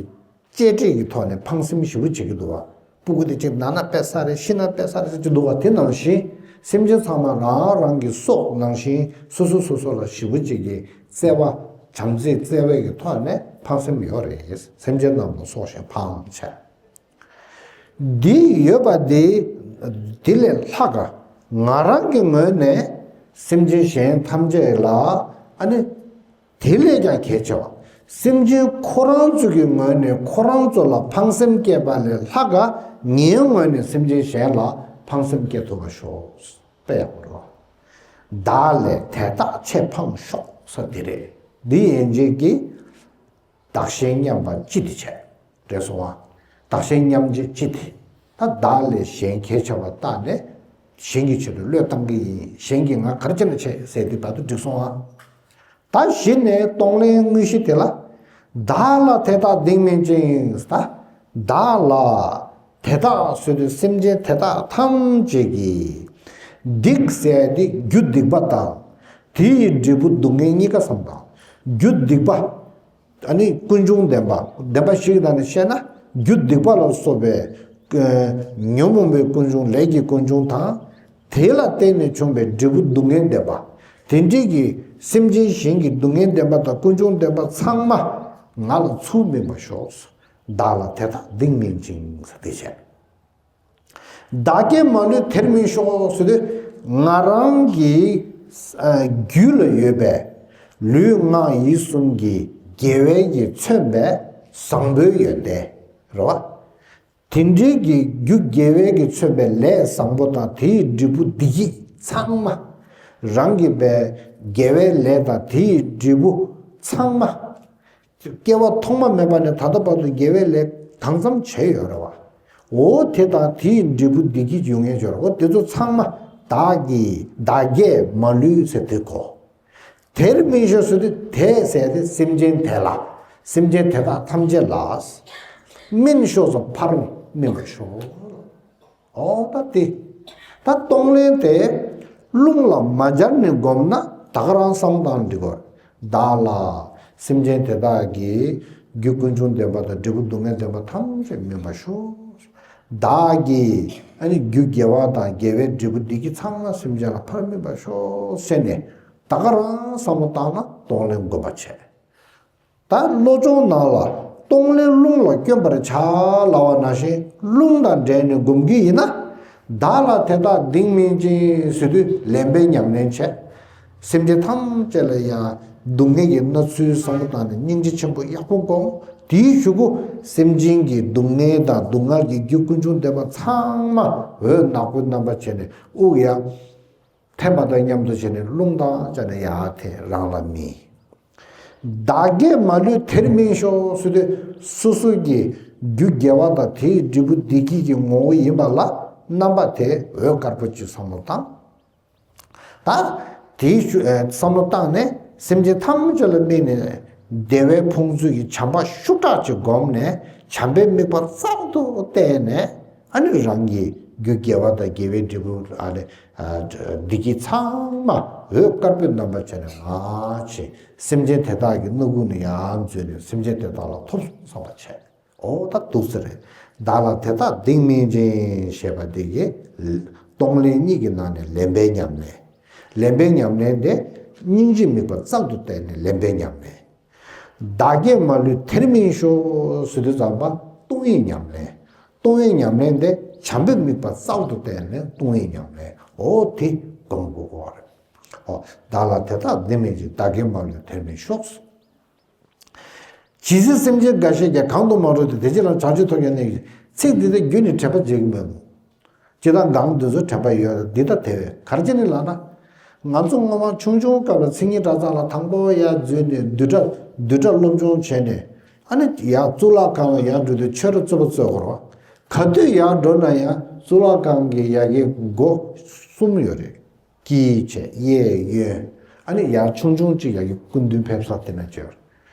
གཅེས་སྤྲས་ཀྱི་ཐོག་ནས་ཕངས་སེམས་ཞེ་པོ་བྱེད་ཀྱི་འདུག་བ། སྤུ་གུ་དེ་གཅིག་ན་ན་དཔེ་ས་རེད། ཤི་ན་དཔེ་ས་རེད་ཟེར་གྱི་འདུག་བ། དེ་ནང་བཞིན་སེམས་ཅན་ཚང་མ་རང་རང་གི་སྲོག་ནང་བཞིན་སོ་སོ་སོ་སོ་ལ་ཞེ་པོ་ཅིག་གི་བརྩེ་བ། བྱམས་བརྩེ་བརྩེ་བའི་གི་ཐོག་ནས་ཕངས་སེམས་ཡོད་རེད། སེམས་ཅན་རྣམས་ལ་སོགས་ཞེས་འཕངས་བྱས། འདི་ཡོད་པ་འདི། འདི་ལས་ལྷག་ག་ང་རང་གི་ངོས་ནས་སེམས་ཅན་གཞན་ཐམས་ཅད་ལ་ཨ་ནི། དེ་ལས་ཀྱང་གལ་ཆེ་བ། སེམས་ཅན་ཁོ་རང་ཚོ་གི་ངོས་ནས་ཁོ་རང་ཚོ་ལ་ཕངས་སེམས་སྐྱེས་པ་ལས་ལྷག་ག་ངའི་ངོས་ནས་སེམས་ཅན་གཞན་ལ་ཕངས་སེམས་སྐྱེ་ཐུབ་པ་ཤོག་དཔེ་ཡག་པོ་རེད་བ། བདག་ལས་དེ་དག་ཆེས་ཕངས་ཤོག་ས་དེ་རེད། འདི་ཡན་ཆད་ཀྱིས་བདག་གཞན་མཉམ་པ་སྤྱི་དེ་བྱས། རེད་སོང་བ། བདག་གཞན་མཉམ་བརྗེ་སྤྱི་དེ། ད་བདག་ལས་གཞན་གལ་ཆེ་བ་བལྟས་ནས་གཞན་གྱི་ཆེད་དུ་བློས་བཏང་གི་ཡིན། གཞན་གྱིས་ང་ག་རེ་བྱས་ན་བྱས་ཟེར་དེ་བར་དུ་འགྲིག་སོང་བ། ད་གཞི་ནས་གཏོང་ལེན་དངོས་གཞི་དེ་ལ། བདག་ལ་དེ་དག་སྡིག་མིན་འཛིན། ད་བདག་ལ་དེ་དག་ཟེར་དུས་སེམས་ཅན་དེ་དག་ཐམས་ཅད་ཀྱི། སྡིག་ཟེར་དེ་རྒྱུ་སྡིག་པ་དང་། དེ་ཡི་འབྲས་བུ་སྡུག་བསྔལ་གཉིས་ཀ་བསམ་དང་། རྒྱུ་སྡིག་པ། ཨ་ནི་ཀུན་འབྱུང་བདེན་པ། བདེན་པ་བཞི་གི་ནང་ནས་བཤད་ན་རྒྱུ་སྡིག་པ་ལ་སོགས་པའི་ཨ་ཉོན་མོངས་པའི་ཀུན་འབྱུང་ལས་ཀྱི་ཀུན་འབྱུང་དང་། དེ་ལ་བརྟེན་ནས་བྱུང་བའི་འབྲས་བུ་སྡུག་བསྔལ་བདེན་པ། དེ་འདྲའི་གི་སེམས་ཅན་གཞན་གྱི་སྡུག་བསྔལ་བདེན་པ་དང་ཀུན་འབྱུང་བདེན་པ་ཚང་མ་ང་ལ་ཚུར་སྨིན་པར་ཤོག་བདག་ལ་དེ་དག་སྡིག་མིན་འཛིན་ཟེར་དེ་བྱས། བདག་བསྐྱེད་མ་ལུས་དེར་སྨིན་ཤོག་ཟེར་དུས། ང་རང་གི་ཨ་རྒྱུད་ལ་ཡོད་པའི་ལུས་ངག་ཡིད་གསུམ་གྱི་དགེ་བའི་གིས་མཚོན་པའི་བཟང་པོའི་ཡོན་ཏན་རེད་བ། དེ་འདྲའི་གི་རྒྱུ་དགེ་བའི་གིས་མཚོན་པའི་ལས་བཟང་པོ་དང་དེའི་འབྲས་བུ་བདེ་སྐྱིད་ཚང་མ། རང་གི་པའི་དགེ་བའི་ལས་དང་དེའི་འབྲས་བུ་ཚང་མ། སྐྱེ་བ་ཐོག་མ་མེད་པ་ནས་ད་ལྟ་བར་དུ་དགེ་བའི་ལས་གང་འཚམ་བྱས་ཡོད་རེད་བ། འོ་དེ་དང་དེའི་འབྲས་བུ་བདེ་སྐྱིད་ཡོང་ངེས་ཡོད་རེད། འོ་དེ་ཚོ་ཚང་མ་བདག་གིས་བདག་བསྐྱེད་མ་ལུས་ཟེར་དེ་གོ། དེར་སྨིན་ཤོག་ཟེར་དུས་དེ་ཟེར་དེ་སེམས་ཅན་དེ་ལ། སེམས་ཅན་དེ་དག་ཐམས་ཅད་ལ། སྨིན་ཤོག་ཟེར་ཕར་སྨིན་པར་ཤོག་ཨོ་ད་དེ། ད་གཏོང་ལེན་དེ་རླུང་ལ་མ་སྦྱར་ནས་བསྒོམས་ན་ད་ག་རང་བསམ་བཏང་འགྲིག་གོ། བདག་ལ་སེམས་ཅན་དེ་དག་གི་རྒྱུ་ཀུན་འབྱུང་བདེན་པ་དང་འབྲས་བུ་སྡུག་བསྔལ་བདེན་པ་ཐམས་ཅད་སྨིན་པར་ཤོག་བདག་གི་ཨ་ནི་རྒྱུ་དགེ་བ་དང་དགེ་བའི་འབྲས་བུ་བདེ་སྐྱིད་ཚང་མ་སེམས་ཅན་ལ་ཕར་སྨིན་པར་ཤོག་ཟེར་ནས་ད་ག་རང་བསམ་བློ་བཏང་ན་གཏོང་ལེན་བསྒོམ་པ་བྱས། ད་བློ་སྦྱོང་ནང་ལ་གཏོང་ལེན་རླུང་ལ་བསྐྱོན་པར་བྱ་ལབ་པ་ནང་བཞིན་རླུང་དང་འབྲེལ་ནས་བསྒོམ་གྱི་ཡིན་ན། བདག་ལ་དེ་དག་སྡིག་མིན་འཛིན་ཟེར་དུས་ལེན་པའི་ཉམས་ལེན་བྱས། སེམས་ཅན་ཐམས་ཅད་ལ་ཡང་སྡུག་བསྔལ་གྱི་མནར་ཚུལ་བསམ་བློ་བཏང་ནས་སྙིང་རྗེ་ཆེན་པོ་ཡག་པོ་བསྒོམ། དེའི་གཞུག་གུ་སེམས་ཅན་གྱི་སྡུག་བསྔལ་དང་སྡུག་བསྔལ་གྱི་རྒྱུ་ཀུན་འབྱུང་བདེན་པ་ཚང་མ་འོད་ནག་པོའི་རྣམ་པ་བྱས་ནས་དབུགས་ཡང་འཐེན་པ་དང་མཉམ་དུ་བྱས་ནས་རླུང་དང་བཅས་ནས་ཡར་འཐེན་རང་ལ་སྨིན། བདག་བསྐྱེད་མ་ལུས་དེར་སྨིན་ཤོག་ཟེར་དུས་སོ་སོ་གི་རྒྱུ་དགེ་བ་དང་དེའི་འབྲས་བུ་བདེ་སྐྱིད་ཀྱི་ངོ་བོ་ཡིན་པ་ལ་རྣམ་པ་དེ་འོད་དཀར་པོ་གཅིག་བསམ་བློ་བཏང་། ད་དེའི་ཤུ་ཨེ་བསམ་བློ་བཏང་ནས་སེམས་ཅན་ཐམས་ཅད་ལ་དམིགས་ནས་བདེ་བའི་ཕུང་པོའི་བྱམས་པ་ཤུགས་དྲག་ཅིག་བསྒོམས་ནས་བྱམས་པའི་དམིགས་པ་རྩལ་དུ་བསྟན་ནས་ཨ་ནི་རང་གི་རྒྱུ་དགེ་བ་དང་དགེ་བའི་འབྲས་བུ་ཨ་ནི་བདེ་སྐྱིད་ཚང་མ་འོད་དཀར་པོའི་རྣམ་པ་བྱས་ནས་ང་ཆེ་སེམས་ཅན་དེ་དག་གི་སྣ་ཁུག་ནས་ཡར་འཛུལ་ནས་སེམས་ཅན་དེ་དག་ལ་ཐོབ་སོང་བསམ་པ་བྱས། ཨོ་ད་འདུག་ཟེར་རེད། བདག་ལ་དེ་དག་སྡིག་མིན་འཛིན་ཞེས་པ་འདི་གི་གཏོང་ལེན་གཉིས་ཀྱི་ནང་ནས་ལེན་པའི་ཉམས་ལེན། ལེན་པའི་ཉམས་ལེན་དེ་སྙིང་རྗེ་དམིགས་པ་རྩལ་དུ་བསྟན་ནས་ལེན་པའི་ཉམས་ལེན། བདག་བསྐྱེད་མ་ལུས་དེར་སྨིན་ཤོག་ཟེར་དུས་ཙམ་པ་གཏོང་བའི་ཉམས་ལེན། གཏོང་བའི་ཉམས་ལེན་དེ་བྱམས་པའི་དམིགས་པ་རྩལ་དུ་བསྟན་ནས་གཏོང་བའི་ཉམས་ལེན་ཨོ་དེ་སྒོམ་དགོས་ཀྱི་རེད། ཨོ་བདག་ལ་དེ་དག་སྡིག་མིན་འཛིན། བདག་བསྐྱེད་མ་ལུས་དེར་སྨིན་ཤོག་ཇི་སྲིད་སེམས་ཅན་འགའ་ཞིག་ཀྱང་། གང་དུ་མ་འགྲོ་དེར། དེ་ཕྱིར་ལམ་བྱང་ཆུབ་ཐོབ་ཀྱི་གནས་ཀྱི། ཚིག་འདི་དག་རྒྱུད་ནས་དྲན་པ་བརྗེད་ཀྱི་མེད་མོད། ཇི་ལྟར་གང་འདི་ཚོ་དྲན་པ་ཡོད། འདི་ལྟ་དེ་བས་ག་རེ་བྱས་ནས་ལབ་ན། ང་ཚོ་སྔོན་མ་ཆུང་ཆུང་སྐབས་ལ་མཚན་ཉིད་གྲྭ་ཚང་ལ་དང་པོ་ཡར་འཛུལ་ནས་བསྡུས་གྲྭ་བསྡུས་གྲྭ་སློབ་སྦྱོང་བྱས་ནས་ཨ་ནི་ཡར་གཙུག་ལག་ཁང་ལ་ཡར་འགྲོ་དུས་ཆོས་ར་རྩོད་པ་རྩོད་དགོས་རེད། ག་དུས་ཡར་འགྲོ་ན་ཡང་གཙུག་ལག་ཁང་གི་ཡ་གི་སྒོ་གསུམ་ཡོད་རེད། དཀྱིལ་བྱས་གཡས་གཡོན། ཨ་ནི་ཡར་ཆུང་ཆུང་གཅིག་ཡ་གི་སྐུ་མདུན་ཕེབས་ས་དེ་ན་བྱས།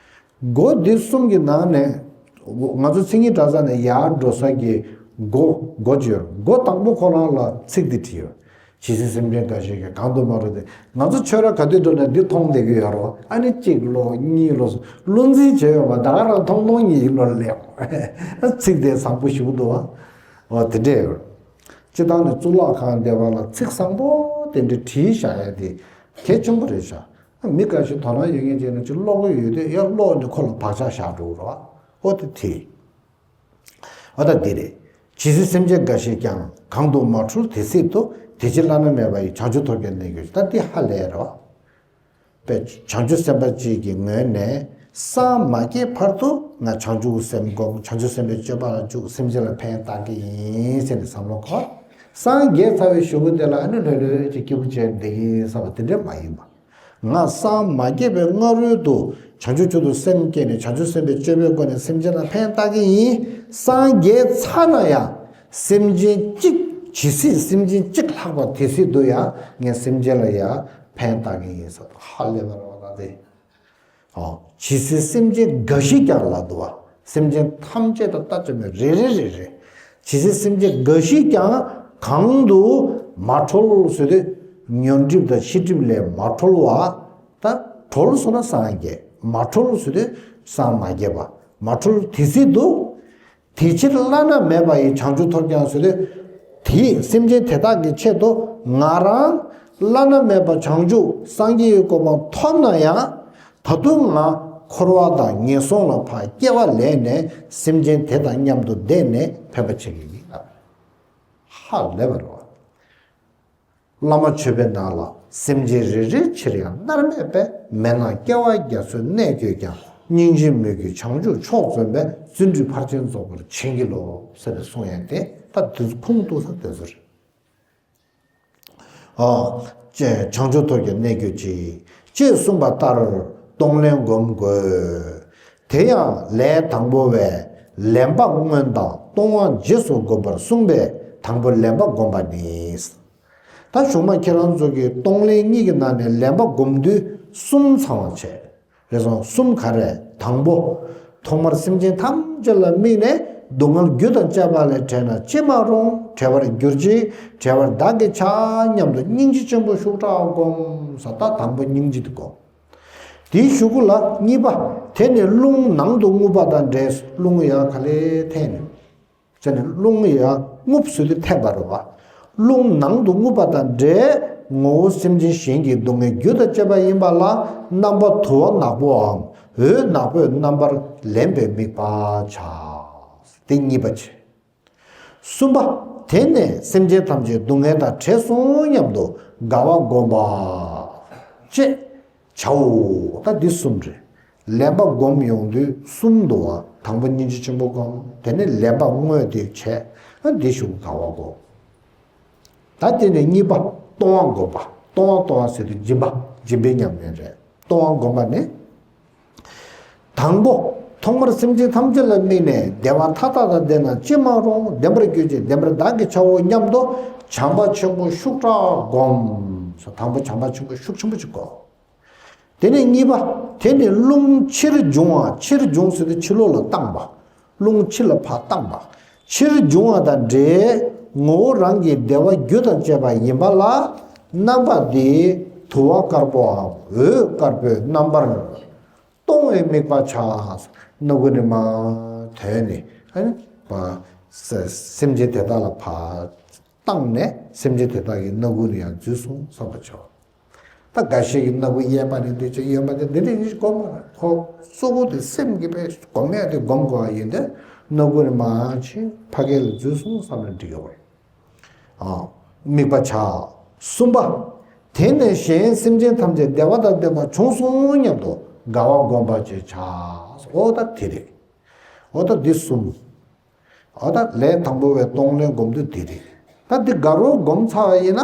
སྒོ་འདི་གསུམ་གྱི་ནང་ནས་ང་ཚོ་མཚན་ཉིད་གྲྭ་ཚང་ནས་ཡར་འགྲོ་ས་གི་སྒོ་སྒོ་བྱས། སྒོ་དང་པོ་ཁོ་རང་ལ་ཚིག་འདི་བྲིས་ཡོད། ཇི་སྲིད་སེམས་ཅན་འགའ་ཞིག་ཀྱང་། གང་དུ་མ་འགྲོ་དེར། ང་ཚོ་ཆོས་ར་ག་དུས་འགྲོ་ན་འདི་མཐོང་བསྡད་ཀྱི་ཡོད་རེད། ཨ་ནི་གཅིག་ལོག་གཉིས་ལོག་བློ་འཛིན་བྱས་ཡོད་པ་ད་ག་རང་མཐོང་མཐོང་གཉིས་ལོག་ལེགས། ཚིག་དེ་བཟང་པོ་ཞེ་པོ་འདུག་ཨ། འོ་དེ་འདྲས་ཡོད། སྤྱིར་བཏང་ནས་གཙུག་ལག་ཁང་སྡེ་བ་ལ་ཚིག་བཟང་པོ་དེ་འདྲ་བྲིས་བཞག་ཡ་དེ་གལ་ཆེན་པོ་རེད་ཤག་མི་འགའ་ཞིག་དོ་སྣང་ཡོད་མཁན་ཅིག་ནི་ཅིག་ཀློག་གི་ཡོད་དུས་ཡར་ཀློག་ནས་ཁོ་ལ་བག་ཆགས་བཞག་འགྲོ་གི་རེད་བ། ཨོ་དེ་དེ། ཨོ་ད་འདི་རེད། ཇི་སྲིད་སེམས་ཅན་འགའ་ཞིག་ཀྱང་། གང་དུ་མ་འཁྲུལ་དེ་སྲིད་དུ། དེ་ཕྱིར་བླ་ན་མེད་པ་ཡི། བྱང་ཆུབ་ཐོབ་ཀྱི་གནས་ཀྱི། ད་འདི་ཧ་ལས་རེད་བ། པས་བྱང་ཆུབ་སེམས་དཔའ་གཅིག་གི་ངོས་ནས་ སངས་མ་རྒྱས་བར་དུ་ང་བྱང་ཆུབ་སེམས་སྒོམ། བྱང་ཆུབ་སེམས་དཔའི་སྤྱོད་པ་ལ་འཇུག། སེམས་ཅན་ལ་ཕན་བཏགས་ཀྱི་ཡིན་ཟེར་ནས་བསམ་བློ་འཁོར། སངས་རྒྱས་ཚར་བའི་གཞུག་གུ་དེ་ལ་ཨ་ནི་ལྷོད་ལྷོད་ཀྱི་སྐྱིད་པོ་བྱས་བསྡད་ཀྱི་ཡིན་བསམ་པ་དེ་འདྲ་མ་ཡིན་པ། ང་སངས་མ་རྒྱས་པའི་སྔ་རོལ་དུ་བྱང་ཆུབ་མཆོག་ཏུ་སེམས་བསྐྱེད་ནས་བྱང་ཆུབ་སེམས་དཔའི་སྤྱོད་པའི་སྒོ་ནས་སེམས་ཅན་ལ་ཕན་བཏགས་ཀྱི་ཡིན། སངས་རྒྱས་ཚར་ན་ཡང་སེམས་ཅན་གཅིག་ཇི་སྲིད་སེམས་ཅན་གཅིག་ལྷག་པ་དེ་སྲིད་དུ་ཡང་ངས་སེམས་ཅན་ལ་ཡང་ཕན་བཏགས་ཀྱི་ཡིན་ཟེར། ཧ་ལས་པ་རེད་བ་ད་དེ། ཨོ། ཇི་སྲིད་སེམས་ཅན་འགའ་ཞིག་ཀྱང་ལ་འདུ་བ། སེམས་ཅན་ཐམས་ཅད་དང་ལྟ་ཅི་སྨོས་རེ་རེ་རེ་རེ། ཇི་སྲིད་སེམས་ཅན་འགའ་ཞིག་ཀྱང་གང་དུ་མ་གྲོལ་ཟེར་དུས། ཉོན་སྒྲིབ་དང་ཤེས་སྒྲིབ་ལས་མ་གྲོལ་བ། ད་གྲོལ་སོང་ན་སངས་རྒྱས། མ་གྲོལ་ཟེར་དུས་སངས་མ་རྒྱས་པ། མ་གྲོལ་དེ་སྲིད་དུ། དེ་ཕྱིར་བླ་ན་མེད་པ་ཡི་བྱང་ཆུབ་ཐོབ་ཀྱང་ཟེར་དུས། དེས་སེམས་ཅན་དེ་དག་གི་ཆེད་དུ་ང་རང་བླ་ན་མེད་པ་བྱང་ཆུབ་སངས་རྒྱས་ཀྱི་གོ་འཕང་ཐོབ་ན་ཡང་། ད་དུང་ང་འཁོར་བ་དང་ངན་སོང་ལ་ཕར་སྐྱེ་བ་ལེན་ནས་སེམས་ཅན་དེ་དང་མཉམ་དུ་བསྡད་ནས་ཕན་པ་བྱེད་ཀྱི་ཡིན་ལ། ཧ་ལས་པ་རེད་བ། བླ་མ་མཆོད་པའི་ནང་ལ། སེམས་ཅན་རེ་རེའི་ཕྱིར་ཡང་མནར་མེད་པའི། མེ་ནང་སྐྱེ་བ་རྒྱ་མཚོའི་གནས་བསྐྱོད་ཀྱང་། སྙིང་རྗེའི་མོས་གུས་བྱང་ཆུབ་མཆོག་བརྩོན་པས། བརྩོན་འགྲུས་ཕར་ཕྱིན་རྫོགས་པར་བྱིན་གྱིས་རློབས་ཟེར་ནས་གསུང་ཡས་དེ་ད་དེ་ཚོ་ཁུངས་གཏུགས་ས་དེ་ཚོ་རེད། ཨོ། ཅེས་བྱང་ཆུབ་ཐོབ་ཀྱང་གནས་གྱུར་ཅིག་ཅེས་གསུངས་པ་ལྟར་གཏོང་ལེན་སྒོམ་དགོས། དེ་ཡང་ལས་དང་པོ་བས་ལེན་པ་སྔོན་དང་གཏོང་བ་རྗེས་སུ་དགོངས་པར་གསུངས་པས་དང་པོ་ལེན་པ་བསྒོམ་པ་ནི། ད་གཞུག་མ་ཁྱེད་རང་ཚོ་གིས་གཏོང་ལེན་གཉིས་ཀྱི་ནང་ནས་ལེན་པ་སྒོམ་དུས་གསུམ་ཚང་བ་བྱས། རེད་སོང་། གསུམ་ག་རེ། དང་པོ། ཐོག་མར་སེམས་ཅན་ཐམས་ཅད་ལ་དམིགས་ནས་སྡུག་བསྔལ་རྒྱུ་དང་བཅས་པ་ལས་བྲལ་ན་ཅི་མ་རུང་། བྲལ་བར་གྱུར་ཅིག་བྲལ་བར་བདག་གིས་བྱ། སྙམ་དུ་སྙིང་རྗེ་ཆེན་པོ་ཤུགས་དྲག་བསྒོམ། ས་ད་དང་པོ་སྙིང་རྗེ་དེ་བསྒོམ། དེའི་གཞུག་གུ་ལ་གཉིས་པ། དེ་ནི་རླུང་ནང་དུ་རྔུབ་པ་དང་འདྲའི། རླུང་ཡང་ག་ལེར་འཐེན་ནས། ཟེར་ནས་རླུང་ཡང་རྔུབ་ཟེར་དུས་འཐེན་པ་རེད་བ། རླུང་ནང་དུ་རྔུབ་པ་དང་འདྲའི་ངོ་བོ་སེམས་ཅན་གཞན་གྱི་སྡུག་བསྔལ་རྒྱུ་དང་བཅས་པ་ཡིན་པ་ལ་རྣམ་པ་དུ་བ་ནག་པོའམ་འོད་ནག་པོས་རྣམ་པར་ལེན་པའི་དམིགས་པ་བྱ། དེ་གཉིས་པ་བྱས། གསུམ་པ། དེ་ནས་སེམས་ཅན་ཐམས་ཅད་སྡུག་བསྔལ་དང་བྲལ་སོང་སྙམ་དུ་དགའ་བ་བསྒོམ་པ། ཅེས། བྱའོ། ད་འདི་གསུམ་རེད། ལེན་པ་སྒོམ་ཡོང་དུས་གསུམ་འདུག་བ། དང་པོ་སྙིང་རྗེ་ཆེན་པོ་བསྒོམ། དེ་ནས་ལེན་པ་བསྔོས་ཏེ་བྱས། ཨ་འདི་གཞུག་གུ་དགའ་བ་བསྒོམ། ད་དེ་ནས་གཉིས་པ་གཏོང་བ་སྒོམ་པ། གཏོང་བ་གཏོང་བ་ཟེར་དུས་སྦྱིན་པ། སྦྱིན་པའི་ཉམས་ལེན་རེད། གཏོང་བ་སྒོམ་པ་ནི། དང་པོ། ཐོག་མར་སེམས་ཅན་ཐམས་ཅད་ལ་དམིགས་ནས་བདེ་བ་མཐའ་དག་དང་ལྡན་ན་ཅི་མ་རུང་། བདེན་པར་གྱུར་ཅིག་བདེན་པར་བདག་གིས་བྱའོ་སྙམ་དུ་བྱམས་པ་ཆེན་པོ་ཤུགས་དྲག་བསྒོམ། དང་པོ་བྱམས་པ་ཆེན་པོ་ཤུགས་ཆེན་པོ་ཅིག་བསྒོམ། དེ་ནས་གཉིས་པ། དེ་ནི་རླུང་ཕྱིར་འབྱུང་བ། ཕྱིར་འབྱུང་ཟེར་དུས་ཕྱི་ལོགས་ལ་བཏང་བ། རླུང་ཕྱི་ལ་ཕར་བཏང་བ། ཕྱིར་འབྱུང་བ་དང་འདྲའི་ངོ་བོ་རང་གི་བདེ་བ་རྒྱུ་དང་བཅས་པ་ཡིན་པ་ལ་རྣམ་པ་འདིའི་དུ་བ་དཀར་པོའམ་འོད་དཀར་པོས་རྣམ་པར་གཏོང་བའི་དམིགས་པ་བྱ། སྣ་ཁུག་ནས་མར་ཐོན་ནས། ཨ་ནི་བ། ས། སེམས་ཅན་དེ་དག་ལ་བ། བཏང་ནས་སེམས་ཅན་དེ་དག་གི་སྣ་ཁུག་ནས་ཡང་འཛུལ་སོང་བསམ་པ་བྱ། ད་འགའ་ཞིག་གིས་སྣ་ཁུག་གཡས་པ་ནས་འདི་བྱས་གཡོན་པ་ནས་འདི་འདྲ་ཡིན་གོ་མ་རེད། ཁོ་གཙོ་བོ་དེ་སེམས་ཀྱི་པའི་སྒོམ་ཡ་དེ་སྒོམ་དགོས་པ་ཡིན་ཏེ། སྣ་ཁུག་ནས་མར་ཕྱིན་ཕ་གི་ལ་འཛུལ་སོང་བསམ་ན་འགྲིག་གི་རེད། ཨ། དམིགས་པ་བྱ། གསུམ་པ། དེ་ནས་གཞན་སེམས་ཅན་ཐམས་ཅད་བདེ་བ་དང་ལྡན་པ་བྱུང་སོང་སྙམ་དུ་དགའ་བ་བསྒོམ་པ་ཅེས་བྱ། འོ་ད་དེ་རེད། འོ་ད་འདི་གསུམ། འོ་ད་ལས་དང་པོ་བའི་གཏོང་ལེན་སྒོམ་དུས་འདི་རེད། ད་འདི་དགའ་རབ་བསྒོམ་ཚར་བ་ཡིན་ན།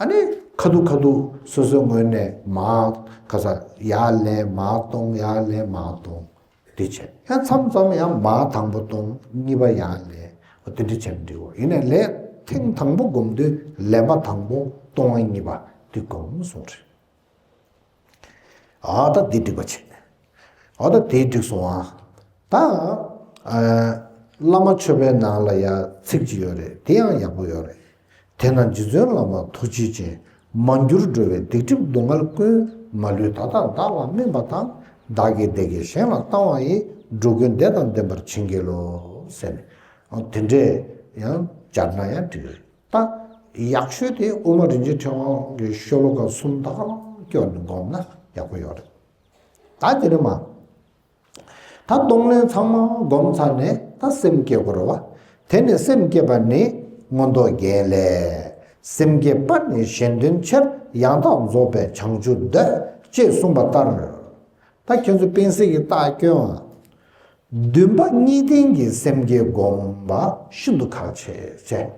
ཨ་ནི་ཁ་ཐུག་ཁ་ཐུག་སོ་སོའི་ངོས་ནས་མར་ག་ས་ཡར་ལེན་མར་གཏོང་ཡར་ལེན་མར་གཏོང་། འདི་བྱས། ཡང་མཚམས་མཚམས་ཡང་མར་དང་པོ་གཏོང་གཉིས་པ་ཡར་ལེན། འོ་དེ་འདྲ་བྱས་ན་འགྲིག་གོ། ཡིན་ནའི་ལས་ཐེངས་དང་པོ་སྒོམ་དུས་ལེན་པ་དང་པོ་གཏོང་བ་གཉིས་པ་འདི་སྒོམ་གསུངས་རེད། ཨ་ད་འདི་འགྲིག་པ་བྱས། ཨ་ད་དེ་འགྲིག་སོང་ཨ། ད། ཨ། བླ་མ་མཆོད་པའི་ནང་ལ་ཡང་ཚིག་ཅིག་ཡོད་རེད། དེ་ཡང་ཡག་པོ་ཡོད་རེད། དེས་ན་རྗེ་བཙུན་བླ་མ་ཐུགས་རྗེ་ཅན། མ་གྱུར་འགྲོ་བའི་སྡིག་སྒྲིབ་སྡུག་བསྔལ་ཀུན། མ་ལུས་ད་ལྟ་བདག་ལ་སྨིན་པ་དང་། བདག་གི་བདེ་སྐྱིད་གཞན་ལ་བཏང་བ་ཡིས། འགྲོ་ཀུན་བདེ་དང་ལྡན་པར་བྱིན་གྱིས་རློབས། ཟེར་ནས། ཨ། དེ་འདྲས་ཡང་སྦྱར་ན་ཡང་འགྲིག་རེད། ད་ཡག་ཤོས་དེ་དབུ་མ་རིན་ཆེན་ཕྲེང་བ་གི་ཤོ་ལོ་ཀ་གསུམ་དག་སྐྱོར་ནས་བསྒོམས་ན་ཡག་པོ་ཡོད་རེད། ད་དེ་ནས་མ། ད་གཏོང་ལེན་ཚང་མ་བསྒོམས་ཚར་ནས་ད་སེམས་བསྐྱེད་དགོས་རེད་བ། དེ་ནས་སེམས་བསྐྱེད་པ་ནི་མངོན་རྟོགས་རྒྱན་ལས། སེམས་བསྐྱེད་པ་ནི་གཞན་དོན་ཕྱིར། ཡང་དག་རྫོགས་པའི་བྱང་ཆུབ་འདོད། ཅེས་གསུངས་པ་ལྟར། ད་ ད་ཁྱོད་ཚོ་པེན་སི་གི་རྟགས་སྐྱོན་ཨ། འདུན་པ་གཉིས་ལྡན་གྱི་སེམས་བསྐྱེད་སྒོམ་པ་ཤིན་ཏུ་གལ་ཆེ་བྱས།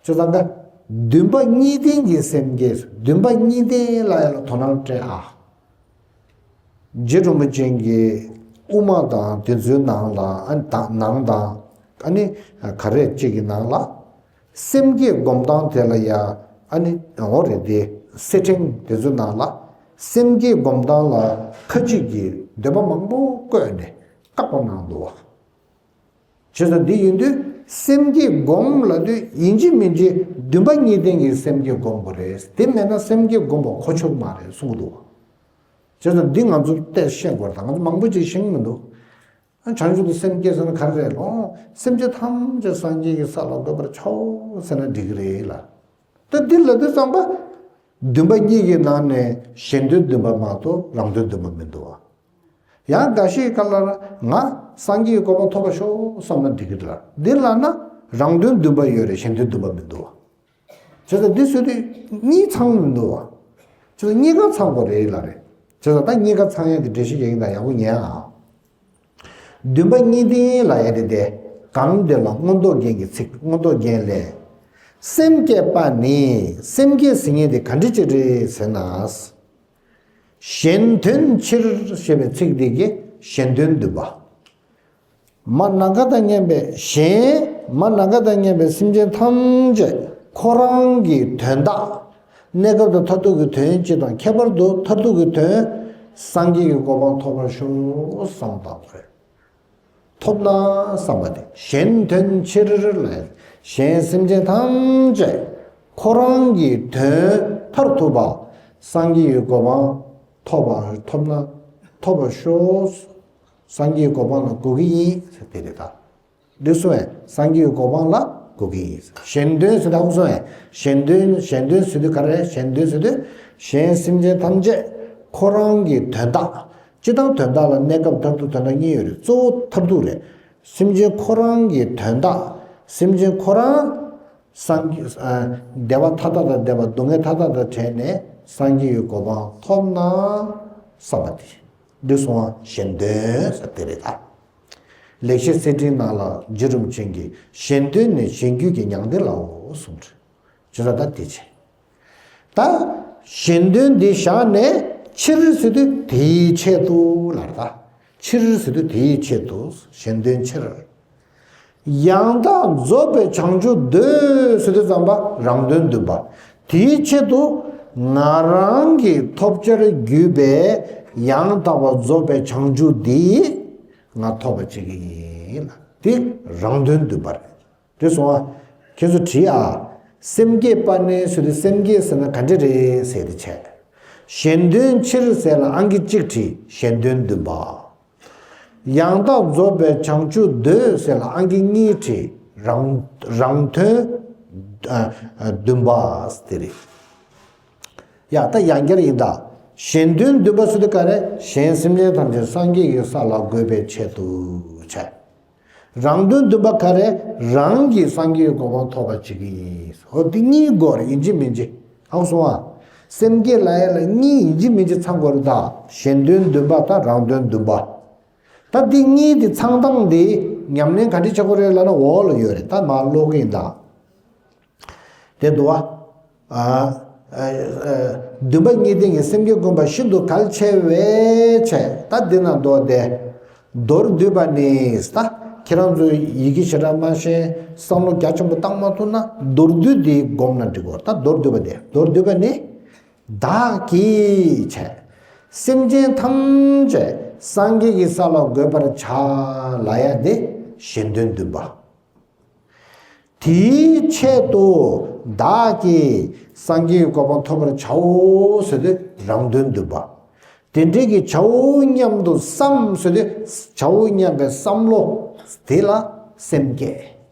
ཅེས་དང་། འདུན་པ་གཉིས་ལྡན་གྱི་སེམས་བསྐྱེད། འདུན་པ་གཉིས་ལྡན་ལ་ཡང་དོ་སྣང་སྤྲད་ཨ། རྗེ་རིན་པོ་ཆེ་གིས་དབུ་མ་དང་དེ་ཚོའི་ནང་ལ་ཨ་ནི་དང་ནང་དང་ཨ་ནི་ག་རེ་གཅིག་གི་ནང་ལ། སེམས་བསྐྱེད་སྒོམ་སྟངས་དེ་ལ་ཡ་ཨ་ནི་འོ་རེད་དེ། སེ་ཕྲེང་དེ་ཚོའི་ནང་ལ་སེམས་བསྐྱེད་སྒོམ་སྟངས་ལ་ཁ་ཅིག་གིས་འདོད་པ་མང་པོ་བཀོད་ནས་བཀག་པ་གནང་འདུག་བ། བྱས་ཙང་འདི་ཡིན་དུས་སེམས་བསྐྱེད་སྒོམ་ལབ་དུས་ཡིན་གཅིག་མིན་གཅིག་འདུན་པ་གཉིས་ལྡན་གྱི་སེམས་བསྐྱེད་སྒོམ་དགོས་རེད། དེ་མེད་ན་སེམས་བསྐྱེད་སྒོམ་པ་གོ་ཆོད་མ་རེད་གསུང་གི་འདུག་བ། བྱས་ཙང་འདི་ང་ཚོ་ཏོག་ཙམ་ཤེས་དགོས་རེད། ད་ང་ཚོ་མང་པོ་ཅིག་ཤེས་ཀྱི་མི་འདུག། ཨ། བྱང་ཆུབ་ཏུ་སེམས་བསྐྱེད་ཟེར་ན་ག་རེ་རེད་ལོ། སེམས་ཅན་ཐམས་ཅད་སངས་རྒྱས་ཀྱི་ས་ལ་འགོད་པར་བྱའོ་ཟེར་ན་འགྲིག་གི་རེད་ལ། ད་འདི་ལབ་དུས་ཙམ་པ། འདུན་པ་གཉིས་ཀྱི་ནང་ནས་གཞན་དོན་འདུན་པ་མ་གཏོགས་རང་དོན་འདུན་པ་མི་འདུག་བ། ཡང་འགའ་ཞིག་ག་ལ་ང་སངས་རྒྱས་ཀྱི་གོ་འཕང་ཐོབ་པར་ཤོག་བསམ་ན་འགྲིག་གི་རེད་ལ། འདི་ལབ་ན་རང་དོན་འདུན་པ་ཡོད་རེད། གཞན་དོན་འདུན་པ་མི་འདུག་བ། བྱས་ཙང་འདི་ཟེར་དུས་གཉིས་ཚང་མི་འདུག་བ། བྱས་ཙང་གཉིས་ཀ་ཚང་དགོས་རེད་ལ་རེད། བྱས་ཙང་ད་གཉིས་ཀ་ཚང་ཡག་གི་འགྲེལ་བཤད་རྒྱག་གིན་ད་ཡག་པོ་ཉན་ཨ། འདུན་པ་གཉིས་ལྡན་ལ་ཡ་དེ་དེ། གང་དེ་ལ་མངོན་རྟོགས་རྒྱན་གྱི་ཚིག། མངོན་རྟོགས་རྒྱན་ལས། སེམས་བསྐྱེད་པ་ནི། སེམས་བསྐྱེད་ཟེར་མཁན་དེ་ག་འདྲ་ཅིག་རེད་ཟེར་ན། གཞན་དོན་ཕྱིར་ཞེས་པའི་ཚིག་འདི་གིས་གཞན་དོན་འདུན་པ། མ་ནམ་མཁའ་དང་མཉམ་པའི་གཞན། མ་ནམ་མཁའ་དང་མཉམ་པའི་སེམས་ཅན་ཐམས་ཅད་ཁོ་རང་གི་དོན་དག། གནས་སྐབས་དང་མཐར་ཐུག་གི་དོན་སྤྱི་དང་ཁྱད་པར་དུ་མཐར་ཐུག་གི་དོན། སངས་རྒྱས་ཀྱི་གོ་འཕང་ཐོབ་པར་ཤོག་བསམ་དང་། ཐོབ་ན་བསམ་པ་དེ། གཞན་དོན་ཕྱིར་ལས། གཞན་སེམས་ཅན་ཐམས་ཅད་ཁོ་རང་གི་དོན་མཐར་ཐུག་པ། སངས་རྒྱས་ཀྱི་གོ་འཕང་ཐོབ་པ་ཐོབ་ན་ཐོབ་པར་ཤོག། སངས་རྒྱས་ཀྱི་གོ་འཕང་ལ་འགོད་ཀྱི་ཡིན་ཟེར་དེ་རེད་ད། འདི་གསུངས་ཡང་སངས་རྒྱས་ཀྱི་གོ་འཕང་ལ་འགོད་ཀྱི་ཡིན། གཞན་དོན་ཟེར་ད་གསུངས་ཡང་གཞན་དོན་གཞན་དོན་ཟེར་དུས་ག་རེ་རེད། གཞན་དོན་ཟེར་དུས་གཞན་སེམས་ཅན་ཐམས་ཅད་ཁོ་རང་གི་དོན་དག། སྤྱི་དང་དོན་དག་ལ་གནས་སྐབས་མཐར་ཐུག་དོན་དག་གཉིས་ཡོད་རེད། གཙོ་བོ་མཐར་ཐུག་རེད། སེམས་ཅན་ཁོ་རང་གི་དོན་དག། སེམས་ཅན་ཁོ་རང་སངས་རྒྱས་ཨ་བདེ་བ་མཐའ་དག་དང་ལྡན་པ། སྡུག་བསྔལ་མཐའ་དག་དང་བྲལ་ནས་སངས་རྒྱས་ཀྱི་གོ་འཕང་ཐོབ་ན་བསམ་པ་དེ། འདི་གསུངས་པ་གཞན་དོན་ཟེར་དེ་རེད་ད། ལེགས་བཤད་གསེར་ཕྲེང་ནང་ལ་རྗེ་རིན་པོ་ཆེ་གིས་གཞན་དོན་ནི་གཞན་རྒྱུད་ཀྱི་མྱང་འདས་ལའོ་གསུངས་རེད། བྱས་ཙང་ད་དེ་བྱས། ད་གཞན་དོན་འདི་བཞག་ནས་ཕྱིར་ཟེར་དུས་དེའི་ཆེད་དུ་ལབ་རེད་ད། ཕྱིར་ཟེར་དུས་དེའི་ཆེད་དུ། གཞན་དོན་ཕྱིར། ཡང་དག་རྫོགས་པའི་བྱང་ཆུབ་འདོད་ཟེར་དུས་ཙམ་པ་རང་དོན་འདུན་པ། དེའི་ཆེད་དུ་ང་རང་གི་ཐོབ་བྱར་གྱུར་པའི་ཡང་དག་པར་རྫོགས་པའི་བྱང་ཆུབ་འདི་ང་ཐོབ་པ་བྱེད་ཀྱི་ཡིན་ལ། དེ་རང་དོན་འདུན་པ་རེད། དེ་སོང་ང་ཁྱེད་ཚོ་བྲིས་ཨ། སེམས་བསྐྱེད་པ་ནི་ཟེར་དུས་སེམས་བསྐྱེད་ཟེར་ན་ག་འདྲ་རེད་ཟེར་དེ་བྱས། གཞན་དོན་ཕྱིར་ཟེར་ལ་ཨང་ཀི་གཅིག་བྲིས། གཞན་དོན་འདུན་པ། ཡང་དག་རྫོགས་པའི་བྱང་ཆུབ་འདོད་ཟེར་ལ་ཨང་ཀི་གཉིས་བྲིས། རང་རང་དོན་ཨ་ཨ་འདུན་པ་དེ་རེད། ཡ་ད་ཡང་བསྐྱར་ཡིན་ད། གཞན་དོན་འདུན་པ་ཟེར་དུས་ག་རེ། གཞན་སེམས་ཅན་ཐམས་ཅད་སངས་རྒྱས་ཀྱི་ས་ལ་འགོད་པའི་ཆེད་དུ་བྱས། རང་དོན་འདུན་པ་ག་རེ། རང་གིས་སངས་རྒྱས་ཀྱི་གོ་འཕང་ཐོབ་པ་བྱེད་ཀྱི་ཡིན། འོ་འདི་གཉིས་དགོས་རེད། ཡིན་གཅིག་མིན་གཅིག། ཧ་གོ་སོང་ཨ། སེམས་བསྐྱེད་ལབ་ཡ་ལ་གཉིས་ཡིན་གཅིག་མིན་གཅིག་ཚང་དགོས་རེད་ད། གཞན་དོན་འདུན་པ་དང་རང་དོན་འདུན་པ། ད་འདི་གཉིས་འདི་ཚང་སྟངས་འདི་ཉམས་ལེན་ག་འདྲ་བྱེད་དགོས་རེད་ལབ་ན་འོག་ལ་ཡོད་རེད། ད་མར་ཀློག་གི་ཡིན་ད། དེ་འདུག་བ། ཨ་ཨ་ཨ་འདུན་པ་གཉིས་ལྡན་གྱི་སེམས་བསྐྱེད་སྒོམ་པ་ཤིན་ཏུ་གལ་ཆེ་བས་བྱས། ད་འདི་ན་མདོ་སྡེ། མདོར་བསྡུས་པ་ནི། ད་ཁྱེད་རང་ཚོ་ཡི་གེ་ཞེ་དྲག་མ་ཤེས། བསམ་བློ་རྒྱ་ཆེན་པོ་བཏང་མ་ཐུབ་ན་མདོར་བསྡུས་འདི་སྒོམ་ན་འགྲིག་གོ། ད་མདོར་བསྡུས་པ་དེ། མདོར་བསྡུས་པ་ནི། བདག་གིས་བྱས། སེམས་ཅན་ཐམས་ཅད་སངས་རྒྱས་ཀྱི་ས་ལ་འགོད་པར་བྱ་ལབ་ཡ་དེ་གཞན་དོན་འདུན་པ། དེའི་ཆེད་དུ་བདག་གིས་སངས་རྒྱས་ཀྱི་གོ་འཕང་ཐོབ་པར་བྱའོ་ཟེར་དུས་རང་དོན་འདུན་པ། དེ་འདྲའི་གི་བྱའོ་སྙམ་དུ་བསམ་ཟེར་དུས་བྱའོ་སྙམ་པའི་བསམ་བློ་དེ་ལ་སེམས་བསྐྱེད།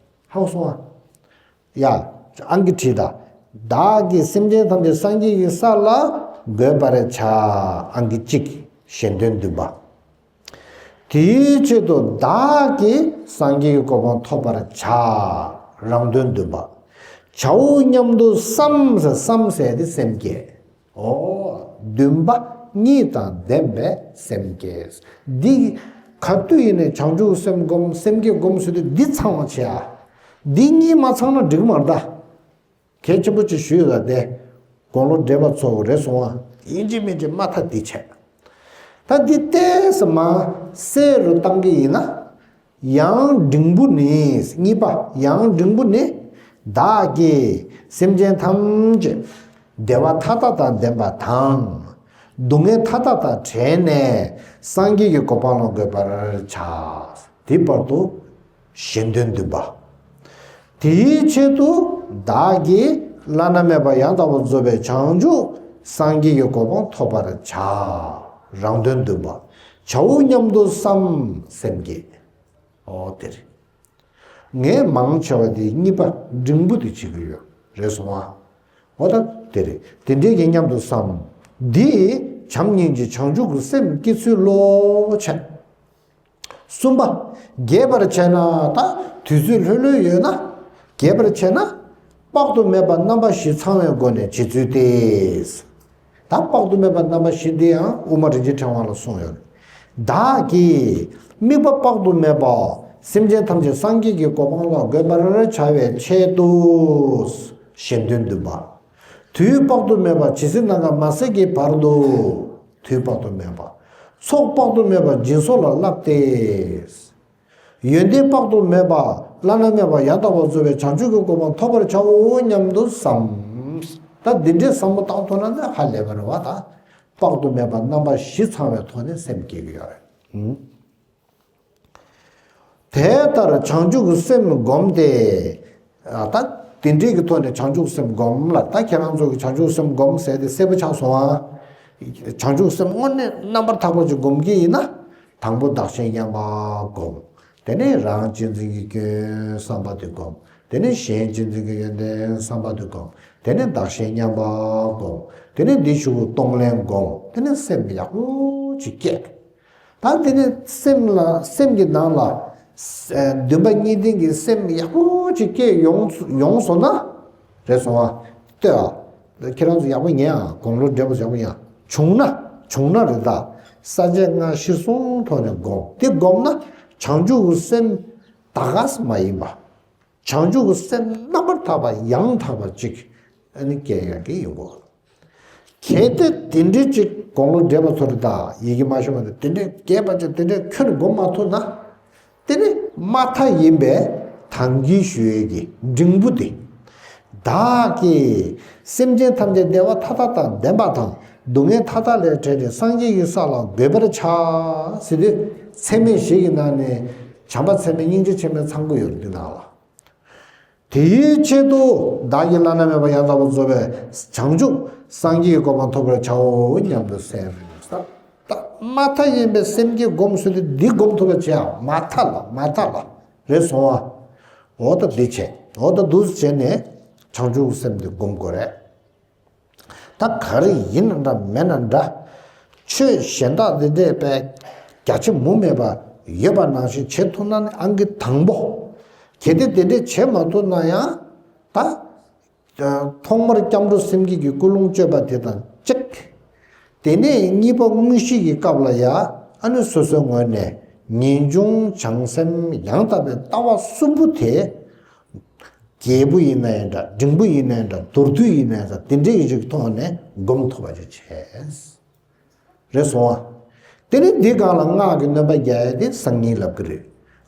ཧ་གོ་སོང་ཨ། ཡ། ཨང་ཀི་བྲིས་ད། བདག་གིས་སེམས་ཅན་ཐམས་ཅད་སངས་རྒྱས་ཀྱི་ས་ལ་འགོད་པར་བྱ། ཨང་ཀི་གཅིག། གཞན་དོན་འདུན་པ། དེའི་ཆེད་དུ་བདག་གིས་སངས་རྒྱས་ཀྱི་གོ་འཕང་ཐོབ་པར་བྱ། རང་དོན་འདུན་པ། བྱའོ་སྙམ་དུ་བསམ་ཟེར། བསམ་ཟེར་དེ་སེམས་བསྐྱེད། འོ། འདུན་པ་ གཉིས་དང་ལྡན་པའི་སེམས་བསྐྱེད། འདི་ག་དུས་ཡིན་ནའི་བྱང་ཆུབ་སེམས་སྒོམ། སེམས་བསྐྱེད་སྒོམ་ཟེར་དུས་འདི་ཚང་བ་བྱེད་ཨ། འདི་གཉིས་མ་ཚང་ན་འགྲིག་མ་རེད་ད། གལ་ཆེན་པོ་ཅིག་ཞུས་ཡོད་ལ་དེ། དགུང་ལོ་བགྲེས་པ་ཚོ་རེད་སོང་ཨ། ཡིན་གཅིག་མིན་གཅིག་མ་མཐའ་འདི་བྱས། ད་འདི་ཏོག་ཙམ་མར་གསལ་རུ་བཏང་གི་ཡིན་ན། ཡང་འབྲིང་པོ་ནི། གཉིས་པ། ཡང་འབྲིང་པོ་ནི། བདག་གིས་སེམས་ཅན་ཐམས་ཅད་བདེ་བ་མཐའ་དག་དང་ལྡན་པ་དང་། སྡུག་བསྔལ་མཐའ་དག་དང་བྲལ་ནས་སངས་རྒྱས་ཀྱི་གོ་འཕང་ལ་འགོད་པར་བྱ། དེའི་བར་དུ་གཞན་དོན་བདུན་པ། དེའི་ཆེད་དུ་བདག་གིས་བླ་ན་མེད་པ་ཡང་དག་པར་རྫོགས་པའི་བྱང་ཆུབ་སངས་རྒྱས་ཀྱི་གོ་འཕང་ཐོབ་པར་བྱ། རང་དོན་བདུན་པ། བྱའོ་སྙམ་དུ་བསམ། སེམས་བསྐྱེད། ཨོ་དེ་རེད། ངས་མང་ཆེ་བ་དེ་གཉིས་པ་འབྲིང་པོ་དེ་བྱེད་ཀྱི་ཡོད་རེད་སོང་ཨ། འོ་ད་དེ་རེད། དེ་འདྲའི་གི་སྙམ་དུ་བསམ། འདི་བྱམས་སྙིང་རྗེ་བྱང་ཆུབ་ཀྱི་སེམས་བསྐྱེད་ཚུལ་ལོ་བྱས། གསུམ་པ། རྒྱས་པར་བྱས་ན། ད་དུས་ཚོད་ལྷོད་ལྷོད་ཡོད་ན། རྒྱས་པར་བྱས་ན། དཔག་ཏུ་མེད་པ་རྣམ་པ་བཞི་ཚང་བའི་སྒོ་ནས་བྱེད་ཚུལ་ཏེ། ད་དཔག་ཏུ་མེད་པ་རྣམ་པ་བཞི་འདི་ཡང་དབུ་མ་རིན་ཆེན་ཕྲེང་བ་ལ་གསུངས་ཡོད། བདག་གིས་དམིགས་པ་དཔག་ཏུ་མེད་པ་སེམས་ཅན་ཐམས་ཅད་སངས་རྒྱས་ཀྱི་གོ་འཕང་ལ་འགོད་པར་བྱ་བའི་ཆེད་དུ། གཞན་དོན་བདུན་པ། དུས་དཔག་ཏུ་མེད་པ་ཇི་སྲིད་ནམ་མཁའ་མ་ཟད་ཀྱི་བར་དུ། དུས་དཔག་ཏུ་མེད་པ། ཚོགས་དཔག་ཏུ་མེད་པ་སྦྱིན་སོགས་ལ་བསླབས་ཏེ། ཡོན་ཏན་དཔག་ཏུ་མེད་པ་བླ་ན་མེད་པ་ཡང་དག་པར་རྫོགས་པའི་བྱང་ཆུབ་ཀྱི་གོ་འཕང་ཐོབ་པར་བྱའོ་སྙམ་དུ་བསམ། ད་འདི་འདྲའི་བསམ་བློ་བཏང་ཐུབ་ན་ནི་ཧ་ལས་པ་རེད་བ་ད། དཔག་ཏུ་མེད་པ་རྣམ་པ་བཞི་ཚང་བའི་ཐོག་ནས་སེམས་བསྐྱེད་ཀྱི་ཡོད་རེད། དེ་ལྟར་བྱང་ཆུབ་ཀྱི་སེམས་བསྒོམས་ཏེ། ད་དེ་འདྲའི་གི་ཐོག་ནས་བྱང་ཆུབ་སེམས་བསྒོམ་ལ། ད་ཁྱེད་རང་ཚོ་གི་བྱང་ཆུབ་སེམས་བསྒོམ་ཟེར་དེ་གསལ་པོ་ཆགས་སོང་ཨ། བྱང་ཆུབ་སེམས་དངོས་གནས་རྣམ་པར་དག་པ་ཅིག་སྒོམ་གྱི་ཡིན་ན། དང་པོ་བདག་གཞན་མཉམ་པ་སྒོམ། དེ་ནས་རང་གཅེས་འཛིན་གྱི་སྐྱོན་བསམ་པ་དེ་སྒོམ། དེ་ནས་གཞན་གཅེས་འཛིན་གྱི་ཡོན་ཏན་བསམ་པ་དེ་སྒོམ། དེ་ནས་བདག་གཞན་མཉམ་པ་སྒོམ། དེ་ནས་འདི་ཞུ་གཏོང་ལེན་སྒོམ། དེ་ནས་སེམས་ཡག་པོ་ཅིག་སྐྱེད། ད་དེ་ནས་སེམས་ལ། སེམས་ཀྱི་ནང་ལ་འདུན་པ་གཉིས་ལྡན་གྱི་སེམས་ཡག་པོ་ཅིག་སྐྱེས་ཡོང་ཡོང་སོང་ན། རེད་སོང་ཨ། ལྟོས་ཨ། ཁྱེད་རང་ཚོ་ཡག་པོ་ཉན་ཨ། དགུང་ལོ་བགྲེས་པོ་ཡག་པོ་ཉན། བྱུང་ན། བྱུང་ན་རེད་ད། ས་བཅད་ལྔ་གཞིར་བཟུང་ཐོག་ནས་སྒོམ། དེ་སྒོམ་ན་བྱང་ཆུབ་ཀྱི་སེམས་ད་ག་སེ་མ་ཡིན་པ། བྱང་ཆུབ་ཀྱི་སེམས་རྣམ་པར་དག་པ་ཡང་དག་པ་ཅིག་ཨ་ནི་སྐྱེ་ཡོང་གི་ཡོང་གོ། གལ་ཏེ་དེ་འདྲའི་ཅིག་དགུང་ལོ་བགྲེས་པ་ཚོ་རེད་ད། ཡི་གེ་མ་ཤེས་པ་དེ་དེ་འདྲའི་རྒྱས་པ་ཅིག་དེ་འདྲའི་ཁྱོན་ནས་སྒོམ་མ་ཐུབ་ན། དེ་ནི་མ་མཐའ་ཡིན་པའི་ད་གིན་ཞུ་ཡས་ཀྱི་འབྲིང་པོ་དེ། བདག་གིས་སེམས་ཅན་ཐམས་ཅད་བདེ་བ་མཐའ་དག་དང་ལྡན་པ་དང་སྡུག་བསྔལ་མཐའ་དག་ལས་བྲལ་ཏེ་སངས་རྒྱས་ཀྱི་ས་ལ་འགོད་པར་བྱ་ཟེར་དུས། ཚད་མེད་བཞི་ཡི་ནང་ནས་བྱམས་པ་ཚད་མེད། སྙིང་རྗེ་ཚད་མེད་ཚང་གི་ཡོད་རེད་འདི་ནང་ལ། དེའི་ཆེད་དུ་བདག་གིས་བླ་ན་མེད་པ་ཡང་དག་པར་རྫོགས་པའི་བྱང་ཆུབ་སངས་རྒྱས་ཀྱི་གོ་འཕང་ཐོབ་པར་བྱའོ་སྙམ་དུ་སེམས། ད་མ་མཐའ་ཡིན་པའི་སེམས་བསྐྱེད་སྒོམ་ཟེར་དུས་འདི་སྒོམ་ཐུབ་པ་བྱེད་ཨ། མ་མཐའ་ལ། མ་མཐའ་ལ། རེད་སོང་ཨ། འོ་ད་འདི་བྱས། འོ་ད་འདུག་བྱས་ནས་བྱང་ཆུབ་སེམས་འདི་སྒོམ་དགོས་རེད། ད་ག་རེ་ཡིན་ན་འདྲ་མེད་ན་འདྲ། ཆོས་གཞན་དག་འདི་འདྲས་པའི་རྒྱ་ཆེ་མུ་མེད་པ་ཡོད་པ་ནང་བཞིན་བྱེད་ཐུབ་ན་ནི་ཨང་ཀི་དང་པོ། གལ་ཏེ་དེ་འདྲས་བྱེད་མ་ཐུབ་ན་ཡང་། ད་ཐོག་མར་སྐྱབས་འགྲོ་སེམས་བསྐྱེད་ཀྱི་ཀུན་སློང་བཅོས་པ་དེ་དང་གཅིག་དེ་ནས་གཉིས་པ་དངོས་གཞི་གི་སྐབས་ལ་ཡང་ཨ་ནི་སོ་སོའི་ངོས་ནས་ངེས་འབྱུང་བྱང་སེམས་ཡང་དག་པའི་ལྟ་བ་གསུམ་པོ་དེ། རྒྱས་པོ་ཡིན་ན་ཡང་འདྲ། འབྲིང་པོ་ཡིན་ན་ཡང་འདྲ། མདོར་བསྡུས་ཡིན་ན་ཡང་འདྲ། དེ་འདྲའི་ཡིན་ཞིག་ཐོག་ནས་སྒོམ་ཐུབ་པ་ཅིག་བྱས། རེད་སོང་ཨ། དེ་ནས་འདི་སྒང་ལ་སྔགས་ཀྱི་སྣོན་པ་རྒྱག་ཡ་དེ་སང་ཉིན་ལབ་ཀྱི་རེད།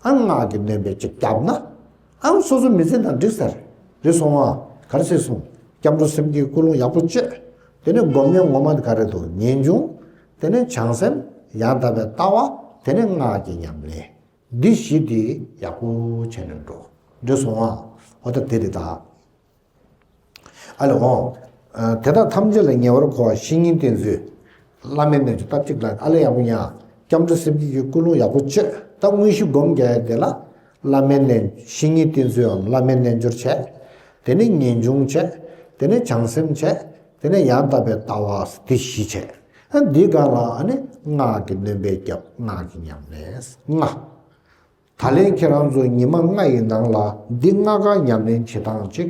ཨ། སྔགས་ཀྱི་སྣོན་པ་ཅིག་བརྒྱབ་ན། ཨ། སོ་སོ་མི་ཚེ་དང་འགྲིག་ས་རེད། རེད་སོང་ཨ། ག་རེ་ཟེར་སོང་། སྐྱབས་འགྲོ་སེམས་བསྐྱེད་ཀུན་སློང་ཡག་པོ་བཅོས། དེ་ནས་སྒོམ་ཡ་ངོ་མ་དེ་ག་རེ་འདུག་ངེས་འབྱུང་། དེ་ནས་བྱང་སེམས། ཡང་དག་པའི་ལྟ་བ། དེ་ནས་སྔགས་ཀྱི་ཉམས་ལེན། འདི་བཞི་དེ་ཡག་པོ་བྱས་ནས་འགྲོ། འགྲིག་སོང་ཨ། འོ་ད་དེ་རེད་ད། ཨ་ལེ་འོང་། ཨ། དེ་དག་ཐམས་ཅད་ལ་ཉེ་བར་མཁོ་བ་བཤེས་གཉེན་བསྟེན་ཚུལ། བླ་མའི་རྣལ་འབྱོར་ད་གཅིག་ལ་ཨ་ལེ་ཡག་པོ་ཡིན་ཨ། སྐྱབས་འགྲོ་སེམས་བསྐྱེད་ཀྱི་ཀུན་སློང་ཡག་པོ་བཅོས། ད་དངོས་གཞི་སྒོམ་རྒྱག་ཡ་དེ་ལ། བླ་མའི་རྣལ། བཤེས་གཉེན་བསྟེན་ཚུལ་འམ་བླ་མའི་རྣལ་འབྱོར་བྱས། དེ་ནས་ངེས་འབྱུང་བྱས། དེ་ནས་བྱང་སེམས་བྱས། དེ་ནས་ཡང་དག་པའི་ལྟ་བ་དེ་བཞི་བྱས། ཨ། འདི་སྒང་ལ་ཨ་ནི་སྔགས་ཀྱི་སྣོན་པ་བརྒྱབ། སྔགས་ཀྱི་ཉམས་ལེན་ལྔ། ད་ལན་ཁྱེད་རང་ཚོ་ཉི་མ་ལྔ་ཡི་ནང་ལ་འདི་ལྔ་ཀ་ཉམས་ལེན་བྱེད་སྟངས་ཅིག་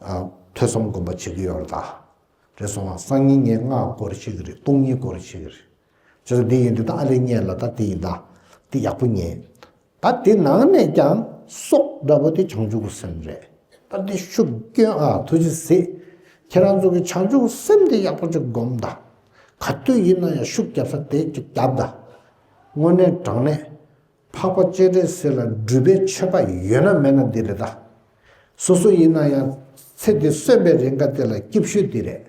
ཨ། ཐོས་བསམ་སྒོམ་པ་བྱེད་ཀྱི་ཡོད་རེད་ད། རེད་སོང་བ། སང་ཉིན་ངས་ལྔ་སྐོར་བྱེད་ཀྱི་རེད། སྟོང་ཉིད་སྐོར་བྱེད་ཀྱི་རེད། བྱས་ཙང་འདི་ཡིན་དུས་ད་ཨ་ལས་ཉན་ལ་ད་དེ་ཡིན་ད། དེ་ཡག་པོ་ཉན། ད་དེ་ནང་ནས་ཀྱང་སྲོག་འདྲ་པོ་དེ་བྱང་ཆུབ་ཀྱི་སེམས་རེད། ད་དེ་ཤུགས་སྐྱོན་ཨ་ཐུགས་རྗེ་གཟིགས། ཁྱེད་རང་ཚོ་གི་བྱང་ཆུབ་ཀྱི་སེམས་དེ་ཡག་པོ་ཅིག་སྒོམ་ད། ག་དུས་ཡིན་ན་ཡང་ཤུགས་རྒྱབ་ས་དེ་ཅིག་རྒྱབ་ད། དངོས་གནས་དྲང་གནས། འཕགས་པ་སྤྱན་རས་གཟིགས་ལ་སྒྲུབ་པའི་མཆོད་པ་ཡོད་ན་མེད་ན་འདི་རེད་ད། སོ་སོ་ཡིན་ན་ཡང་ཚེ་འདི་གསོན་པའི་རིང་ག་དེ་ལ་སྐྱིད་ཤོས་འདི་རེད།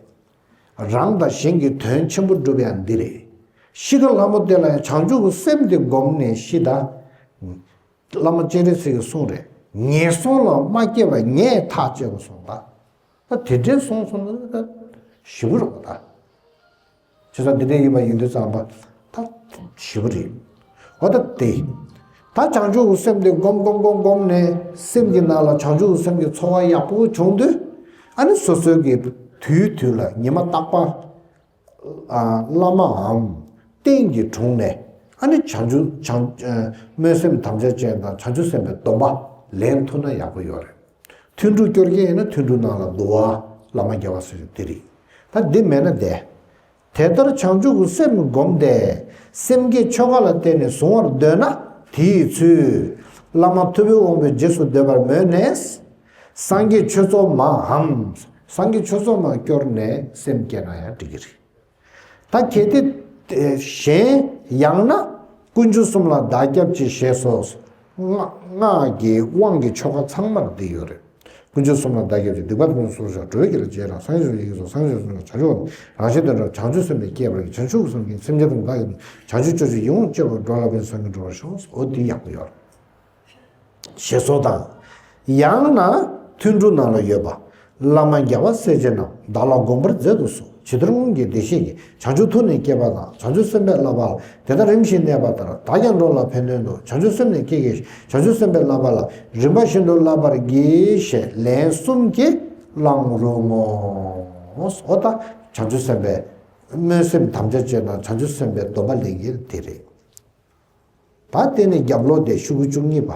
རང་དང་གཞན་གྱི་དོན་ཆེན་པོ་སྒྲུབ་ཡང་འདི་རེད། ཤི་ཁ་ལྷ་མོ་དེ་ལ་ཡང་བྱང་ཆུབ་ཀྱི་སེམས་འདི་བསྒོམས་ནས་ཤི་ད། བླ་མ་སྤྱན་རས་གཟིགས་ཀྱིས་གསུངས་རེད། ངན་སོང་ལ་མ་སྐྱེས་པ་ངས་ཐག་བཅད་དགོས་སོང་ད། ད་དེ་འདྲའི་སོང་སོང་ན་ད་ཞེ་པོ་རེད་པ་ད། བྱས་ཙང་འདི་འདྲ་ཡིན་པ་ཡིན་དུས་ཙམ་པ་ད་ཞེ་པོ་རེད། འོ་ད་དེ། ད་བྱང་ཆུབ་ཀྱི་སེམས་དེ་སྒོམ་སྒོམ་སྒོམ་སྒོམ་ནས་སེམས་ཀྱི་ནང་ལ་བྱང་ཆུབ་ཀྱི་སེམས་ཀྱི་ཚོར་བ་ཡག་པོ་བྱུང་དུས། ཨ་ནི་སོ་སོའི་གི་དུས་དུས་ལ་ཉི་མ་རྟག་པར་ཨ་བླ་མའམ་རྟེན་གྱི་དྲུང་ནས་ཨ་ནི་བྱང་ཆུབ་བྱང་ཨ་སྨོན་སེམས་དམ་བཅའ་ཅན་དང་བྱང་ཆུབ་སེམས་དཔའི་སྡོམ་པ་ལེན་ཐུབ་ན་ཡག་པོ་ཡོད་རེད། ཐུན་དྲུག་སྐྱོར་མཁན་ཡིན་ན་ཐུན་དྲུག་ནང་ལ་འདུལ་བ་བླ་མ་རྒྱལ་བ་སྲས་བཅས་དེ་རེད། ད་འདི་མེད་ན་བསྡད། དེ་ལྟར་བྱང་ཆུབ་ཀྱི་སེམས་བསྒོམས་ཏེ། སེམས་བསྐྱེད་ཆོ་ག་ལ་བརྟེན་ནས་བཟུང་བར་འདོད་ན། དེ་ཡི་ཚུལ། བླ་མ་ཐུབ་པའི་དབང་པོའི་རྗེས་སུ་འདེད་པར་མོས་ནས། སངས་རྒྱས་ཆོས་ཚོགས་མའམ། སངས་རྒྱས་ཆོས་ཚོགས་མ་སྐྱོར་ནས་སེམས་བསྐྱེད་ན་ཡང་འགྲིག་གི་རེད། ད་གལ་ཏེ་གཞན་ཡང་ན། དཀོན་མཆོག་གསུམ་ལ་བདག་སྐྱབས་ཀྱིས་ཞེས་སོགས། སྔགས་ཀྱི་དབང་གི་ཆོ་ག་ཚང་མར་འདི་ཡོད་རེད། དཀོན་མཆོག་གསུམ་ལ་བདག་སྐྱབས་ཀྱིས། སྡིག་པ་ཐམས་ཅད་སོ་སོར་བཤགས། འགྲོ་བའི་དགེ་ལ་རྗེས་བཟུང་། སངས་རྒྱས་སོགས་ཡི་གེ་སོགས། སངས་རྒྱས་སོགས་བྱང་ཆུབ་བར། རང་གཞན་དོན་འདྲ་བ་བྱང་ཆུབ་སེམས་དང་བཅས་པར་བགྱི། བྱང་ཆུབ་ཀྱི་སེམས་ཀྱིས་སེམས་ཅན་ཐམས་ཅད་བདག་གིས་བྱང་ཆུབ་སྤྱོད་ཕྱིར་ཡིད་འོང་སྤྱད་པ། འགྲོ་ལ་ཕན་ཕྱིར་སངས་རྒྱས་འགྲུབ་པར་ཤོག། འོ་འདི་ཡག་པོ་ཡོད་རེད། ཞེས་སོགས་དང་། ཡང་ན་ཐུན་དྲུག་ནང་ལ་ཡོད་པ། བླ་མ་རྒྱལ་བ་སྲས་བཅས་རྣམས། བདག་ལ་དགོངས་པར་མཛད་དུ་གསོལ། ཇི་ལྟར་སྔོན་གྱི་བདེ་གཤེགས་ཀྱིས། བྱང་ཆུབ་ཐུགས་ནི་བསྐྱེད་པ་དང་། བྱང་ཆུབ་སེམས་དཔའི་བསླབ་པ་ལ། དེ་ལྟར་རིམ་བཞིན་གནས་པ་ལྟར། བདག་ཀྱང་འགྲོ་ལ་ཕན་དོན་དུ། བྱང་ཆུབ་སེམས་ནི་བསྐྱེད་བགྱི་ཞིང་། བྱང་ཆུབ་སེམས་དཔའི་བསླབ་པ་ལ། རིམ་པ་བཞིན་དུ་བསླབ་པར་བགྱི། ཞེས་ལན་གསུམ་གྱིས་བླང་རུང་ངོ་། འོ་ད་བྱང་ཆུབ་སེམས་དཔའི་སྨོན་སེམས་དམ་བཅའ་བཅས་དང་། བྱང་ཆུབ་སེམས་དཔའི་སྡོམ་པ་ལེན་གྱི་དེ་རེད། ད་དེ་ནས་རྒྱབ་ལོགས་དེ་ཤོག་གུ་བཅུ་གཉིས་པ།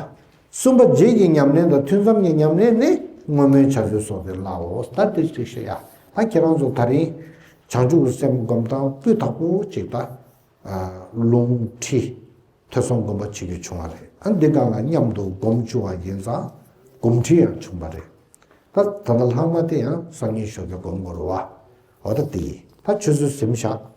གསུམ་པ་རྗེས་ཀྱི་ཉམས་ལེན་དང་ཐུན་མཚམས་ཀྱི་ཉམས་ལེན་ནི་བསྔོ་སྨོན་བྱ་སྤྱོད་སོགས་ཏེ་ལའོ། ད་དེ་ཅིག་བཤད་ཡ། ད་ཁྱེད་རང་ཚོ་ད་རིང་བྱང་ཆུབ་ཀྱི་སེམས་སྒོམ་སྟངས་སྤུས་དག་པོ་ཅིག་ད་ལུང་ཁྲིད་ཐོས་བསམ་སྒོམ་པ་བྱེད་རྒྱུ་བྱུང་བ་རེད། ཨ་འདི་ག་ལ་མཉམ་དུ་སྒོམ་བཅུག་པ་ཡིན་ཙང་སྒོམ་ཁྲིད་ཡང་བྱུང་བ་རེད། ད་ད་ལྟ་ལྷག་མ་དེ་ཡང་སང་ཉིན་ཞོགས་ཀྱི་སྒོམ་དགོས་རེད་བ། འོ་ད་དེ་ཡིན། ད་ཆུ་ཚོད་ཟིན་བཞག།